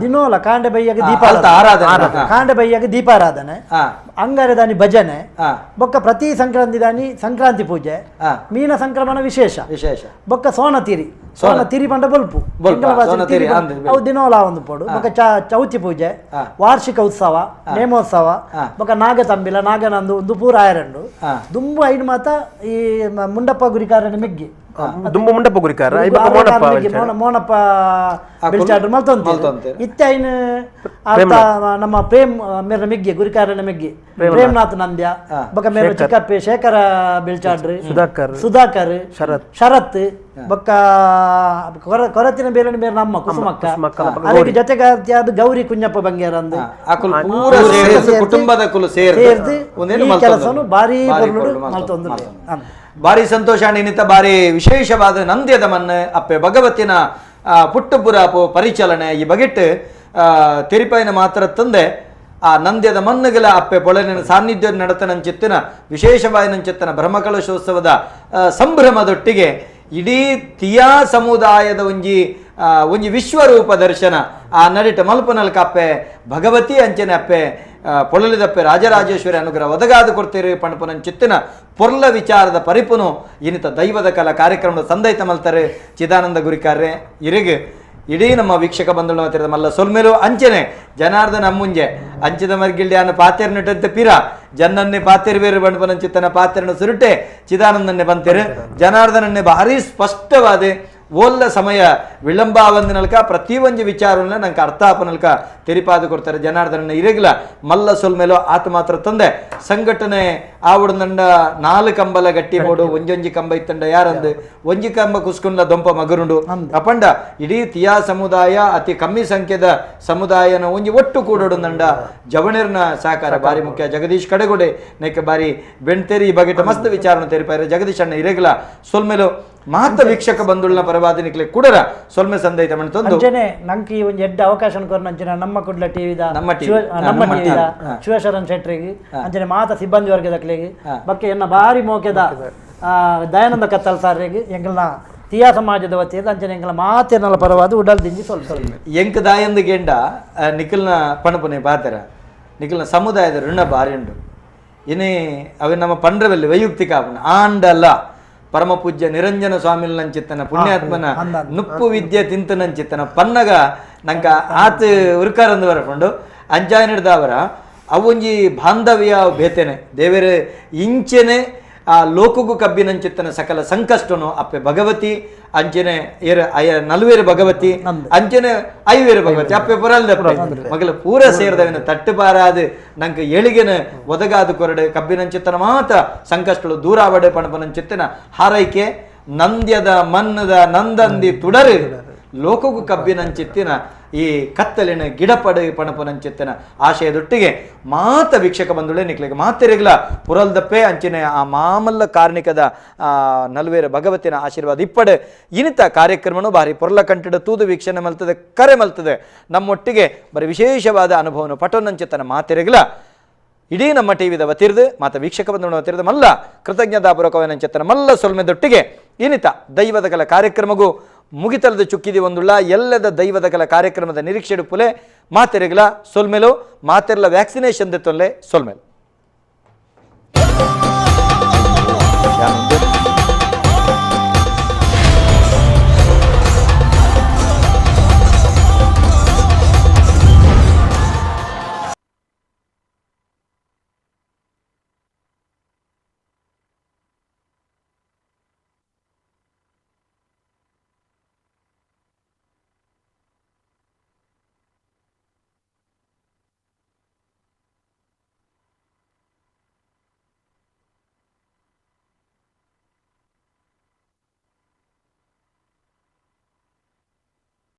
ದಿನೋಲ ಕಾಂಡೆ ಬೈಯಾಗ ದೀಪ ಆರಾಧನೆ ಕಾಂಡೆ ಬೈಯಾಗ ದೀಪಾರಾಧನೆ ಅಂಗಾರೆ ದಾನಿ ಭಜನೆ ಬೊಕ್ಕ ಪ್ರತಿ ಸಂಕ್ರಾಂತಿ ದಾನಿ ಸಂಕ್ರಾಂತಿ ಪೂಜೆ ಮೀನ ಸಂಕ್ರಮಣ ವಿಶೇಷ ವಿಶೇಷ ಬೊಕ್ಕ ಸೋನತಿರಿ ಸೋನತಿರಿ ಪಂಡ ಬೊಲ್ಪು ಅವು ದಿನೋಲ ಒಂದು ಪೋಡು ಬೊಕ್ಕ ಚೌತಿ ಪೂಜೆ ವಾರ್ಷಿಕ ಉತ್ಸವ ನೇಮೋತ್ಸವ ಬೊಕ್ಕ ನಾಗತಂಬಿಲ ನಾಗನಂದು ಒಂದು ಪೂರ ಆಯರಂಡು ದುಂಬು ಐನು ಮಾತ ಈ ಮುಂಡಪ್ಪ ಗುರಿಕಾರನ ಮೆಗ್ಗಿ ದುಂಬು ಮುಂಡಪ್ಪ ಗುರಿಕಾರ ಮೋನಪ್ಪ ಬೆಲ್ಚಾಡ್ರು ಮಲ್ತೊಂತೇರು. ಇತ್ತೆ ಐನು ನಮ್ಮ ಪ್ರೇಮ್ ಮೇರ ಮೆಗ್ಗಿ ಗುರಿಕಾರನ ಮೆಗ್ಗಿ ಪ್ರೇಮನಾಥ್ ನಂದ್ಯ ಬೊಕ್ಕ ಮೇರ ಚಿಕ್ಕಪ್ಪೆ ಶೇಖರ ಬೆಲ್ಚಾಡ್ರು ಸುಧಾಕರ್ ಶರತ್ ಬೊಕ್ಕ ಕೊರತಿನ ಬೇರೆ ಬೇರೆ ನಮ್ಮ ಕುಸುಮಕ್ಕ ಅದಕ್ಕೆ ಜೊತೆಗಾರ್ತಿಯಾದ ಗೌರಿ ಕುಂಜಪ್ಪ ಬಂಗೇರ ಅಂದು ಕುಟುಂಬದ ಸೇರ್ದು ಕೆಲಸನು ಭಾರಿ ಮಲ್ತೊಂದು. ಭಾರಿ ಸಂತೋಷ ನಿನಿತ ಭಾರಿ ವಿಶೇಷವಾದ ನಂದ್ಯದ ಮನ್ನ ಅಪ್ಪೆ ಭಗವತಿನ ಪುಟ್ಟಪುರ ಪರಿಚಲನೆ ಈ ಬಗೆಟ್ ತೆರಿಪಾಯಿನ ಮಾತ್ರ ತಂದೆ ಆ ನಂದ್ಯದ ಮಣ್ಣುಗಳ ಅಪ್ಪೆ ಪೊಳಲಿನ ಸಾನ್ನಿಧ್ಯ ನಡತನಂಚಿತ್ತಿನ ವಿಶೇಷವಾಯಿನಂಚಿತ್ತನ ಬ್ರಹ್ಮಕಲಶೋತ್ಸವದ ಸಂಭ್ರಮದೊಟ್ಟಿಗೆ ಇಡೀ ತಿಯಾ ಸಮುದಾಯದ ಒಂಜಿ ಒಂಜಿ ವಿಶ್ವರೂಪ ದರ್ಶನ ಆ ನಡಿಟ ಮಲ್ಪನಲ್ಕ ಅಪ್ಪೆ ಭಗವತಿ ಅಂಚನೆ ಅಪ್ಪೆ ಪೊಳಲಿದಪ್ಪೆ ರಾಜರಾಜೇಶ್ವರಿ ಅನುಗ್ರಹ ಒದಗಾದು ಕೊಡ್ತೀರಿ ಪಣಪುನಂಚಿತ್ತಿನ ಪೊರ್ಲ ವಿಚಾರದ ಪರಿಪುನು ಇನಿತ ದೈವದ ಕಲಾ ಕಾರ್ಯಕ್ರಮದ ಸಂದೈತ ಮಲ್ತಾರೆ ಚಿದಾನಂದ ಗುರಿಕಾರ್ರೆ ಇರಿಗೆ ಇಡೀ ನಮ್ಮ ವೀಕ್ಷಕ ಬಂಧುಗಳ ಹತ್ತಿರದ ಮಲ್ಲ ಸೊಲ್ಮೇಲು ಅಂಚನೆ ಜನಾರ್ದನ ಅಮ್ಮುಂಜೆ ಅಂಚಿದ ಮರ್ಗಿಲ್ಡ್ಯಾನ ಪಾತೆರ್ನಿಟ್ಟಂತೆ ಪಿರ ಜನ್ನನ್ನೇ ಪಾತೆರ್ ಬೇರು ಬಂಡ್ಪನಂಚಿತ್ತನ ಪಾತೆರನ ಸುರುಟೆ ಚಿದಾನಂದನ್ನೇ ಬಂತೇರು ಜನಾರ್ದನನ್ನೇ ಭಾರಿ ಸ್ಪಷ್ಟವಾದ ಓಲ್ಲ ಸಮಯ ವಿಳಂಬ ಆವಂದಿನಲ್ಕ ಪ್ರತಿಯೊಂದು ವಿಚಾರವನ್ನ ನಂಗೆ ಅರ್ಥ ಆಪನಲ್ಕ ತೆರಿಪಾದು ಕೊಡ್ತಾರೆ ಜನಾರ್ದನನ್ನ ಇರಗಿಲ್ಲ ಮಲ್ಲ ಸೊಲ್ಮೇಲೋ ಆತ ಮಾತ್ರ ತಂದೆ ಸಂಘಟನೆ ಆವಡದಂಡ 4 ಕಂಬಲ ಗಟ್ಟಿ ಬೋಡು ಒಂಜೊಂಜಿ ಕಂಬ ಇತ್ತಂಡ ಯಾರಂದು ಒಂಜಿ ಕಂಬ ಕುಸ್ಕುಂಡ ದೊಂಪ ಮಗರುಂಡು ಅಪಂಡ ಇಡೀ ತಿಯಾ ಸಮುದಾಯ ಅತಿ ಕಮ್ಮಿ ಸಂಖ್ಯೆದ ಸಮುದಾಯನ ಒಂಜಿ ಒಟ್ಟು ಕೂಡೋಡುಂದಂಡ ಜವಣರ್ನ ಸಹಕಾರ ಭಾರಿ ಮುಖ್ಯ. ಜಗದೀಶ್ ಕಡೆಗೋಡೆ ನೆಕ್ಕೆ ಬಾರಿ ಬೆಣ್ತೇರಿ ಈ ಬಗ್ಗೆ ಮಸ್ತ್ ವಿಚಾರನ ತೆರಿಪಾರೆ ಜಗದೀಶ್ ಅಣ್ಣ ಇರಗಿಲ್ಲ ಸೊಲ್ಮೇಲೋ ಮಾತ ವೀಕ್ಷಕ ಬಂಧುಳ್ನ ಪರವಾದಿನಿಕ್ಲೆ ಕೂಡರ ಸೊಲ್ಮೆ ಸಂದೈತ ಮಣ್ತೊಂದು ಅಂಚನೆ ನಂಗೆ ಈ ಒಂದು ಎಡ್ಡ ಅವಕಾಶ ಕೊರ್ನಂಚನೆ ನಮ್ಮ ಕುಡ್ಲ ಟಿವಿದ ನಮ್ಮ ಟಿವಿದ ಶಿವಶರಣ್ ಶೆಟ್ರಿಗೆ ಅಂಚನೆ ಮಾತ ಸಿಬ್ಬಂದಿ ವರ್ಗದಕ್ಲೆಗೆ ಬಕ್ಕೆ ಎನ್ನ ಭಾರಿ ಮೋಕೆದ ದಯಾನಂದ ಕತ್ತಲ್ ಸಾರಿಗೆ ಎಂಗಲ್ನ ತಿಯಾ ಸಮಾಜದ ವತಿಯಿಂದ ಅಂಚನೆ ಎಂಗಲ ಮಾತೇನಲ್ಲ ಪರವಾದ ಉಡಲ್ ದಿಂಜಿ ಸ್ವಲ್ಪ ಎಂಕ್ ದಾಯಂದು ಗೆಂಡ ನಿಖಲ್ನ ಪಣಪುನೆ ಪಾತರ ನಿಖಲ್ನ ಸಮುದಾಯದ ಋಣ ಭಾರಿ ಉಂಡು ಇನಿ ಅವೆ ನಮ್ಮ ಪಂಡ್ರವಲ್ಲಿ ವೈಯಕ್ತಿಕ ಆಂಡಲ್ಲ ಪರಮ ಪೂಜ್ಯ ನಿರಂಜನ ಸ್ವಾಮಿಲಂಚಿತ್ತನ ಪುಣ್ಯಾತ್ಮನ ನುಪ್ಪು ವಿದ್ಯೆ ತಿಂತನಂಚಿತ್ತನ ಪನ್ನಗ ನಂಕ ಆತ ಉರ್ಕಾರಂದು ಬರಕೊಂಡು ಅಂಚಾಯನಿಡ್ದವರ ಅವೊಂಜಿ ಬಾಂಧವ್ಯ ಬೇತೇನೆ ದೇವರ ಇಂಚೆನೆ ಆ ಲೋಕಗೂ ಕಬ್ಬಿನಂಚಿತ್ತನ ಸಕಲ ಸಂಕಷ್ಟನು ಅಪ್ಪೆ ಭಗವತಿ ಅಂಚನೆ ಏರು ಅಯ ನಲ್ವೇರು ಭಗವತಿ ಅಂಚನೆ ಐವೇರು ಭಗವತಿ ಅಪ್ಪೆ ಪುರಲ್ದಪ್ಪೆ ಮಗಲ ಪೂರ ಸೇರಿದವಿನ ತಟ್ಟುಪಾರಾದು ನಂಗೆ ಎಳಿಗೆನ ಒದಗಾದು ಕೊರಡೆ ಕಬ್ಬಿನಂಚಿತ್ತನ ಮಾತ್ರ ಸಂಕಷ್ಟಗಳು ದೂರಾವಡೆ ಪಣಪನಂಚಿತ್ತನ ಹಾರೈಕೆ ನಂದ್ಯದ ಮನ್ನದ ನಂದಂದಿ ತುಡರು ಲೋಕಗೂ ಕಬ್ಬಿನಂಚಿತ್ತಿನ ಈ ಕತ್ತಲಿನ ಗಿಡಪಡೆ ಪಣಪನಂಚಿತ್ತನ ಆಶಯದೊಟ್ಟಿಗೆ ಮಾತ ವೀಕ್ಷಕ ಬಂಧುಗಳೇ ನಿಕ್ಲಿಗೆ ಮಾತೆರೆಗ್ಲ ಪುರಲ್ದಪ್ಪೆ ಅಂಚಿನ ಆ ಮಾಮಲ್ಲ ಕಾರ್ಣಿಕದ ಆ ನಲ್ವೇರ ಭಗವತಿನ ಆಶೀರ್ವಾದ ಇಪ್ಪಡೆ ಇನಿತ ಕಾರ್ಯಕ್ರಮನು ಭಾರಿ ಪೊರ್ಲ ಕಂಟಿಡ ತೂದು ವೀಕ್ಷಣೆ ಮಲ್ತದೆ ಕರೆ ಮಲ್ತದೆ ನಮ್ಮೊಟ್ಟಿಗೆ ಬರೀ ವಿಶೇಷವಾದ ಅನುಭವನು ಪಟೋನಂಚಿತ್ತನ ಮಾತೆರೆಗ್ಲ ಇಡೀ ನಮ್ಮ ಟಿವಿದ ವತಿರ್ದು ಮಾತ ವೀಕ್ಷಕ ಬಂಧುಗಳ ವತಿರ್ದು ಮಲ್ಲ ಕೃತಜ್ಞತಾಪೂರ್ವಕವಾದ ಮಲ್ಲ ಸೊಲ್ಮೆದೊಟ್ಟಿಗೆ ಇನಿತ ದೈವದ ಕಲ ಕಾರ್ಯಕ್ರಮಗೂ ಮುಗಿತಲದ ಚುಕ್ಕಿದಿ ಒಂದುಳ್ಳ ಎಲ್ಲದ ದೈವದ ಕಲ ಕಾರ್ಯಕ್ರಮದ ನಿರೀಕ್ಷೆ ಪುಲೆ ಮಾತೆರೆಗ್ಲ ಸೊಲ್ಮೆಲು ಮಾತೆರ್ಲ ವ್ಯಾಕ್ಸಿನೇಷನ್ ದೆತ್ತೊಲ್ಲೆ ಸೊಲ್ಮೆಲು.